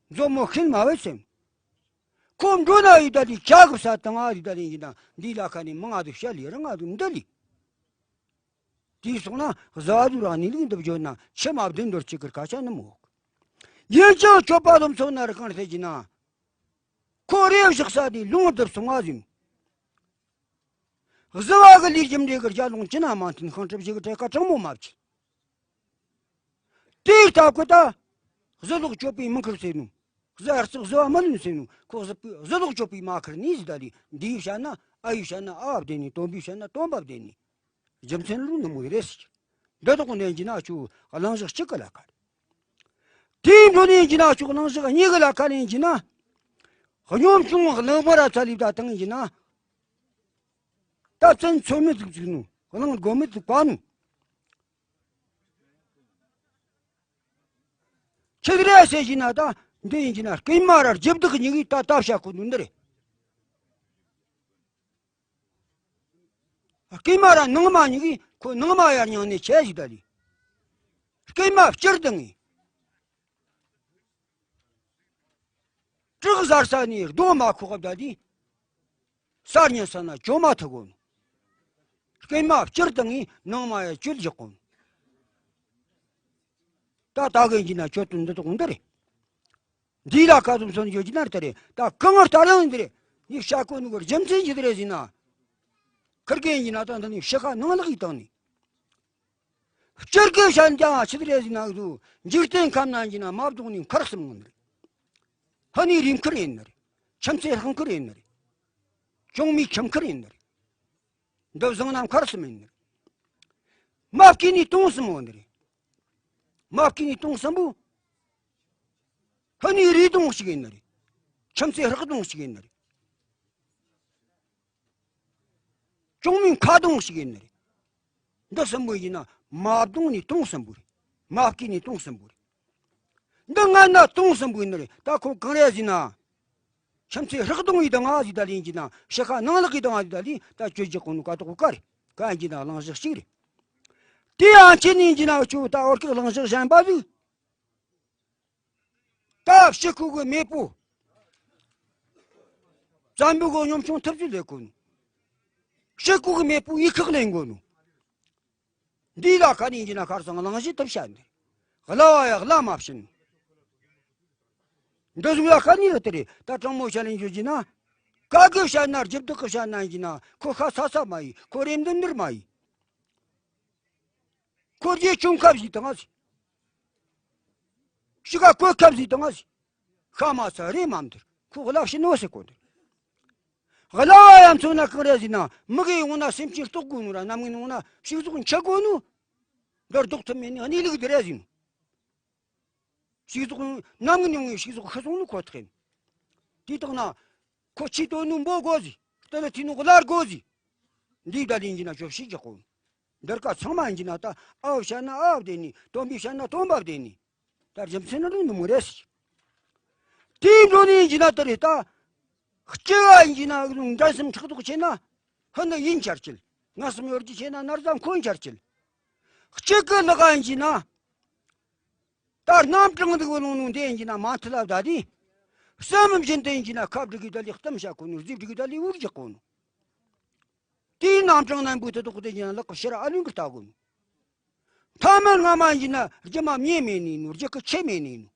མཛོ་མོ་ཤིན་མ་བེད་སེམས། ཁོ་འགྲོ་ན་ཡི་ད་ལི་ཆ་གི་ས་དང་ཨ་ཡི་ད་ལི་ཡིན་ན་འདི་ལ་ཁ་ནས་མང་ང་དུ་བཤད་ལི་རང་ང་དུ་འདི་ལི། དེའི་སོང་ན་གཟི་བ་དུ་རང་ནི་ལུགས་འདི་བརྗོད་ན་ཕྱི་མ་བདུན་འདོར་གཅིག་གི་སྐད་ཆ་ནི་མོ། ཡིན་ཀྱང་གྱོད་པ་དུ་མཚོན་ན་རི་གང་ཟེར་གྱི་ན། ཁོ་རེ་བཞག་ས་དེ་ལུང་བརྡིབས་སོང་བ་ཟིན། གཟི་བ་གི་ལུས་རྒྱུ་འབྲས་ཀྱི་རྒྱ་ལུང་ཅི་ན་མ་མཐུན་ཤིང་གྲུབ་བཞི་གི་གྲལ་ཁ་དྲང་མོ་མ་བྱེད། དེའི་སྟབས་ཀྱིས་ད། གཟི་ལོག་གྱོད་པའི་མི་ཁུར་ཟེར་ནུ། གཟི་ཨར་ཙིག་གཟི་བ་མི་ལོན་ཟེར་ནུ། ཁོ་གཟི་པུ་གཟི་ལོག་གྱོད་པའི་མ་ཁུར་ནི་ཟི་ད་ལི་འདིའི་བཤད་ན་ཨ་ཡི་བཤད་ན་ཨ་བ་བདེ་ནི་སྟོན་པའི་བཤད་ན་སྟོན་པ་བདེ་ནི། རྒྱུ་མཚན་ལུང་ནི་མོ་རེད་ཟེར། འདི་དག་ནས་ཡིན་གྱི་ན་ཆུ་གླང་བཞག་གཅིག་གི་ལ་ཁ། དེའི་འགྲོ་ནས་ཡིན་གྱི་ན་ཆུ་གླང་བཞག་གཉིས་གི་ལ་ཁ་ནས་ཡིན་གྱི་ན། སྙོམས་ཆུང་གླང་མ་ར་ཚ་ལི་ད་དང་ཡིན་གྱི་ན། ད་བཙན་ཚོད་མི་ཚིག་ཚིག་ནུ། གླང་སྒོ་མི་ཚིག་པ་ནུ། ཆི་ཟིག་རེད་ཟེར་གྱི་ན་ད་འདི་ཡིན་གྱི་ན་རྐུན་མ་ར་རྒྱུ་བདག་གཉིས་ཀྱིས་ད་ལྟ་བྱ་ཁོ་ནུ་འདི་རེད། རྐུན་མ་ར་ནང་མ་གཉིས་ཀྱིས་ཁོ་ནང་མ་ཡར་མྱངས་ནས་ཆས་ཟིག་ད་ལི། རྐུན་མ་བསྐྱུར་དང་ངས། དྲག་གཟར་ས་ནས་རྡོ་མ་ཁོག་བརྡལ་དུས། གསར་ཉན་ས་ན་གྱོད་མ་ཐུག་གོ་ནོ། རྐུན་མ་བསྐྱུར་དང་ངས་ནང་མ་ཡ་གྱོད་རྒྱག་གོ་ནོ། ད་ད་གིན་གྱི་ན་གྱོད་དོན་འདི་དག་འདི་རེད། འདི་ལ་ཁ་ཙམ་སོན་ཡོད་ཀྱི་ན་རེད་ད་རེད། ད་གང་ལྟར་ཡང་འདི་རེད། ངས་བཤད་གོ་ནོ་གི་རྒྱུ་མཚན་ཅི་འདི་རེད་ཟེར་ན། ཁིར་གིན་གྱི་ན་ད་འདི་ནི་ཕྱི་ཁ་ནང་ལག་གིས་བཏང་ནས། སྤྱིར་གི་བཤད་ཀྱང་ཕྱི་དེ་རེད་ཟིན་ན་འདུག་འཇིག་རྟེན་ཁམས་ན་ཡིན་ན་མ་བཏུང་ནི་མཁར་གསུམ་ཡིན་ནི་རེད། ལྷ་ནི་རིས་མཁར་ཡིན་ནི་རེད། ཁྱིམ་མཚེས་ལྷག་མཁར་ཡིན་ནི་རེད། གྱོང་མའི་ཁྱིམ་མཁར་ཡིན་ནི་རེད། འདི་བཟང་ན་མཁར་གསུམ་ཡིན་ནི་རེད། མ་བསྐྱིས་ནི་དོང་གསུམ་ཡོད་ནི་རེད། མ་བསྐྱིས་ནི་དོང་གསུམ་པོ། ལྷ་ནི་རིས་དོང་ཞིག་ཡིན་ནི་རེད། ཁྱིམ་མཚེས་ལྷག་དོང་ཞིག་ཡིན་ནི་རེད། གྱོང་མའི་ཁ་དོང་ཞིག་ཡིན་ནི་རེད། འདི་གསུམ་པོ་ཡིན་ན་མ་བཏུང་ནི་དོང་གསུམ་པོ་རེད། མ་བསྐྱིས་ནི་དོང་གསུམ་པོ་རེད། འདི་ལྔ་ན་དོང་གསུམ་པོ་ཡིན་ནི་རེད། ད་ཁོ་གང་རེད་ཟེར་ན། ཁྱིམ་མཚེས་ལྷག་དོང་ཡིན་ད་ང་ཟིག་ད་ལིན་གྱི་ན་ཕྱི་ཁ་ནང་ལག་གི་ད་ང་ཟིག་ད་ལིན་ད་གྱོད་རྒྱག་གོ་ནོ་ཀ་དོག་ག་རེད། ག་ཡིན་གྱི་ན་གླེང་གཞི་གཅིག་རེད། དེ་ཡང་ཁྱེད་ནི་ཡིན་གྱི་ན་ཁྱོད་ད་འོར་ཁག་གླེང་གཞི་གཞན་པ་ཟིག་ད་ཕྱི་ཁུག་གི་མེས་པོ། བཙན་པོ་གི་གཉོམ་ཆུང་ཐུབ་ཚོད་ལས་གོ་ནོ། ཕྱི་ཁུག་གི་མེས་པོ་ཡིག་ཁག་ལེན་དགོ་ནོ། འདི་ལ་ཁ་ནས་ཡིན་གྱི་ན་ཁར་སང་གླེང་གཞི་ཐུབ་བྱ་འདི། གླ་བ་ཡ་གླ་མ་བྱིན། འདི་ཟུག་ལ་ཁ་ནས་རེད་དེ་རེད། ད་དྲང་མོ་བྱ་ལེན་བརྗོད་ཀྱི་ན། ག་གི་བྱ་ན་རྒྱུ་བདག་གི་བྱ་ན་ཡིན་གྱི་ན་ཁོ་ཤ་ཚ་ཚ་མ་ཡིན། ཁོ་རེ་འདུན་འདུར་མ་ཡིན། ཁོ་རྗེ་ཆུང་ཁ་བཞི་དང་ཨ་ཟི། ཤི་ཁ་གོས་ཁ་བཞི་དང་ཨ་ཟི། ཤ་མ་ཚ་རེ་མ་འདུར། ཁོ་གླ་བྱིན་ནོ་ཟེར་གོ་འདུར། གླ་བ་ཡ་མཚོན་ན་གང་རེད་ཟེར་ན་མི་གི་ཡོང་ན་སེམས་ཅན་རྟོག་དགོས་ནོ་ར། གནམ་ངན་ཡོང་ན་ཕྱུགས་ཟོག་འཆི་དགོས་ནོ། འདིར་ལྡོག་ཐུབ་མེད་ནི་གནས་ལུགས་འདི་རེད་ཟེར་ནོ། ཕྱུགས་ཟོག་གནམ་ངན་ཡོང་ངས་ཕྱུགས་ཟོག་ཤི་སོང་ནི་ཁོ་ཐག་ཡིན། དེ་དག་ན་ཁོ་ཆེས་དོ་ནུ་འབོ་དགོས་ཟེར། རྟ་ལ་ཐི་ནུ་གླ་དགོས་ཟེར། འདི་ད་ལིན་གྱི་ན་ཅོབ་ཤིག་རྒྱག་གོ། འདིར་ཀ་ཚང་མ་ཡིན་གྱི་ན་ད་ཨ་བ་བྱ་ན་ཨ་བ་དེ་ནི་སྟོན་པའི་བྱ་ན་སྟོན་པ་དེ་ནི། ད་རྒྱུ་མཚན་ནི་ལུང་ནི་མོ་རེད་ཟེར། དེའི་འགྲོ་ནི་ཡིན་གྱི་ན་ད་རེད་ད། སྐྱེ་བ་ཡིན་གྱི་ན་འགྲན་སེམས་ཕྲག་དོག་ཆེ་ན། ཧ་ན་ཡིན་ཆར་སྐྱིད། ངན་སོང་ཡོད་རྒྱུ་ཆེ་ན་ནར་ཙམ་འཁོན་ཆར་ཆེ། གཅིག་གི་ལག་ཡིན་གྱི་ན། ད་རྣམ་གྲངས་འདུག་བློང་ནོ་འདི་ཡིན་གྱི་ན་མ་མཐུ་ལ་བདའ་དེ། བསམ་བཞིན་དེ་ཡིན་གྱི་ན་ཁ་བསྒྲིགས་གི་ད་ལི་གཏམ་བཤད་གོ་ནོ། རྫིབ་བསྒྲིགས་གི་ད་ལི་འུར་རྒྱག་གོ་ནོ། དེའི་རྣམ་གྲངས་ནན་པོ་དེ་དག་དེ་ཡིན་ན་ལག་གི་ཕྱིར་ཨ་ལུང་གི་ལྟ་གོ་ནོ། ཐ་མལ་སྔ་མ་ཡིན་གྱི་ན་རྒྱུ་མ་མྱེ་མེད་ནི་ནོ། རྒྱུ་གི་ཆེ་མེད་ནི་ནོ།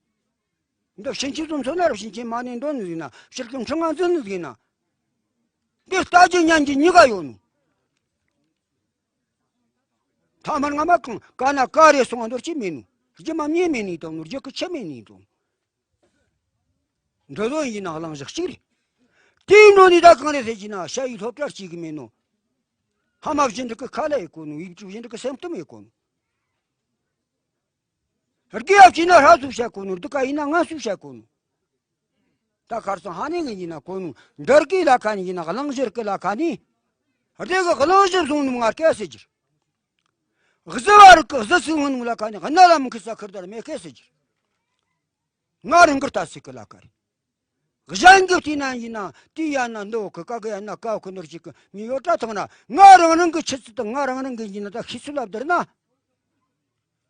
འདི་ཕྱིན་ཅི་ལོག་མཚོན་ན་ར་ཕྱིན་ཆད་མ་ནས་འདོན་ནི་ཟིག་ན། ཕྱིར་གི་འཕྲང་ང་འཛིན་ནི་ཟིག་ན། འདི་ལྟ་རྒྱུ་ཉན་རྒྱུ་གཉིས་ཀ་ཡོད་ནོ། ཐ་མལ་སྔ་མ་གང་ག་ན་ག་རེ་སོང་བ་འདོར་ཅི་མེད་ནོ། རྒྱུ་མ་མྱེ་མེད་ནི་དང་ནོ། རྒྱུ་གི་ཆེ་མེད་ནི་དང་། འདི་ལོ་ཡིན་ན་གླེང་གཞི་གཅིག་རེད། དེའི་འགྲོ་ནི་ད་གང་རེད་ཟེར་གྱི་ན་ཤ་ཡི་སློབ་གྲྭར་སྐྱེལ་གི་མེད་ནོ། ཕ་མ་བཞིན་དུ་གི་ཁ་ལ་ཡི་གོ་ནོ། ཡིག་དྲུག་བཞིན་དུ་གི་སེམས་གཏམ་ཡི་གོ་ནོ། དགེ་བ་བྱས་ན་ཧྲ་སུ་བྱ་གོ་ནོ། སྡིག་པ་ཡིན་ན་ངན་སུ་བྱ་གོ་ནོ། ད་ཁར་སང་ཧ་ནེ་གི་ཡིན་ན་གོ་ནོ། འདིར་གི་ལ་ཁ་ནི་ཡིན་ན་གླེང་གཞིར་གི་ལ་ཁ་ནི། དེ་གི་གླེང་གཞིར་བཟུང་ནོ་ང་སྐད་ཟེར་གྱི་རེད། གཟི་བ་རིགས་གི་གཟི་སུ་སྔོན་ལ་ཁ་ནི་གནའ་ལ་མི་ཁི་ས་ཁིར་དར་མེད་སྐད་ཟེར་གྱི་རེད། ང་རང་གི་ལྟ་ཚུལ་གི་ལ་ཁ་རེད། གཞན་གྱི་བལྟས་ན་ཡིན་ན་དེ་ཡ་ན་འདི་འོག་གི་ཀ་གི་ཡ་ན་ཀ་འོག་གི་ནོར་ཅིག་གི་མི་ཡོད་དྲ་ཐང་ན། ང་རང་རང་གི་ཆུ་ཚོད་དང་ང་རང་རང་གི་ཡིན་ན་ད་ཤི་ཚུལ་ལ་བསྡུར་ན།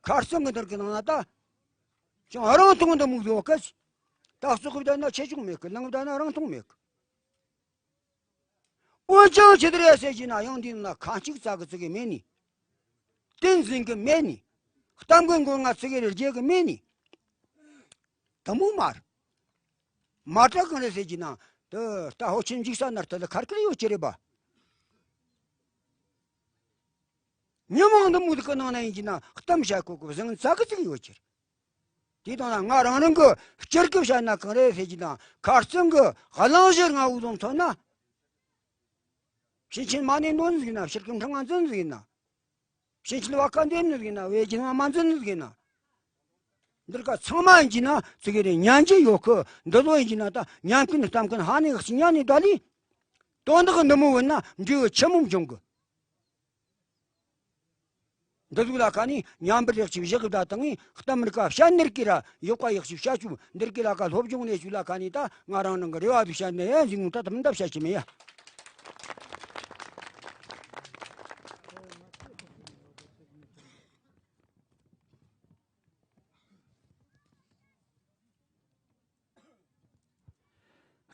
ཁར་སང་གི་འདིར་གི་ནང་ན་ད། ཅང་རང་མཐོང་འདི་མུག་ཡོད་གི། ད་གཙོ་གི་བསྡད་ན་ཆེ་ཆུང་མེད་གི། ལང་བསྡད་ན་རང་མཐོང་མེད་གི། འོན་ཀྱང་ཆི་དེ་རེད་ཟེར་གྱི་ན་ཡང་འདི་ན་ཁ་ཅིག་ཙག་གི་ཙིག་གི་མེད་ནི། ཏིང་འཛིན་གི་མེད་ནི། གཏམ་གི་མགོ་ང་ཙིག་གི་རེ་རྒྱས་གི་མེད་ནི། དེ་མོ་མ་རེད། མ་དྲག་གང་རེད་ཟེར་གྱི་ན། དེ་ལྟ་ཧོ་ཆེན་འཇིགས་ས་ནར་ཐད་ལ་ཁར་ཁར་ཡོད་ཀྱི་རེད་པ། ཉི་མ་འདི་མོ་དེ་གི་ནང་ན་ཡིན་གྱི་ན་གཏམ་བཤད་གོ་གི་བཟང་ཙག་གི་ཙིག་ཡོད་ཀྱི་རེད། དེ་དང་ན་ང་རང་རང་གི་སྤྱིར་གི་བཤད་ན་གང་རེད་ཟེར་གྱི་ན། ཁར་སང་གི་གླེང་གཞི་ང་འུ་ཚོ་མཚོན་ན། ཕྱིན་ཆད་མ་ནས་འདོན་ཟིག་ན། ཕྱིར་གི་འཕྲང་ང་འཛིན་ཟིག་ན། ཕྱིན་ཆད་བ་ཀ་འདེམས་ནི་ཟིག་ན། བས་ཀྱི་ང་མ་འཛིན་ནི་ཟིག་ན། འདིར་ཀ་ཚང་མ་ཡིན་གྱི་ན་ཙི་གི་རེ་ཉན་གྱི་ཡོད་གི། འདི་ལོ་ཡིན་གྱི་ན་ད་ཉན་མཁན་གཏམ་མཁན་ཧ་ནི་ཤི་ཉན་ནི་ད་ལི། དོན་དག་འདི་མོ་བུད་ན་འབྲས་བུ་ཆེན་མོ་འབྱུང་གི། འདི་ཟུག་ལ་ཁ་ནི་མཉམ་པར་ལེགས་ཀྱི་བཞག་གི་ད་དང་ངི་གཏམ་རིག་ག་བཤད་ནི་རིག་གི་ར་ཡོག་པ་ཡག་ཞིག་བཤད་ཆུ་འདིར་གི་ལ་ཁ་སློབ་སྦྱོང་ལས་ཞུ་ལ་ཁ་ནི་ད་ང་རང་རང་གི་རེ་བ་དུ་བཤད་ནི་ཡ་ཟིན་ནུ་ད་དམ་ད་བཤད་ཀྱི་མེད་ཡ།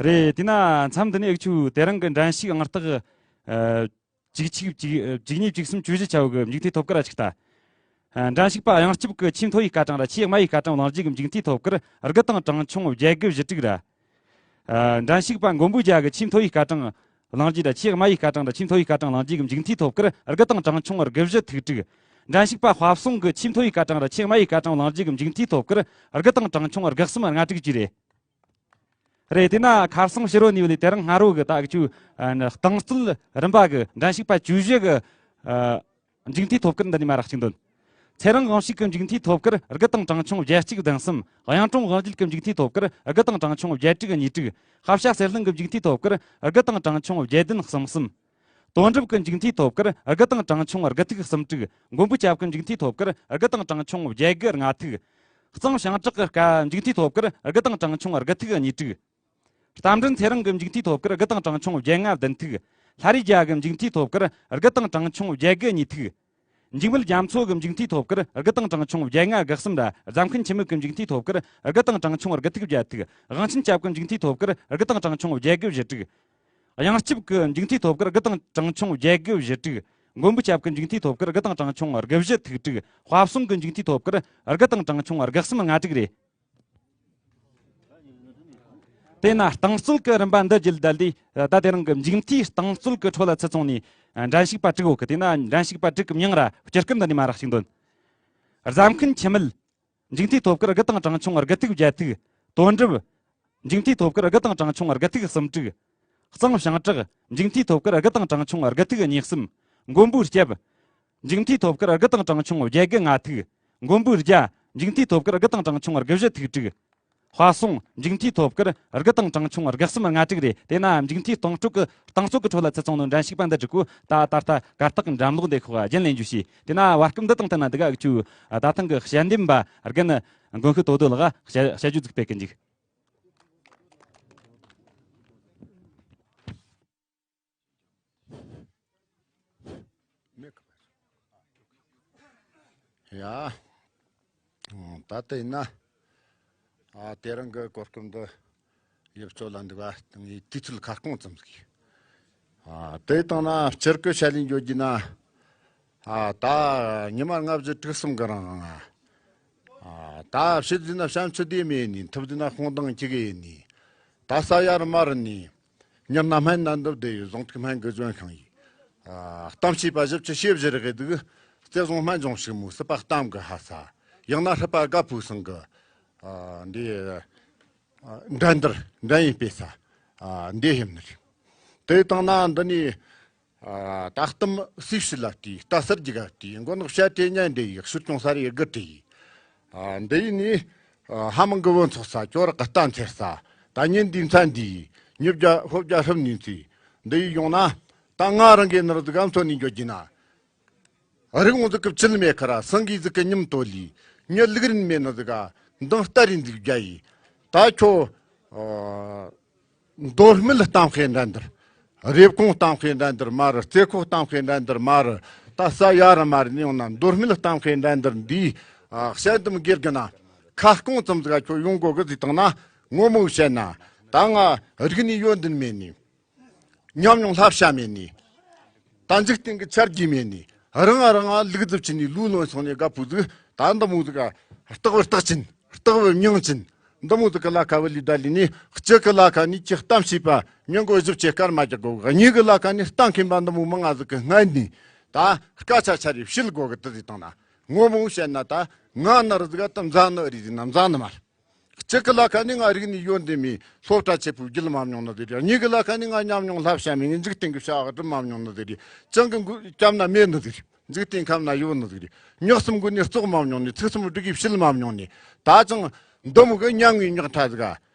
རེད། དེས་ན་མཚམས་འདི་ནས་ཨུ་ཆུ་དེ་རིང་གི་འགྲན་ཞུགས་ཨང་རྟགས་ཨ་བཅུ་གཅིག་བཅུ་བཅུ་གཉིས་བཅུ་གསུམ་བཅུ་བཞི་ཆ་བོ་གི་མཇུག་མཐའི་ཐོབ་སྐར་ར་ཅིག་ལྟ། ཨ་འགྲན་ཞུགས་པ་གཡང་སྐྱབས་ཀྱི་ཆེས་མཐོ་བའི་སྐར་གྲངས་ར་ཆེས་དམའ་བའི་སྐར་གྲངས་བླངས་རྗེས་ཀྱི་མཇུག་མཐའི་ཐོབ་སྐར་དགུ་དང་གྲངས་ཆུང་བརྒྱད་དགུ་བཞི་དྲུག་ར། ཨ་འགྲན་ཞུགས་པ་མགོན་པོ་རྒྱལ་གྱི་ཆེས་མཐོ་བའི་སྐར་གྲངས་བླངས་རྗེས་ར་ཆེས་དམའ་བའི་སྐར་གྲངས་ར་ཆེས་མཐོ་བའི་སྐར་གྲངས་བླངས་རྗེས་ཀྱི་མཇུག་མཐའི་ཐོབ་སྐར་དགུ་དང་གྲངས་ཆུང་དགུ་བཞི་ཐིག་དྲུག་འགྲན་ཞུགས་པ་དཔའ་སྲུང་གི་ཆེས་མཐོ་བའི་སྐར་གྲངས་ར་ཆེས་དམའ་བའི་སྐར་གྲངས་བླངས་རྗེས་ཀྱི་མཇུག་མཐའི་ཐོབ་སྐར་དགུ་དང་གྲངས་ཆུང་དགུ་གསུམ་ལྔ་དྲུག་བཅས་རེད། རེད། དེས་ན་ཁ་སང་ཕྱི་རོལ་ནས་ལས་དེ་རིང་སྔ་རོལ་གི་ད་ཅུ་ཨ་ནི་རྟིང་རྩོད་རིམ་པ་གི་འགྲན་ཞུགས་པ་བཅུ་བཞི་གི་ཨ་མཇུག་མཐའི་ཐོབ་སྐར་འདི་ནས་མ་རག་ཅིག་འདོན། ཚེ་རིང་དབང་ཕྱུག་གི་མཇུག་མཐའི་ཐོབ་སྐར་དགུ་དང་གྲངས་ཆུང་བརྒྱད་གཅིག་བདུན་གསུམ། གཡུང་དྲུང་དབང་རྒྱལ་གྱི་མཇུག་མཐའི་ཐོབ་སྐར་དགུ་དང་གྲངས་ཆུང་བརྒྱད་དྲུག་གཉིས་དྲུག། ཧབ་ཤ་གསེར་གླིང་གི་མཇུག་མཐའི་ཐོབ་སྐར་དགུ་དང་གྲངས་ཆུང་བརྒྱད་བདུན་གསུམ་གསུམ། དོན་གྲུབ་ཀྱི་མཇུག་མཐའི་ཐོབ་སྐར་དགུ་དང་གྲངས་ཆུང་དགུ་ཐིག་གསུམ་དྲུག། མགོན་པོ་སྐྱབས་ཀྱི་མཇུག་མཐའི་ཐོབ་སྐར་དགུ་དང་གྲངས་ཆུང་བརྒྱད་དགུ་ལྔ་ཐིག། གཙང་ཞིང་དྲག་གི་སྐ་མཇུག་མཐའི་ཐོབ་སྐར་དགུ་དང་གྲངས་ཆུང་དགུ་ཐིག་གཉིས་དྲུག། རྟ་མགྲིན་ཚེ་རིང་གི་མཇུག་མཐའི་ཐོབ་སྐར་དགུ་དང་གྲངས་ཆུང་བརྒྱད་ལྔ་བདུན་ཐིག། ལྷ་རིས་རྒྱལ་གྱི་མཇུག་མཐའི་ཐོབ་སྐར་དགུ་དང་གྲངས་ཆུང་བརྒྱད་དགུ་གཉིས་ཐིག། འཇིགས་མེད་རྒྱ་མཚོ་གི་མཇུག་མཐའི་ཐོབ་སྐར་དགུ་དང་གྲངས་ཆུང་བརྒྱད་ལྔ་དགུ་གསུམ་ར། རྫ་མཁན་འཆི་མེད་ཀྱི་མཇུག་མཐའི་ཐོབ་སྐར་དགུ་དང་གྲངས་ཆུང་དགུ་ཐིག་བརྒྱད་ཐིག། དབང་ཆེན་སྐྱབས་ཀྱི་མཇུག་མཐའི་ཐོབ་སྐར་དགུ་དང་གྲངས་ཆུང་བརྒྱད་དགུ་བཞི་དྲུག། གཡང་སྐྱབས་ཀྱི་མཇུག་མཐའི་ཐོབ་སྐར་དགུ་དང་གྲངས་ཆུང་བརྒྱད་དགུ་བཞི་དྲུག། མགོན་པོ་སྐྱབས་ཀྱི་མཇུག་མཐའི་ཐོབ་སྐར་དགུ་དང་གྲངས་ཆུང་དགུ་བཞི་ཐིག་དྲུག། དཔའ་སྲུང་གི་མཇུག་མཐའི་ཐོབ་སྐར་དགུ་དང་གྲངས་ཆུང་དགུ་གསུམ་ལྔ་དྲུག་རེད། དེས་ན་རྟིང་རྩོད་ཀྱི་རིམ་པ་འདི་བརྒྱུད་བསྡད་དེ། ད་དེ་རིང་གི་མཇུག་མཐའི་རྟིང་རྩོད་ཀྱི་འཕྲོ་ལ་ཚུར་སོང་ནས་འགྲན་ཞུགས་པ་དྲུག་ཡོད་གི། དེས་ན་འགྲན་ཞུགས་པ་དྲུག་གི་མིང་ར་སྤྱི་སྐར་འདི་ནས་མ་རག་ཅིག་འདོན། རྫ་མཁན་འཆི་མེད། མཇུག་མཐའི་ཐོབ་སྐར་དགུ་དང་གྲངས་ཆུང་དགུ་ཐིག་བརྒྱད་ཐིག། དོན་གྲུབ། མཇུག་མཐའི་ཐོབ་སྐར་དགུ་དང་གྲངས་ཆུང་དགུ་ཐིག་གསུམ་དྲུག། གཙང་ཞིང་དྲག། མཇུག་མཐའི་ཐོབ་སྐར་དགུ་དང་གྲངས་ཆུང་དགུ་ཐིག་གཉིས་གསུམ། མགོན་པོ་སྐྱབས། མཇུག་མཐའི་ཐོབ་སྐར་དགུ་དང་གྲངས་ཆུང་བརྒྱད་དགུ་ལྔ་ཐིག། མགོན་པོ་རྒྱལ། མཇུག་མཐའི་ཐོབ་སྐར་དགུ་དང་གྲངས་ཆུང་དགུ་བཞི་ཐིག་དྲུག། དཔའ་སྲུང་། མཇུག་མཐའི་ཐོབ་སྐར་དགུ་དང་གྲངས་ཆུང་དགུ་གསུམ་ལྔ་དྲུག་རེད། དེས་ན་མཇུག་མཐའི་རྟིང་རྩོད་ཀྱི་རྟིང་རྩོད་ཀྱི་འཕྲོ་ལ་ཚུར་སོང་ནོ་འགྲན་ཞུགས་པ་འདི་དྲུག་གོ། ད་ད་ལྟ་གར་སྟེགས་ཀྱི་འགྲམ་ལོགས་འདི་ཁོག་རྒྱན་ལེན་རྒྱུ་བྱས། དེས་ན་བར་སྐབས་འདི་དང་བསྟུན་ན་འདི་ག་ཨུ་ཆུ་ད་ཐེངས་ཀྱི་དཔྱད་འདེམས་པ་རྒན་མགོན་ཤུལ་དོ་རྡོ་ལགས་དཔྱད་དཔྱད་བརྗོད་ཅིག་སྤེལ་གི་འཇུག། ཡ། ད་ལྟ་ཡིན་ན། ཨ། དེ་རིང་གི་གོ་སྐབས་འདི་ཡིབ་ཆོག་ལ་འདུག་པ། ངའི་དུས་ཚོད་ཁ་སྐོང་ཙམ་ཟིག་ཨ། དེ་དང་ན་སྤྱིར་གི་བཤད་ལས་འཇོག་རྒྱུ་ན། ཨ། ད་ཉི་མ་ལྔ་བཅུ་དྲུག་གསུམ་གི་རིང་། ཨ། ད་ཕྱི་ཟིན་ན་བྱམས་ཆུ་ལྡེ་མེ་ནི། ཐུབ་ཟིན་ན་ཤོང་ཐང་ཅི་གེ་ནི། ད་ས་ཡར་མར་ནི། མྱུར་ན་སྨན་ན་འདུ་བདེ་ཡི། ཟུང་དྲུག་སྨན་གི་ལྗོན་ཤིང་ཡི། ཨ། གཏམ་བཤད་པ་བཞི་བཅུ་ཞེ་བཞི་རེ་གི་འདུག་རྩེ་བཟུང་སྨན་ལྗོངས་ཕྱུག་མོའི་སྲིད་པ་གཏམ་གི་ལྷ་ས། ཡང་ན་སྲིད་པ་དགའ་བོའི་སང་གི། ཨ། འདི། ཨ། འགྲན་བསྡུར་འགྲན་ཡིན་སྤེལ་ས། ཨ། འདི་ཡིན་ནི་རེད། དེ་དང་ན་འདི་ནི། ཨ། ད་གཏམ་སྲིད་ཞི་ལ་བལྟས། རྟ་སར་རྒྱུག་ག་བལྟས། མགོ་ནག་བཤད་དེ་ཉན་འདྲེ་ཡིས། ཤུར་ཅུང་ས་རེ་དགུ་དྲི་ཡིས། ཨ། འདི་ཡིས་ནི། ཨ། ཧ་མང་གི་བོ་ཚོགས་ས། ཅོ་རག་གི་རྟ་འཚེར་ས། ད་ཉིན་འདི་མཚན་འདི་ཡིས། ཉིས་བརྒྱ་ཕོ་བརྒྱ་ཧྲིབ་ནུས་ཚེ། འདི་ཡིས་ཡོང་ན། ད་ང་རང་གི་ནར་ཟིག་གམ་ཚོ་ནི་འགྱོ་རྒྱུ་ན། རིག་འོང་ཟིག་གི་བཅུད་མེད་ཁར། སང་གི་ཟིག་གི་ཉིམ་དོ་ལི། ཉི་ལུག་རིན་མེད་ནི་ཟིག་ག་འདང་སྟ་རིན་ཟིག་རྒྱ་ཡིས། ད་ཁྱོ། ཨ། མདོ་སྨད་གཏམ་དཔེ་འགྲན་བསྡུར། རེབ་གོང་གཏམ་དཔེ་འགྲན་བསྡུར་མ་རེད། རྩེ་ཁོག་གཏམ་དཔེ་འགྲན་བསྡུར་མ་རེད། ད་ས་ཡ་རུ་མ་རེད། ནི་ཡོང་ན་མདོ་སྨད་གཏམ་དཔེ་འགྲན་བསྡུར་འདིའི། ཨ། དཔྱད་འདེམས་དགེ་རྒན་ན། ཁ་སྐོང་ཙམ་ཟིག་ཁྱོད་ཡོང་དགོ་གི་ཟིག་བཏང་ན། ངོ་མ་བཤད་ན། ད་ང་རིག་ནི་ཡོན་ཏན་མེད་ནི། ཉམས་མྱོང་བསླབ་བྱ་མེད་ནི། ད་འཇིག་རྟེན་གི་ཆ་རྒྱུས་མེད་ནི། རང་ང་རང་ང་ལུག་རྫིབ་ཅན་ནི་ལུས་ལོན་སོང་ནས་དགའ་པོ་ཟིག་ད་འདི་མོ་ཟིག་ག་རྟག་བུ་རྟག་ཅན། རྟག་བུ་མྱང་ཅན། འདི་མོ་ཟིག་གི་ལ་ཁ་བུ་ལི་ད་ལི་ནི། སྤྱི་གི་ལ་ཁ་ནི་ཅི་གཏམ་བྱས་པ་མྱི་མགོ་བཞི་བཅུ་སྐར་མ་རྒྱག་གོ་གི། གཉིས་གི་ལ་ཁ་ནི་རྟ་མཁན་པ་འདི་མོ་མང་ང་ཟིག་གི་སྔན་ནི། ད་སྐད་ཆ་ཆ་རེ་བཤད་དགོ་གི་དི་ཟིག་བཏང་ན། ངོ་མ་བཤད་ན་ད་ང་ནར་ཟིག་ག་ད་མཛའ་ནི་རེད་ཟིག་ན་མཛའ་ནི་མ་རེད། གཅིག་གི་ལ་ཁ་ནི་ང་རིག་ནི་ཡོན་ཏན་མེད། སློབ་གྲྭ་ཆེ་པོའི་བརྒྱུད་མ་མྱོང་ནི་ཟིག་རེད། གཉིས་གི་ལ་ཁ་ནི་ང་ཉམས་མྱོང་བསླབ་བྱ་མེད། ངས་འཇིག་རྟེན་གི་བྱ་བ་སྒྲུབ་མ་མྱོང་ནི་ཟིག་རེད། ཅང་གི་མགོ་སྐྱབས་ན་མེད་ནི་ཟིག་རེད། འཇིག་རྟེན་ཁམས་ན་ཡོད་ནི་ཟིག་རེད། ཉག་གསུམ་གོ་ནི་བཙོག་མ་མྱོང་ནི། ཚིག་གསུམ་སྒྲིག་གི་བཤད་མ་མྱོང་ནི། ད་ཅང་འདི་མོ་གི་མྱ་ངན་ཉག་ཕྲ་ཟིག་ག་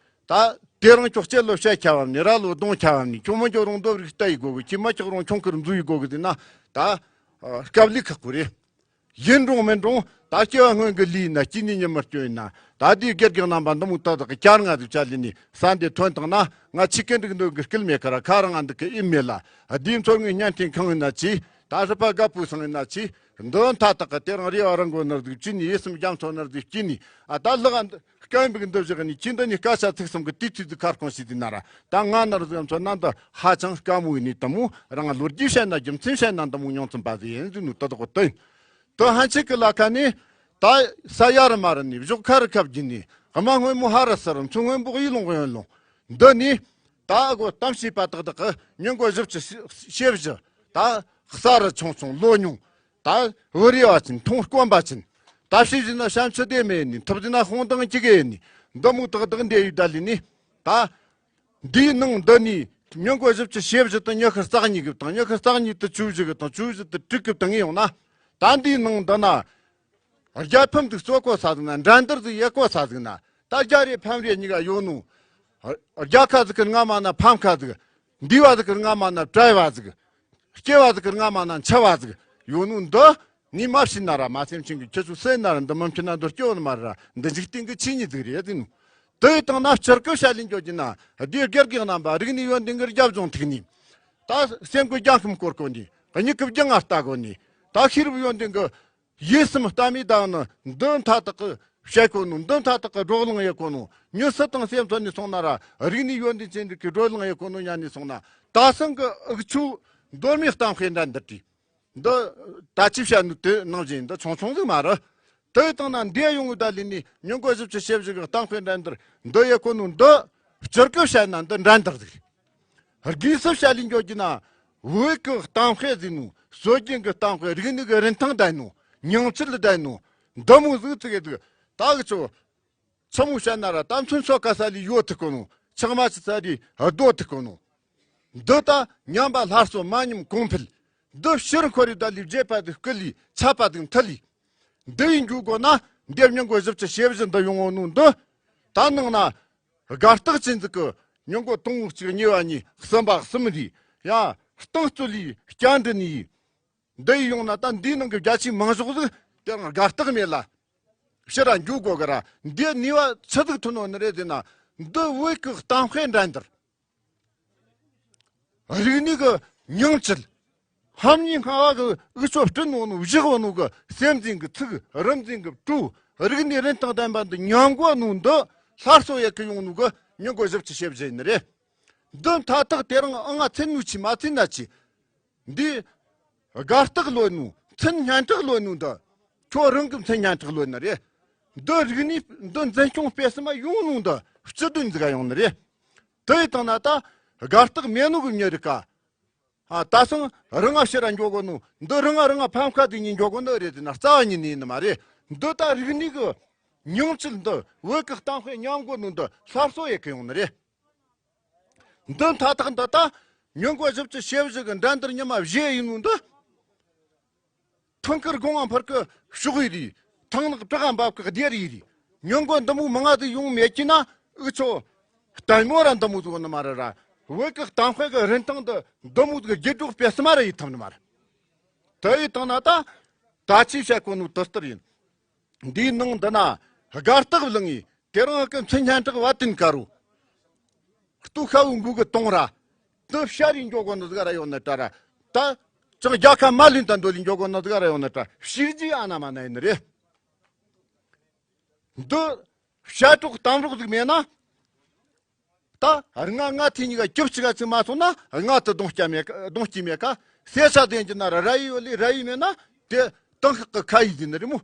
ད་དེ་རིང་ཁྱོད་སྐྱེ་ལོ་བཤད་ཁྱབ་བམ་ནི། ར་ལོ་གདོང་ཁྱབ་བམ་ནི། ཁྱོད་མི་འགྱོ་རུང་འདོབ་རིགས་ལྟ་ཡི་དགོ་གི། ཁྱི་མ་ཁྱག་རུང་ཁྱོང་ཁུར་འཛུ་ཡི་དགོ་གི་ཟེར་ན། ད་སྐབས་ལས་ཁག་པོ་རེད། ཡིན་རུང་མིན་རུང་ད་སྐྱེ་བ་སྔོན་གྱི་ལས་ཡིན་ན། སྐྱེ་ནས་ཉི་མར་སྐྱོན་ཡིན་ན། ད་དེའི་དགེ་རྒན་རྣམ་པ་འདི་མོ་ཏག་ཏག་གི་བསྐྱར་ང་ཟིག་བྱ་ལས་ནས་ས་འདི་ཐོན་བཏང་ན། ང་ཆི་ཀེ་འགྲིག་འདོད་གི་སྐུལ་མེད་ཁར། ཁ་རང་ང་འདུག་གི་ཨེ་མེད་ལ། དེའི་མཚོ་སྔོན་བརྙན་འཕྲིན་ཁང་ཡིན་ན་ཆི། ད་རི་པ་དགའ་བོའི་སང་ཡིན་ན་ཆི། འདི་མཐའ་དག་གི་དེ་རིང་རེ་བ་རང་མགོ་ནར་ཟིག་བཅུ་ནས་ཡིད་སེམས་རྒྱ་མཚོ་ནར་ཟིག་སྐྱིད་ནས། ཨ། ད་ལག་འདི་སྐད་འབུག་འདི་བཞག་ནས་ཁྱི་འདི་ནས་སྐད་ཆ་ཚིག་གསུམ་གི་དུས་ཚོད་ཟིག་ཁ་སྐོང་བྱས་དུས་ན་ར། ད་ང་ནར་ཟིག་མཚོན་ན་འདི་ཧ་ཅང་དཀའ་མོ་ཡིན་ནི། དེ་མོ་རང་ལོ་རྒྱུས་བཤད་ན། རྒྱུ་མཚན་བཤད་ན། འདི་མོ་མྱོང་ཚུལ་པ་ཟིག་ཡིན་ཟིག་ནོ་དེ་དག་གོ་དེ་ཡིན། དེ་ཧན་ཆད་ཀྱི་ལ་ཁ་ནས་ད་ས་ཡ་རུ་མ་རུ་ནས། གཞོགས་ཁ་རུ་ཁ་བརྒྱུད་ནས། དམའ་སྔོན་མོ་ཧ་རུ་སི་རུ། མཚོ་སྔོན་པོ་ཡི་ལུང་གཡོན་ལུང་། འདི་ནས་ད་གོ་གཏམ་བྱས་པ་ཏག་ཏག་གི་མྱི་མགོ་བཞི་བཅུ་ཞེ་བཞི། ད་ས་རུ་ཆུང་ཆུང་ལོ་ཉུང་། ད་བུ་རེ་བ་ཅན། མཐོང་དཀོན་པ་ཅན། ད་ཕྱི་བཞིན་ན་བྱམས་ཆུ་ལྡེ་མེ་ནི། ཐུབ་བཞིན་ན་ཤོང་ཐང་ཅི་གེ་ནི། འདི་མོ་ཏག་ཏག་འདི་ཡི་ད་ལི་ནི། ད་འདིའི་ནང་འདི་ནི་མྱི་མགོ་བཞི་བཅུ་ཞེ་བཞི་དང་ཉི་ཤུ་རྩ་གཉིས་གི་བཏང་། ཉི་ཤུ་རྩ་གཉིས་དང་བཅུ་བཞི་གི་བཏང་། བཅུ་བཞི་དང་དྲུག་གི་བཏང་ངེ་ཡོང་ན། ད་འདིའི་ནང་འདི་ན་རྒྱལ་ཕམ་ཟིག་རྩོད་གོ་ས་ཟིག་ན། འགྲན་བསྡུར་ཟིག་ཡེ་གོ་ས་ཟིག་ན། ད་རྒྱལ་རེ་ཕམ་རེ་གཉིས་ཀ་ཡོད་ནོ། རྒྱལ་ཁ་ཟིག་གི་རྔ་མ་ན་ཕམ་ཁ་ཟིག་འདུས་པ་ཟིག་གི་རྔ་མ་ན་བྲལ་བ་ཟིག་སྐྱེ་བ་ཟིག་གི་རྔ་མ་ན་འཆི་བ་ཟིག་ཡོད་ནོ་འདི། ངས་མ་བྱིན་ན་ར། མ་སེམས་ཅན་གྱི་ཁྱེད་ཚོ་སེམས་ན་ར། འདི་མི་མཁྱེན་ན་འདི་སྐྱོ་ནི་མ་རེད་ར། འདི་འཇིག་རྟེན་གྱི་ཆོས་ཉིད་ཟིག་རེད་ཟེར་ནོ། དེ་ཡི་སྟེང་ན་སྤྱིར་གི་བཤད་ལས་འཇོག་རྒྱུ་ན། དེའི་དགེ་རྒན་རྣམ་པ་རིག་ནས་ཡོན་ཏན་གྱི་རྒྱབ་ལྗོངས་ཐུག་ནས། ད་སེམས་ཀྱི་རྒྱལ་ཁམས་སྐོར་གོ་ནས། མྱིག་གི་རྒྱ་ང་ལྟ་གོ་ནས། ད་ཤེས་རབ་ཡོན་ཏན་གྱི་ཡིད་སེམས་ལྟ་མི་དང་ནི་འདི་མཐའ་དག་གི་བཤད་གོ་ནོ། འདི་མཐའ་དག་གི་བགྲོ་གླེང་ཡེ་གོ་ནོ། མྱི་སུ་དང་སེམས་མཐུན་ནས་སོང་ན་ར། རིག་ནས་ཡོན་ཏན་ཅན་ཟིག་གི་བགྲོ་གླེང་ཡེ་གོ་ནོ་ཉན་ནས་སོང་ན། ད་སང་གི་འུ་ཆོ་མདོ་སྨད་གཏམ་དཔེ་འགྲན་བསྡུར་དེ། འདི་ད་ཅི་བཤད་ནོ་དེ་ནང་བཞིན་འདི་ཆུང་ཆུང་ཟིག་མ་རེད། དེ་ཡི་སྟེང་ན་འདི་ཡོང་གི་ད་ལི་ནི་མྱི་མགོ་བཞི་བཅུ་ཞེ་བཞི་གི་གཏམ་དཔེ་འགྲན་བསྡུར་འདི་ཡེ་གོ་ནོ་འདི། སྤྱིར་གི་བཤད་ན་འདི་འགྲན་བསྡུར་ཟིག་དགོས་སུ་བཤད་ལས་འཇོག་རྒྱུ་ན། བོད་ཀྱི་གཏམ་དཔེ་ཟིག་ནོ། སྲོལ་རྒྱུན་གྱི་གཏམ་དཔེ། རིག་གནས་ཀྱི་རིན་ཐང་ལྡན་ནོ། ཉིང་བཅུད་ལྡན་ནོ། འདི་མོ་ཟིག་ཚིག་གི་འདུག་ད་གི་ཆོ། ཆི་མོ་བཤད་ན་ར། ད་མཚོན་ཆོ་ག་ས་ལས་ཡོད་ཐུག་གོ་ནོ། ཆག་མ་ཆི་ས་རི་རྡོ་ཐུག་གོ་ནོ། འདི་ད་ཉམས་པ་སླར་གསོ་མ་ཉམས་གོང་འཕེལ། འདི་ཕྱིར་འཁོར་རི་ད་ལས་བརྗེད་པ་དེ་སྐུལ་ལི། ཆད་པ་དེ་མཐུད་ལི། འདི་ཡི་འཇུག་སྒོ་ན་འདི་མྱི་མགོ་བཞི་བཅུ་ཞེ་བཞི་འདི་ཡོང་ངོ་ནོ་འདི། ད་ནང་ན་དགའ་རྟགས་ཅན་ཟིག་གི་མྱི་མགོ་དུང་གཅིག་གཉིས་པ་གཉིས་གསུམ་པ་གསུམ་རེད་ཡ། སྟེང་རྩོད་ལི་སྐྱ་འདྲི་ནི། འདི་ཡི་ཡོང་ན་ད་འདིའི་ནང་གི་བརྒྱ་ཆའི་མང་ཤོས་ཟིག་དེ་རང་དགའ་རྟགས་མེད་ལ། ཕྱིར་ར་འཇུག་དགོས་གི་ར། འདི་ནུས་པ་ཆི་ཟིག་ཐོན་ནོ་ནི་རེད་ཟེར་ན། འདི་བོད་ཀྱི་གཏམ་དཔེ་འགྲན་བསྡུར། རིག་གནས་ཀྱི་ཉིང་བཅུད། ཧམ་ཉི་སྔ་བ་གི་འུ་ཚོ་བསྐྲུན་ནོ་ནོ་བཞག་བ་ནོ་གི་སེམས་འཛིན་གི་ཚིག་རིམ་འཛིན་གི་དྲུག་རིག་གནས་རིན་ཐང་ལྡན་པ་འདི་ཉམས་གོ་ནོ་འདི་སླར་གསོ་ཡེ་གི་ཡོང་ནོ་གི་མྱི་མགོ་བཞི་བཅུ་ཞེ་བཞི་ཡིན་ནི་རེད། འདི་མཐའ་དག་དེ་རིང་ཨ་ང་མཚན་ནུ་ཆི་མ་མཚན་ན་ཆི། འདི་དགའ་རྟགས་ལོན་ནོ་མཚན་སྙན་གྲགས་ལོན་ནོ་འདི་ཁྱོད་རང་གི་མཚན་སྙན་གྲགས་ལོན་ནི་རེད། འདི་རིག་གནས་འདི་འཛིན་སྐྱོང་སྤེལ་གསུམ་མ་ཡོང་ནོ་འདི་སྤྱི་དོན་ཟིག་ག་ཡོང་ནི་རེད། དེ་ཡི་སྟེང་ན་ད་དགའ་རྟགས་མེད་ནོ་གི་མྱི་རིགས་ག་ཨ། ད་སང་རང་ང་ཕྱིར་ར་འགྱོ་དགོ་ནོ་འདི་རང་ང་རང་ང་ཕམ་ཁ་དེ་ཉིད་འགྱོ་དགོ་ནི་རེད་དེ་ན་རྩ་བ་ཉིད་ནས་ཡིན་ནི་མ་རེད། འདི་ད་རིག་གནས་གི་ཉིང་བཅུད་འདི་བོད་གི་གཏམ་དཔེ་ཉམས་དགོ་ནོ་འདི་སླར་གསོ་ཡེ་གི་ཡོང་ནི་རེད། འདི་མཐའ་དག་འདི་ད་མྱི་མགོ་བཞི་བཅུ་ཞེ་བཞི་གི་འགྲན་བསྡུར་ཉི་མ་བཞི་ཡིན་ནོ་འདི། ཐང་ཁུར་དགུང་བ་འཕུར་གི་ཤོག་ཡི་རེད། ཐང་ནག་བྲག་འབབ་གི་སྡེ་རེད་ཡི་རེད། ཉོན་གོ་འདི་མོ་མང་ང་དུ་ཡོང་མེད་ཀྱི་ན་འུ་ཚོ་ལྟད་མོ་ར་འདི་མོ་ཟིག་ནི་མ་རེད་ར། བོད་གི་གཏམ་དཔེ་གི་རིན་ཐང་འདི་འདི་མོ་ཟིག་རྒྱས་སྒྲོག་སྤེལ་སི་མ་ར་ཡི་ཐམ་ནི་མ་རེད། དེ་ཡི་སྟེང་ན་ད་ད་ཅི་བཤད་གོ་ནོ་དུ་ལྟར་ཡིན། འདིའི་ནང་འདི་ན་དགའ་རྟགས་བླངས་ངེས་དེ་རང་གི་མཚན་སྙན་གྲགས་བ་དིན་ཀ་རུ། ལྟོ་ཤ་བོ་འགུག་གི་གཏོང་ར། དེ་ཤ་རི་འཇོག་གོ་ནི་ཟིག་ར་ཡོང་ནི་ཏྲ་ར། ད་ཅང་རྒྱལ་ཁ་མ་ལུན་དང་འདོད་ལི་འཇོག་གོ་ནི་ཟིག་ར་ཡོང་ནི་ཏྲ་ཕྱིར་རྗེས་ཨ་ན་མ་ན་ཡིན་ནི་རེད། འདི་ཤ་གྲོགས་གཏམ་རོགས་ཟིག་མེད་ན། ད་ང་ང་དེ་གཉིས་ཀ་སྐྱིབས་གཅིག་ག་ཚིག་མ་སོང་ན་ང་དུ་གདོང་སྐྱ་མེད་གདོང་སྐྱི་མེད་ཀ་སེ་ས་དེ་འཇི་ན་ར་ར་ཡི་ཡོད་ལི་ར་ཡི་མེད་ན་དེ་ཏང་ཁག་གི་ཁ་ཡི་ཟིན་ནི་རེད་མོ།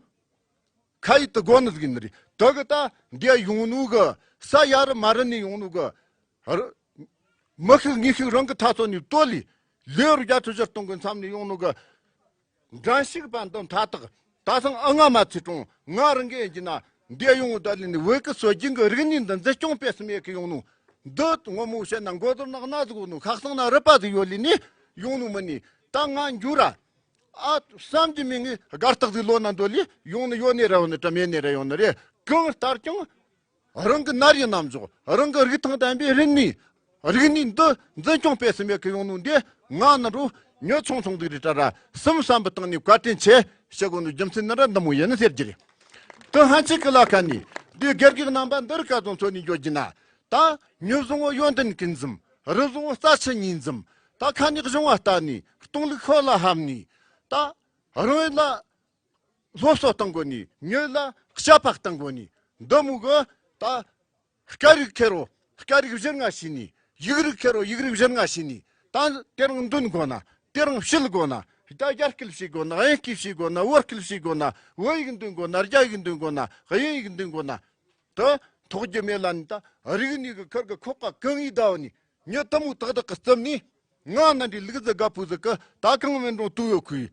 ཁ་ཡིད་དུ་དགོ་ནི་ཟིག་ནི་རེད། དེ་གི་ད་འདིའ་ཡོང་ནུ་གི་ས་ཡ་རུ་མ་རི་ནས་ཡོང་ནུ་གི་ར། མི་ཤིག་ངེས་ཤིག་རང་གི་ཐ་ཚོ་ནས་ལྟོ་ལི་ལེ་རུ་རྒྱ་ཐུ་ཞར་གཏོང་གི་མཚམས་ནས་ཡོང་ནུ་གི་འགྲན་ཞུགས་པ་འདི་མཐའ་དག་ད་སང་ཨ་ང་མ་ཚེ་གྲོང་ང་རང་གི་ཡིན་གྱི་ན་འདིའ་ཡོང་ད་ལི་ནི་བོད་ཀྱི་སྲོལ་རྒྱུན་གྱི་རིག་གནས་འདི་འཛིན་སྐྱོང་སྤེལ་སུ་མེད་གི་ཡོང་ནུ་འདི་ངོ་མོ་བཤད་ན་མགོ་དོར་ནག་ན་ཟིག་ཡོད་ནུ་ཁག་སང་ན་རི་པ་ཟིག་ཡོད་ལི་ནི་ཡོང་ནུ་མི་ནི་ད་ང་འགྱུར་ར། ཨ་བསམ་གྱི་མིང་ངི་དགའ་རྟགས་ཟིག་ལོ་ན་འདོད་ལི་ཡོང་ནི་ཡོད་ནི་ར་ཡོང་ནི་དྲ་མེད་ནི་ར་ཡོང་ནི་རེད། གང་ལྟར་ཀྱང་རང་གི་ནར་ཡི་རྣམ་འཇོག་རང་གི་རིགས་ཐང་ལྡན་པའི་རིག་གནས་རིག་གནས་འདི་འཛིན་སྐྱོང་སྤེལ་སུ་མེད་གི་ཡོང་ནོ་འདི་ང་ནི་རུ་མྱི་ཆུང་ཆུང་འདུག་རི་དྲ་ར་སུམ་བསམ་པའི་སྟེང་ནས་བཀའ་དྲིན་ཆེ་ཞེ་གོ་ནོ་རྒྱུ་མཚན་ནི་ར་འདི་མོ་ཡིན་ནི་ཟེར་གྱི་རེད། དེ་ཧན་ཆེ་གི་ལ་ཁ་ནི་འདི་དགེ་རྒན་རྣམ་པ་འདི་རིགས་ཀ་དང་འཚོ་ནས་འགྱོ་རྒྱུ་ན། ད་མྱི་བཟང་བོ་ཡོན་ཏན་ཀུན་འཛོམས། རི་བཟང་བོ་རྩ་ཆེན་གཉིས་འཛོམས། ད་ཁ་ནི་གཞུང་བ་ལྟ་ནི་སྟོང་ལུག་ཤོ་ལ་ཧམ་ནི། ད་རང་ཡུལ་ལ་སློབ་གསོ་གཏང་དགོ་ནི་མྱི་ཡུལ་ལ་སྐྱབས་པ་གཏང་དགོ་ནི་འདི་མོ་གི་ད་སྐད་རིགས་ཁེ་རོ་སྐད་རིགས་བཞི་ལྔ་ཤེས་ནི་ཡིག་རིགས་ཁེ་རོ་ཡིག་རིགས་བཞི་ལྔ་ཤེས་ནི་ད་དེ་རང་འདོན་དགོ་ན་དེ་རང་བཤད་དགོ་ན་ད་རྒྱ་སྐད་བཤད་དགོ་ན་དབྱིན་སྐད་བཤད་དགོ་ན་བོད་སྐད་བཤད་དགོ་ན་བོད་ཡིག་འདོན་དགོ་ན་རྒྱ་ཡིག་འདོན་དགོ་ན་དབྱིན་ཡིག་འདོན་དགོ་ན། དུ་ཐོག་རྒྱུ་མེད་ལ་ནི་ད་རིག་ནུས་ཀྱི་ཁུར་གི་ཁོག་པ་གང་ཡིན་ཟླ་བ་ནི་མྱི་དུ་མོ་ཏག་ཏག་གི་རྩིབ་ནི་ང་ན་འདྲི་ལུག་རྫི་དགའ་པོ་ཟིག་གི་ད་གང་མིན་འགྲོ་དུ་ཡོད་ཁུའི།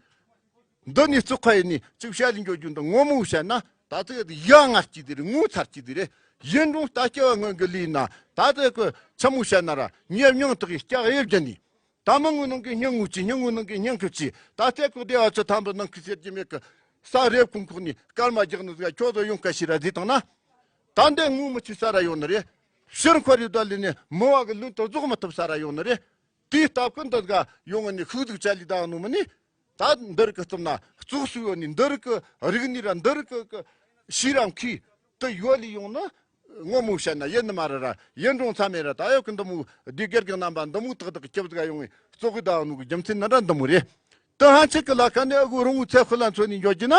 འདི་ནི་བཙོག་ཁ་ཡིན་ནི་ཅིག་བཤད་ལ་འགྱོ་རྒྱུ་འདི་ངོ་མོ་བཤད་ན་ད་ཚིག་ཡ་ང་སྐྱིད་དེ་རེད་ངོ་ཚ་སྐྱིད་དེ་རེད། ཡིན་རུང་ད་སྐྱེ་བ་སྔོན་གི་ལུས་ན་ད་ཚིག་གི་ཆི་མོ་བཤད་ན་ར་ཉེ་མྱང་དག་གི་སྐྱག་ཡེ་བརྒྱ་ནི། ད་མི་ངུ་ནང་གི་སྙིང་ངུ་ཅི་སྙིང་ངུ་ནང་གི་སྙིང་ཁུ་ཅི་ད་ཚེ་ཁུ་བདེ་བ་ཚོ་ཐམ་པ་ནང་ཁུ་ཟེར་གྱི་མེད་གི་ས་རེབ་ཁུང་ཁུག་ནི་སྐར་མ་རྒྱག་ནི་ཟིག་ཁྱོད་ཚོ་ཡོང་ཁ་ཤི་ར་ཟིག་དང་ན། ད་འདི་ངུ་མི་ཆི་ས་ར་ཡོང་ནི་རེད། ཕྱིར་འཁོར་ཡི་ད་ལི་ནི་མི་བ་གི་ལུན་དུ་རྫོགས་མི་ཐུབ་ས་ར་ཡོང་ནི་རེད། དེའི་སྟབས་ཀུན་འདི་ཟིག་ཡོང་ངི་ནི་ཤུགས་ཟིག་ཅ་ལི་ད་ནོ་མི་ནི། ད་འདི་རིགས་ཀྱི་རྩིབ་ན་བཙོག་སུ་ཡོད་ནི་འདི་རིགས་ཀྱི་རིག་ནི་ར་འདི་རིགས་ཀྱི་ཀྱི་ཤི་ར་མཁས་དུ་ཡོད་ལི་ཡོང་ནི། ངོ་མོ་བཤད་ན་ཡིན་ནི་མ་རེད་ར་ཡིན་རུང་ཚ་མེད་ར་ད་ཡོད་ཀི་འདི་མོ་སྡེ་དགེ་རྒན་རྣམ་པ་འདི་མོ་ཏག་ཏག་སྐྱིབས་ཟིག་ཡོང་ངི་བཙོག་གི་ད་ནུ་གི་རྒྱུ་མཚན་ནི་ར་འདི་མོ་རེད། ད་ཧན་ཆེ་གི་ལ་ཁ་ནས་ཨ་གུ་རུང་ངུ་ཚེ་ཁུ་ལ་འཚོ་ནི་འཇོག་གི་ན།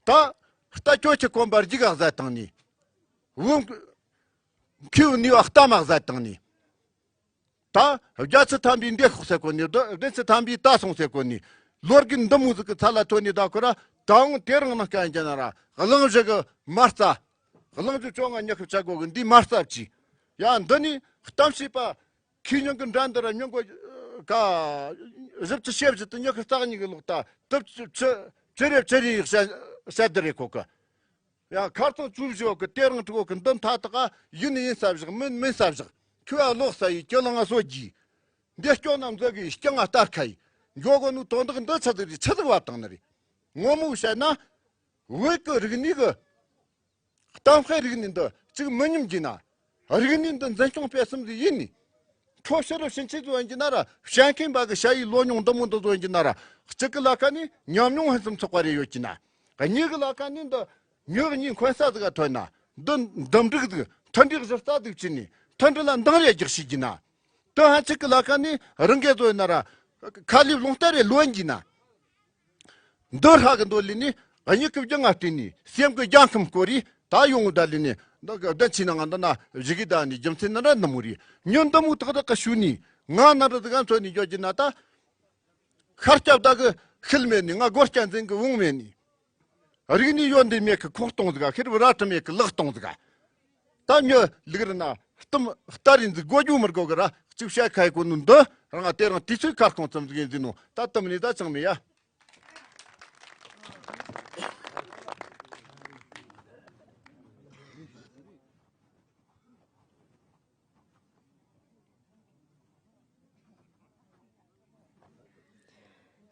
ད་རྟ་ཁྱོད་ཀྱི་གོམ་པ་རྒྱུག་ག་ཟ་བཏང་ནི། བུ་ཁྱོད་ནི་བ་རྟ་མ་ཟ་བཏང་ནི། ད་རྒྱ་ཚི་ཐམ་པའི་འདེད་ཤོག་ཟེར་གོ་ནི་བདུད་ཚི་ཐམ་པའི་ད་སོང་ཟེར་གོ་ནི་ལོ་རྒན་འདི་མོ་ཟིག་གི་ཚ་ལ་ཐོན་ནི་ད་ཁོ་ར་ད་འོང་དེ་རང་ན་སྐད་རྒྱ་ན་ར་གླང་བཞི་གི་མ་རྩ་གླང་བཞི་བཅོ་ལྔ་ཉི་ཤུ་བྱ་དགོ་གི་འདི་མ་རྩ་བཅི་ཡ་འདི་ནི་གཏམ་བཤད་པ་ཁྱི་ཉང་གི་འགྲན་འདི་ར་ཉང་གོ་ཀ་བཞི་བཅུ་ཞེ་བཞི་དུ་ཉི་ཤུ་རྩ་གཉིས་གི་ལོག་ད་དུ་ཅི་ཅི་རེ་ཅི་རེ་ཡིག་བཤད་བཤད་འདི་རེ་ཁོ་གི་ཡང་ཁར་ཚང་བཅུ་བཞི་བ་གི་དེ་རང་ཕྲུ་གུ་གི་འདི་མཐའ་དག་ཡིན་ཡིན་ས་བཞག་མིན་མིན་ས་བཞག་ཁྱོད་ཨ་ལོག་ས་ཡི་སྐྱི་ལང་ང་སོ་རྒྱུས། འདི་སྐྱོ་ནམ་མཛད་གི་སྐྱི་ང་ལྟར་ཁ་ཡི་འགྱོ་གོ་ནུ་དོན་དག་འདི་ཆི་ཟིག་རེད་ཆི་ཟིག་བབ་བཏང་ནི་རེད། ངོ་མོ་བཤད་ན་བོད་ཀྱི་རིག་གནས་གི་གཏམ་དཔེ་རིག་གནས་འདི་གཅིག་མི་ཉམས་རྒྱུ་ན་རིག་གནས་འདི་འཛིན་སྐྱོང་སྤེལ་གསུམ་ཟིག་ཡིན་ནི། ཁྲོ་ཕྱི་རུ་ཕྱིན་ཆད་བཟོ་ཡིན་གྱི་ན་ར་བཤད་མཁན་པ་གི་ཞ་ཡི་ལོ་ཉུང་འདི་མོ་འདི་བཟོ་ཡིན་གྱི་ན་ར་གཅིག་གི་ལ་ཁ་ནི་ཉམས་མྱོང་ཕུན་སུམ་ཚོགས་པ་རེ་ཡོད་ཀྱི་ན། གཉིས་གི་ལ་ཁ་ནི་འདི་མྱི་གཉིས་འཁོན་ས་ཟིག་ག་ཐོན་ན་འདི་འདུམ་འགྲིག་ཟིག་མཐུན་སྒྲིལ་གཞི་རྩ་ཟིག་བྱིན་ནི་མཐུན་སྒྲིལ་ལ་འདང་རེ་རྒྱག་ཤེས་ཀྱི་ན། དེ་ཧ་ཅིག་གི་ལ་ཁ་ནི་རང་གི་བཟོ་ཡིན་ན་ར་ ཁ་ལས་རླུང་རྟ་རེ་ལོན་གྱིས་ན། འདི་ཧྲ་གི་འདོད་ལས་ནི། གཉིད་ཀྱི་རྒྱང་ང་བལྟས་ནས། སེམས་ཀྱི་རྒྱང་ཁམས་བསྐོར་རེ། ད་ཡོང་ད་ལས་ནི། འདི་གི་བདེན་ཆེ་ན་ང་འདི་ན་བཞུགས་གི་ད་ནི་རྒྱུ་མཚན་ནི་ར་འདི་མོ་རེད། ཉོན་འདི་མོ་ཏག་ཏག་གི་ཞུ་ནི། ང་ན་ར་དི་ག་འཚོ་ནི་འཇོག་གྱི་ན་ད། ཤར་སྐྱབས་ད་གི་ཤུལ་མེད་ནི། ང་སྒོར་སྐྱ་འཛིན་གི་བོང་མེད་ནི། རིག་ནི་ཡོད་འདི་མེད་གི་ཁོག་སྟོང་ཟིག་ཤེར་བུ་ར་ཏི་མེད་གི་ལག་སྟོང་ཟིག་ད་ཉོ་ལིག་རི་ན་གཏུམ་སྟ་རིན་འཛི་སྒོ་རྒྱུ་མི་དགོ་གི་ར། གཅིག་བཤད་ཁ་ཡི་གོ་ནུ་འདི་རང་དེ་རང་དུས་ཚོད་ཁ་སྐོང་ཙམ་ཟིག་ཡིན་ཟིན་ནོ། ད་གཏུམ་ནི་ད་ཅང་མེད་ཡ།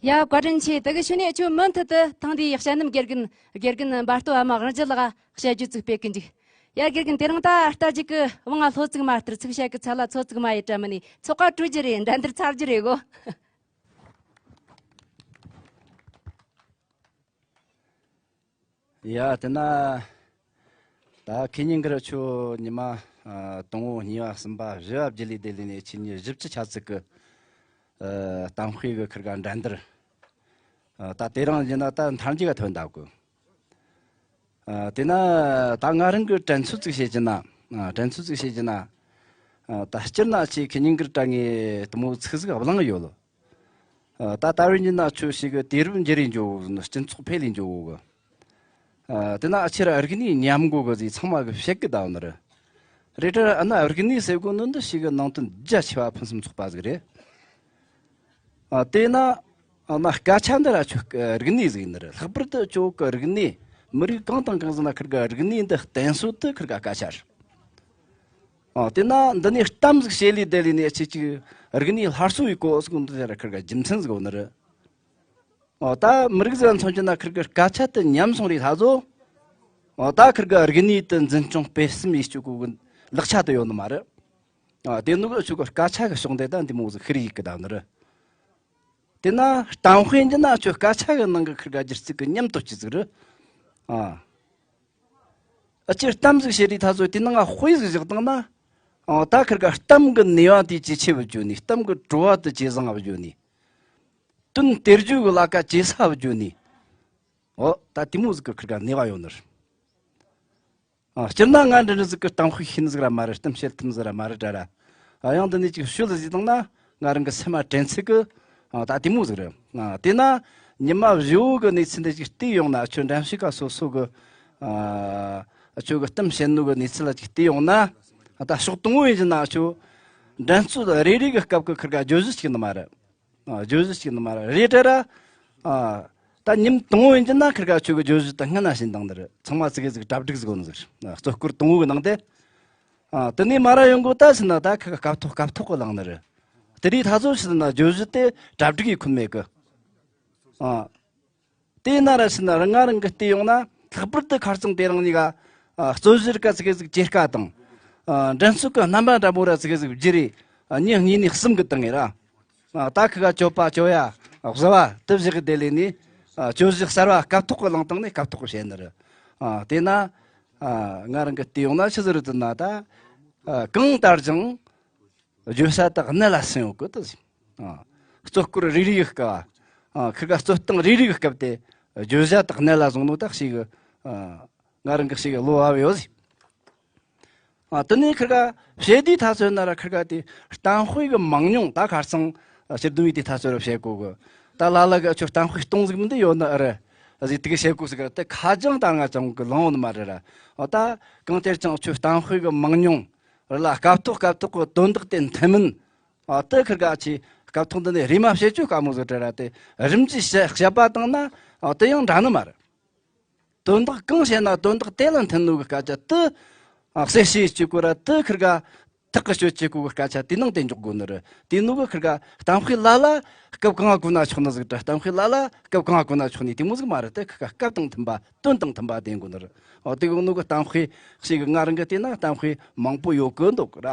ཡ། བཀའ་དྲིན་ཆེ། དེ་གི་ཤུལ་ནས་ཁྱོད་མུ་མཐུད་དུ་ཐེངས་འདིའི་དཔྱད་འདེམས་དགེ་རྒན་དགེ་རྒན་འབའ་སྟོད་ཨ་མ་དབང་རྒྱལ་ལགས་དཔྱད་བརྗོད་ཅིག་སྤེལ་གི་འཇུག་ཡ། དགེ་རྒན་དེ་རིང་ད་ལྟ་ཅིག་གི་དབང་ང་ལྷོད་ཙིག་མ་ལྟར་ཚིག་བཤད་གི་ཚད་ལ་ཚོད་ཙིག་མ་ཡེ་དྲ་མི་ནི་ཚོགས་ཁ་གྲོལ་རྒྱུ་རེད། འགྲན་བསྡུར་ཚར་རྒྱུ་རེད་གོ། ཡ། དེ་ན་ད་ཁེ་ཉིན་གི་ར་ཆོ་ཉི་མ་ཨ་དང་བོ་གཉིས་པ་གསུམ་པ་བཞི་བ་བརྒྱུད་ལས་དེ་ལས་ནས་ཆི་ཉི་བཞི་བཅུ་ཆ་ཚིག་གི་ཨ་གཏམ་དཔེ་གི་ཁིར་ག་འགྲན་བསྡུར། ཨ་ད་དེ་རིང་ཡིན་ན་ད་མཐར་མཇུག་ག་ཐོན་འདུག་གི། ཨ་དེ་ན་ད་ང་རང་གི་དྲན་ཚོད་ཅིག་བཤད་ཀྱི་ན། ཨ་དྲན་ཚོད་ཅིག་བཤད་ཀྱི་ན། ཨ་ད་སྤྱིར་ན་ཆེ་ཁེ་ཉིན་གི་ར་ངས་དུ་མོ་ཚིག་ཟིག་བླངས་ཡོད་ལོ། ཨ་ད་ད་རེས་ཉིན་ན་ཆོས་ཤིག་གི་དུས་རབས་འགྱུར་རེ་འགྱོ་གི། སྤྱི་ཚོགས་འཕེལ་ལེ་འགྱོ་གི། ཨ་དེ་ན་ཨ་ཆེ་ར་རིག་གནས་ཉམས་དགོས་གི་ཟིག་ཚང་མ་གི་བཤད་གི་ད་ནི་རེད། རེད་དྲ་ཨ་ན་རིག་གནས་ཟེར་གོ་ནི་འདི་ཤིག་གི་ནང་དོན་རྒྱ་ཆེ་བ་ཕུན་སུམ་ཚོགས་པ་ཟིག་རེད། ཨ་དེ་ན་ཨ་ན་སྐད་ཆ་འདི་ར་ཆོས་རིག་གནས་ཟིག་ནི་རེད། ལྷག་པར་དུ་ཆོས་གི་རིག་གནས། མི་རིགས་གང་དང་གང་ཟིག་ན་ཁིར་ག་རིག་གནས་འདི་བསྟན་སྲོལ་དུ་ཁིར་ག་སྐད་ཆ་རེད། ཨ་དེ་ན་འདི་ནས་གཏམ་ཟིག་བཤད་ལས་དེ་ལས་ནས་ཆེ་ཅིག་རིག་གནས་སླར་གསོ་ཡེ་གོ་ཟིག་འདི་ར་ཁིར་ག་རྒྱུ་མཚན་ཟིག་ཡོད་ནི་རེད། ཨོ་ད་མི་རིགས་ཟིག་མཚོན་རྒྱུ་ན་ཁིར་གི་སྐད་ཆ་དེ་ཉམས་སོང་རེད་ད་ཟོ། ཨོ་ད་ཁིར་གི་རིག་གནས་དེ་འཛིན་སྐྱོང་སྤེལ་གསུམ་ཡེ་སྤྱོད་གོ་གི་ལག་ཆ་དེ་ཡོད་ནི་མ་རེད། ཨ་དེ་ནུ་གི་ཆུ་གི་སྐད་ཆ་གི་ཕྱོགས་འདི་ད་འདི་མོ་ཟིག་ཤི་རི་ཡིག་གི་ད་ནི་རེད། དེ་ན་གཏམ་དཔེ་འདི་ན་ཆུ་སྐད་ཆ་གི་ནང་གི་ཁིར་ག་སྒྱུ་རྩལ་གི་ཉམས་དོད་ཅི་ཟིག་རེད། ཨ་ཨ་ཅེ་གཏམ་ཟིག་བཤད་རེད་ད་ཟོ། དེ་ནང་ང་དཔེ་ཟིག་བཞག་བཏང་ན། ཨོ་ད་ཁིར་ག་གཏམ་གི་ནུས་པ་དེ་ཇེ་ཆེ་བུ་འགྱོ་ནི། གཏམ་གི་བྲོ་བ་དེ་ཇེ་བཟང་བུ་འགྱོ་ནི། དོན་སྟེར་རྒྱུ་གི་ལ་ཀ་ཇེ་ས་བུ་འགྱོ་ནི། ཨོ་ད་དེ་མོ་ཟིག་གི་ཁིར་ག་ནུས་པ་ཡོད་ནི་རེད། ཨ་སྤྱིར་ན་ང་འདྲ་འདྲ་ཟིག་གི་གཏམ་དཔེ་ཤེས་ནི་ཟིག་ར་མ་རེད། གཏམ་བཤད་ཐུབ་ཟིག་ར་མ་རེད་དྲ་ར། ཨ་ཡང་འདི་ནས་ཅིག་ཤུལ་ཟིག་བཏང་ན་ང་རང་གི་སེམས་མ་དྲན་ཚིག་གི། ཨ་ད་དེ་མོ་ཟིག་རེད། ཨ་དེ་ན་ཉི་མ་བཞི་བོ་གི་གནས་ཚུལ་འདི་ཅིག་བལྟས་ཡོང་ན། ཁྱོད་འགྲན་ཞུགས་ཀ་སོ་སོ་གི་ཨ་ཁྱོད་གི་གཏམ་བཤད་ནོ་གི་གནས་ཚུལ་ལ་ཅིག་བལྟས་ཡོང་ན། ཨ་ད་ཕྱོགས་དང་བོ་ཡིན་གྱི་ན་ཁྱོད་འགྲན་རྩོད་རེ་རེ་གི་སྐབས་གི་ཁིར་ག་བརྗོད་གཞི་གཅིག་ནི་མ་རེད། ཨ་བརྗོད་གཞི་གཅིག་ནི་མ་རེད་དྲ་ར། ཨ་ད་ཉིན་དང་བོ་ཡིན་གྱི་ན་ཁིར་ག་ཆོས་གི་བརྗོད་གཞི་དང་སྔ་ན་བྱིན་དང་འདིར་ཚང་མ་ཙི་གེ་ཟིག་གྲ་སྒྲིག་ཟིག་ཡོད་ནི་ཟིག་ཨ་གཙོ་སྐོར་དང་བོ་གི་ནང་དེ། ཨ་དེ་ནས་མ་ར་ཡོང་གོ་ད་ཟིན་ན་ད་ཁིར་ག་སྐབས་ཐོག་སྐབས་ཐོག་གི་ལངས་ནི་རེད། དེ་རིགས་ད་ཚོ་ཟིན་ན་བརྗོད་གཞི་དེ་གྲ་སྒྲིག་ཡེ་ཁུལ་མེད་གི། ཨ་དེ་ན་ར་ཟིན་ན་རང་ང་རང་གི་བལྟས་ཡོང་ན། ལྷག་པར་དུ་ཁ་རྩང་དེ་རིང་གཉིས་ཀ་ཨ་རྩོད་གཞིར་ཀ་ཙི་གེ་ཟིག་ཇེ་དཀའ་དང་། ཨ་འགྲན་རྩོད་ཀྱི་རྣམ་པ་འདྲ་མོ་ར་ཙི་གེ་ཟིག་བརྗེ་རེ། ཨ་ཉིན་གཉིས་ནས་གསུམ་གི་བཏང་ངེ་ར། ཨ་ད་ཁི་ག་གྱོད་པ་གྱོད་ཡ་བཟོ་བ་དེ་བཞག་གི་དེ་ལས་ནི། ཨ་གྱོད་གཞི་གསར་བ་སྐབས་ཐོག་གི་བླངས་བཏང་ནས་སྐབས་ཐོག་གི་བཤད་ནི་རེད། ཨ་དེ་ན་ཨ་ང་རང་གི་བལྟས་ཡོང་ན་ཆི་ཟིག་རེད་ཟེར་ན། ད་ཨ་གང་ལྟར་ཀྱང་བརྗོད་བྱ་དག་གནད་ལ་ཟིན་ཡོད་གི་དེ་ཟིན། ཨ་གཙོ་སྐོར་རེ་རེ་གི་སྐབས། ཨ་ཁི་ག་གཙོ་སྟངས་རེ་རེ་གི་སྐབས་དེ་བརྗོད་བྱ་དག་གནད་ལ་བཟུང་ནོ་ད་ཞིག་གི་ཨ་ང་རང་གི་ཞིག་གི་བློ་བབ་ཡོད་ཟིན། ཨ་དེ་ནས་ཁིར་ག་བཤད་དུས་ཐ་ཚོད་ན་ར་ཁིར་ག་དེ་གཏམ་དཔེ་གི་མང་ཉུང་ད་ཁ་རྩང་ཕྱིར་བསྡུ་བའི་དུས་ཐ་ཚོད་ར་བཤད་གོ་གི། ད་ལ་ལ་གི་ཆོས་གཏམ་དཔེ་སྟོང་ཟིག་མི་འདི་ཡོད་ན་ཨ་ར་ཟིག་དེ་གི་བཤད་གོ་ཟིག་ར། དེ་ཁ་ཅང་ད་ང་ཅང་གི་ལང་བོ་ནི་མ་རེད་ར། ཨོ་ད་གང་ལྟར་ཀྱང་ཆོས་གཏམ་དཔེ་གི་མང་ཉུང་ར་ལ་སྐབས་ཐོག་སྐབས་ཐོག་གི་དོན་དག་དེ་མཐུན་མིན། ཨོ་དེ་ཁིར་ག་ཆེ་སྐབས་ཐོག་འདི་ནས་རེམ་མ་བཤད་ཆོས་དཀའ་མོ་ཟིག་རེད་ར། དེ་རིམ་གྱིས་བཤད་བཤད་པ་བཏང་ན་ཨོ་དེ་ཡང་འདྲ་ནི་མ་རེད། དོན་དག་གང་བཤད་ན་དོན་དག་དེ་ལ་མཐུན་ནོ་གི་སྐད་ཆ་དེ། ཨ་གསལ་བཤད་བྱེད་དགོས་ར། དེ་ཁིར་ག་ཐག་གི་གཅོད་བྱེད་དགོས་གི་སྐད་ཆ་དེ་ནང་དེ་འཇོག་དགོས་ནི་རེད། དེ་ནོ་གི་ཁིར་ག་གཏམ་དཔེ་ལ་ལ་སྐབས་གང་གོ་ན་ཆོག་ནི་ཟིག་དྲ། གཏམ་དཔེ་ལ་ལ་སྐབས་གང་གོ་ན་ཆོག་ནི་དེ་མོ་ཟིག་མ་རེད། དེ་ཁིར་ག་སྐབས་དང་མཐུན་པ་དོན་དང་མཐུན་པ་དེ་དགོས་ནི་རེད། ཨོ་དེ་གོ་ནོ་གི་གཏམ་དཔེ་ཞིག་གི་ང་རང་གི་བལྟས་ན་གཏམ་དཔེ་མང་པོ་ཡོད་གི་འདུག་ར།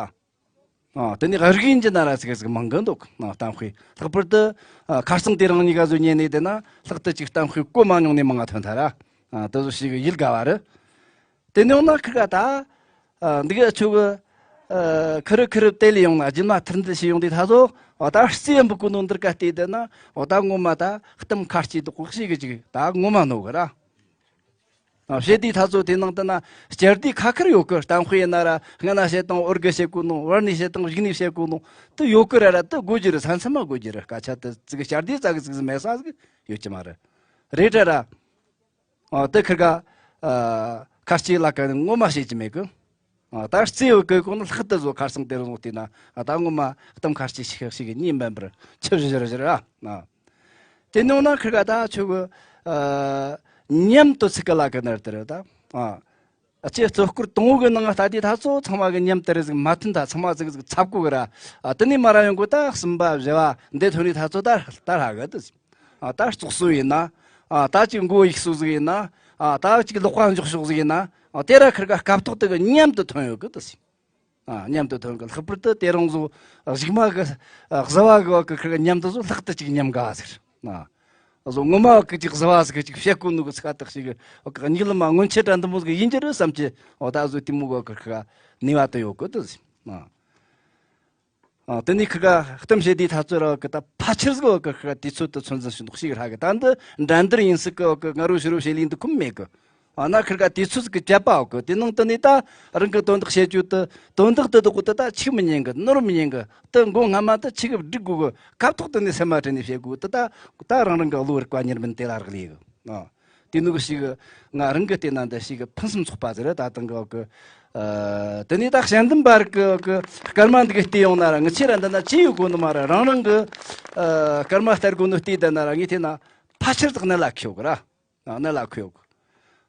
ཨ་དེ་ནས་རིགས་ཡིན་གྱི་ན་ར་ཟིག་ཟིག་མང་གི་འདུག་ཨ་གཏམ་དཔེ་ལྷག་པར་དུ་ཨ་ཁ་རྩང་དེ་རིང་གཉིས་ཀ་བཟོ་ཉན་ནས་དེ་ན་ལྷག་ཏུ་ཅིག་གཏམ་དཔེ་གོ་མ་མྱོང་ནས་མང་ང་ཐོན་ཐལ་ར། ཨ་དེ་བཟོ་ཞིག་ཡིད་དགའ་བ་རེད། དེ་ནས་ཡོང་ན་ཁིར་ག་ད་ཨ་འདི་ག་ཆུ་གི་ཨ་ཁི་རི་ཁི་རི་དེ་ལས་ཡོང་ན་རྒྱུན་མ་ཐུར་འདི་ཞིག་ཡོང་དུས་ད་བཟོ་ འོ་ད་རྩིས་ཡན་པོ་གོ་ནོ་འདིར་ག་བལྟས་བསྡད་ན་འོ་ད་ངོ་མ་ད་གཏམ་ཁ་ལྕེ་དོག་ཞིག་གི་ཅིག་ད་ངོ་མ་ནོ་གི་ར། ཨ། བཤད་དུས་ཐ་ཚོ་དེ་ནང་དུ་ན་སྐྱར་ཟློས་ཁ་ཁར་ཡོད་གི། གཏམ་དཔེ་ཡིན་ན་ར་སྔ་ན་བཤད་སྟངས་འོར་གི་བཤད་གོ་ནོ། བར་ནས་བཤད་སྟངས་གཞུག་ནས་བཤད་གོ་ནོ་དུ་ཡོད་གི་ར། ར་དུ་དགོས་རྒྱུ་རེད། ས་མཚམས་མ་དགོས་རྒྱུ་རེད། སྐད་ཆ་དུ་ཙིག་སྐྱར་ཟློས་ཙག་གི་ཙིག་མེད་ས་ཟིག་ཡོད་ཀྱི་མ་རེད། རེད་དྲ་ར། ཨ། དེ་ཁིར་ག་ཨ། ཁ་ལྕེ་ལ་ཀ་ངོ་མ་བཤད་ཀྱི་མེད་གི། ཨ། ད་རྩིས་ཡོད་གི་གོ་ནི་ལྷག་ཏུ་བཟོ། ཁར་སང་དེར་བཟུང་བལྟས་ན་ཨ་ད་ངོ་མ་གཏམ་ཁ་ལྕེ་ཤིག་ཤིག་གི་གཉིས་འབེན་པར་ཆི་བཞི་བཞི་བཞི་ར། ཨ། དེ་ནང་ན་ཁིར་ག་ད་ཆུ་གི་ཨ། མཉམ་དུ་ཚིག་གི་ལ་ཀ་ནར་དེ་རེད་ད། ཨ། ཨ་ཅེ་གཙོ་སྐོར་དང་བོ་གི་ནང་ལྟ་དུས་ཐ་ཚོ་ཚང་མ་གི་མཉམ་དེ་རེ་ཟིག་མ་མཐུན། ད་ཚང་མ་ཟིག་ཟིག་འཚབ་གོ་གི་ར། ཨ། དེ་ནས་མ་ར་ཡོང་གོ་ད་གསུམ་པ་བཞི་བ་འདི་ཐོན་ནས་ཐ་ཚོ་ད་ད་ཧྲ་གི་དུ། ཨ། ད་བཙོག་སོ་ཡིན་ན། ཨ། ད་ཅིག་མགོ་ཡིག་སོ་ཟིག་ཡིན་ན། ཨ། ད་ཅིག་ལག་པ་འཇོག་ཕྱོགས་ཟིག་ཡིན་ན། ཨ། དེ་ར་ཁིར་ག་སྐབས་ཐོག་དེ་གི་མཉམ་དུ་ཐོན་ཡོད་གི་དུ་ཟིག། ཨ། མཉམ་དུ་ཐོན་གི། ལྷག་པར་དུ་དེ་རང་བཟོ་གཞུག་མ་གི་ཨ། གཟུ་བ་གི་བ་གི་ཁིར་ག་མཉམ་དུ་བཟོ་ལྷག་ཏུ་ཅིག་མཉམ་ག་ཟིག། ཨ། བཟོ་ངོ་མ་གི་ཅིག་གཟུ་བ་ཟིག་གི་ཅིག་བཤད་གོ་ནོ་གི་ཚིག་ཐག་ཞིག་གི་གཉིད་ལམ་མ་སྔོན་ཆད་དྲ་འདི་མོ་ཟིག་ཡིན་རྒྱུ་རེད་བསམ་གྱི། འོ་ད་བཟོ་དེ་མོ་གི་ཁིར་ག་ནུས་པ་དུ་ཡོད་གི་དུ་ཟིག། ཨ། ཨ། དེ་ནས་ཁིར་ག་གཏམ་བཤད་དུས་ཐ་ཚོ་ར་གི་ད་ཕལ་ཆེར་ཟིག་གི་ཁིར་ག་དུས་ཚོད་དུ་ཚོད་འཛིན་བྱེད་མདོག་ཞིག་ར་གི། ད་འདི་འགྲན་བསྡུར་ཡིན་སྲིད་གི་གི་ང་རོ་ཞུ་རོ་བྱེད་ལིང་འདི་ཁུམ་མེད་གི། ཨ། ན་ཁིར་ག་དུས་ཚོད་ཀྱི་བཅད་པ་འོག་གི་དེ་ནང་དུ་ནས་ད་རང་གི་དོན་དག་བཤད་རྒྱུ་དུ་དོན་དག་དུ་དོག་དུ་ད་ཆིག་མི་ཉན་གི། ནོར་མི་ཉན་གི། དུ་མགོ་སྔ་མ་དུ་ཆིག་སྒྲིག་དགོས་གི། སྐབས་ཐོག་དུ་ནས་སེམས་མ་དྲན་ནས་བཤད་དགོས་དུ་ད་ད་རང་རང་གི་བློ་རིག་པ་གཉེར་མིན་དེ་ལ་རག་ལས་གི། ཨ། དེ་ནུ་གི་ཞིག་ང་རང་གི་བལྟས་ན་འདི་ཞིག་ཕུན་སུམ་ཚོགས་པ་ཟེར། ད་དང་གི་གི། ཨ། དེ་ནས་ད་དཔྱད་འདེམས་པ་རིག་གི་གི་སྐར་མ་འདི་གི་བལྟས་ཡོང་ན་ར་ངི་ཆེ་ར་འདི་ན་ཅི་ཡོད་གོ་ནི་མ་ར། རང་རང་གི་ཨ། སྐར་མ་སྟེར་གོ་ནི་བལྟས་བསྡད་ན་ར་ངི་བལྟས་ན་ཕལ་ཆེར་དག་ནི་ལ་ཁྱོད་གི་ར། ཨ། ནི་ལ་ཁོ་ཡོད་གི།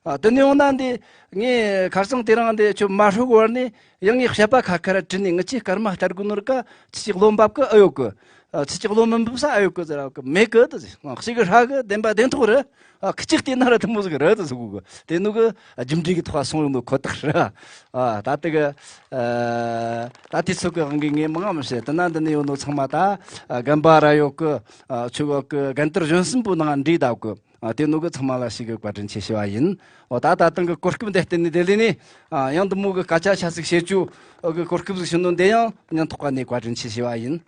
ཨ། དེ་ནས་འོང་ན་འདི་ངས་ཁར་སང་དེ་རིང་འདི་ཁྱོད་མ་ཧྲོ་གི་བར་ནས་ཡང་ངས་བཤད་པ་ཁ་ཁ་ར་དྲིས་ནས་ངི་ཆེ་སྐར་མ་སྟེར་གོ་ནོ་ར་ཀ་ཆི་ཅིག་བློ་འབབ་གི་ཨེ་ཡོད་གི། ཨ། ཆི་ཅིག་བློ་མི་འབབ་ས་ཨེ་ཡོད་གི་ཟེར་ར་གི་མེད་གི་དུ་ཟེར། ཨ། ཞིག་གི་ཧྲ་གི་བདེན་པ་བདེན་ཐོག་རེད། ཨ། ཁི་ཅིག་བལྟས་ན་ར་དུ་མོ་ཟིག་རེད་དུ་ཟེར་གོ་གི། དེ་ནུ་གི་རྒྱུ་འབྲས་གི་ཐོག་སོང་ཡོང་ནོ་ཁོ་ཐག་རེད། ཨ། ད་དེ་གི་ཨ། ད་དེ་ཚོ་གི་དབང་གིས་ངས་མང་མི་བཤད། དེ་ན་འདི་ནས་ཡོད་ནོ་ཚང་མ་ད་ཨ། རྒན་པ་ར་ཡོད་གི། ཨ། ཆུ་གི་རྒན་དར་གཞོན་གསུམ་པོ་ནང་འདྲིས་ད་གི། ཨ། དེ་ནོ་གི་ཚང་མ་ལ་ཞིག་གི་བཀའ་དྲིན་ཆེ་ཞུ་བ་ཡིན། འོ་ད་ད་ཐེངས་གི་གོ་སྐབས་འདི་བརྟེན་ནས་དེ་ལས་ནས། ཨ། ཡང་འདི་མོ་གི་སྐད་ཆ་ཆ་ཟིག་བཤད་རྒྱུ་གི་གོ་སྐབས་ཟིག་བྱུང་ནོ་འདི་ཡང་ཉན་ཐོག་ག་ནས་བཀའ་དྲིན་ཆེ་ཞུ་བ་ཡིན།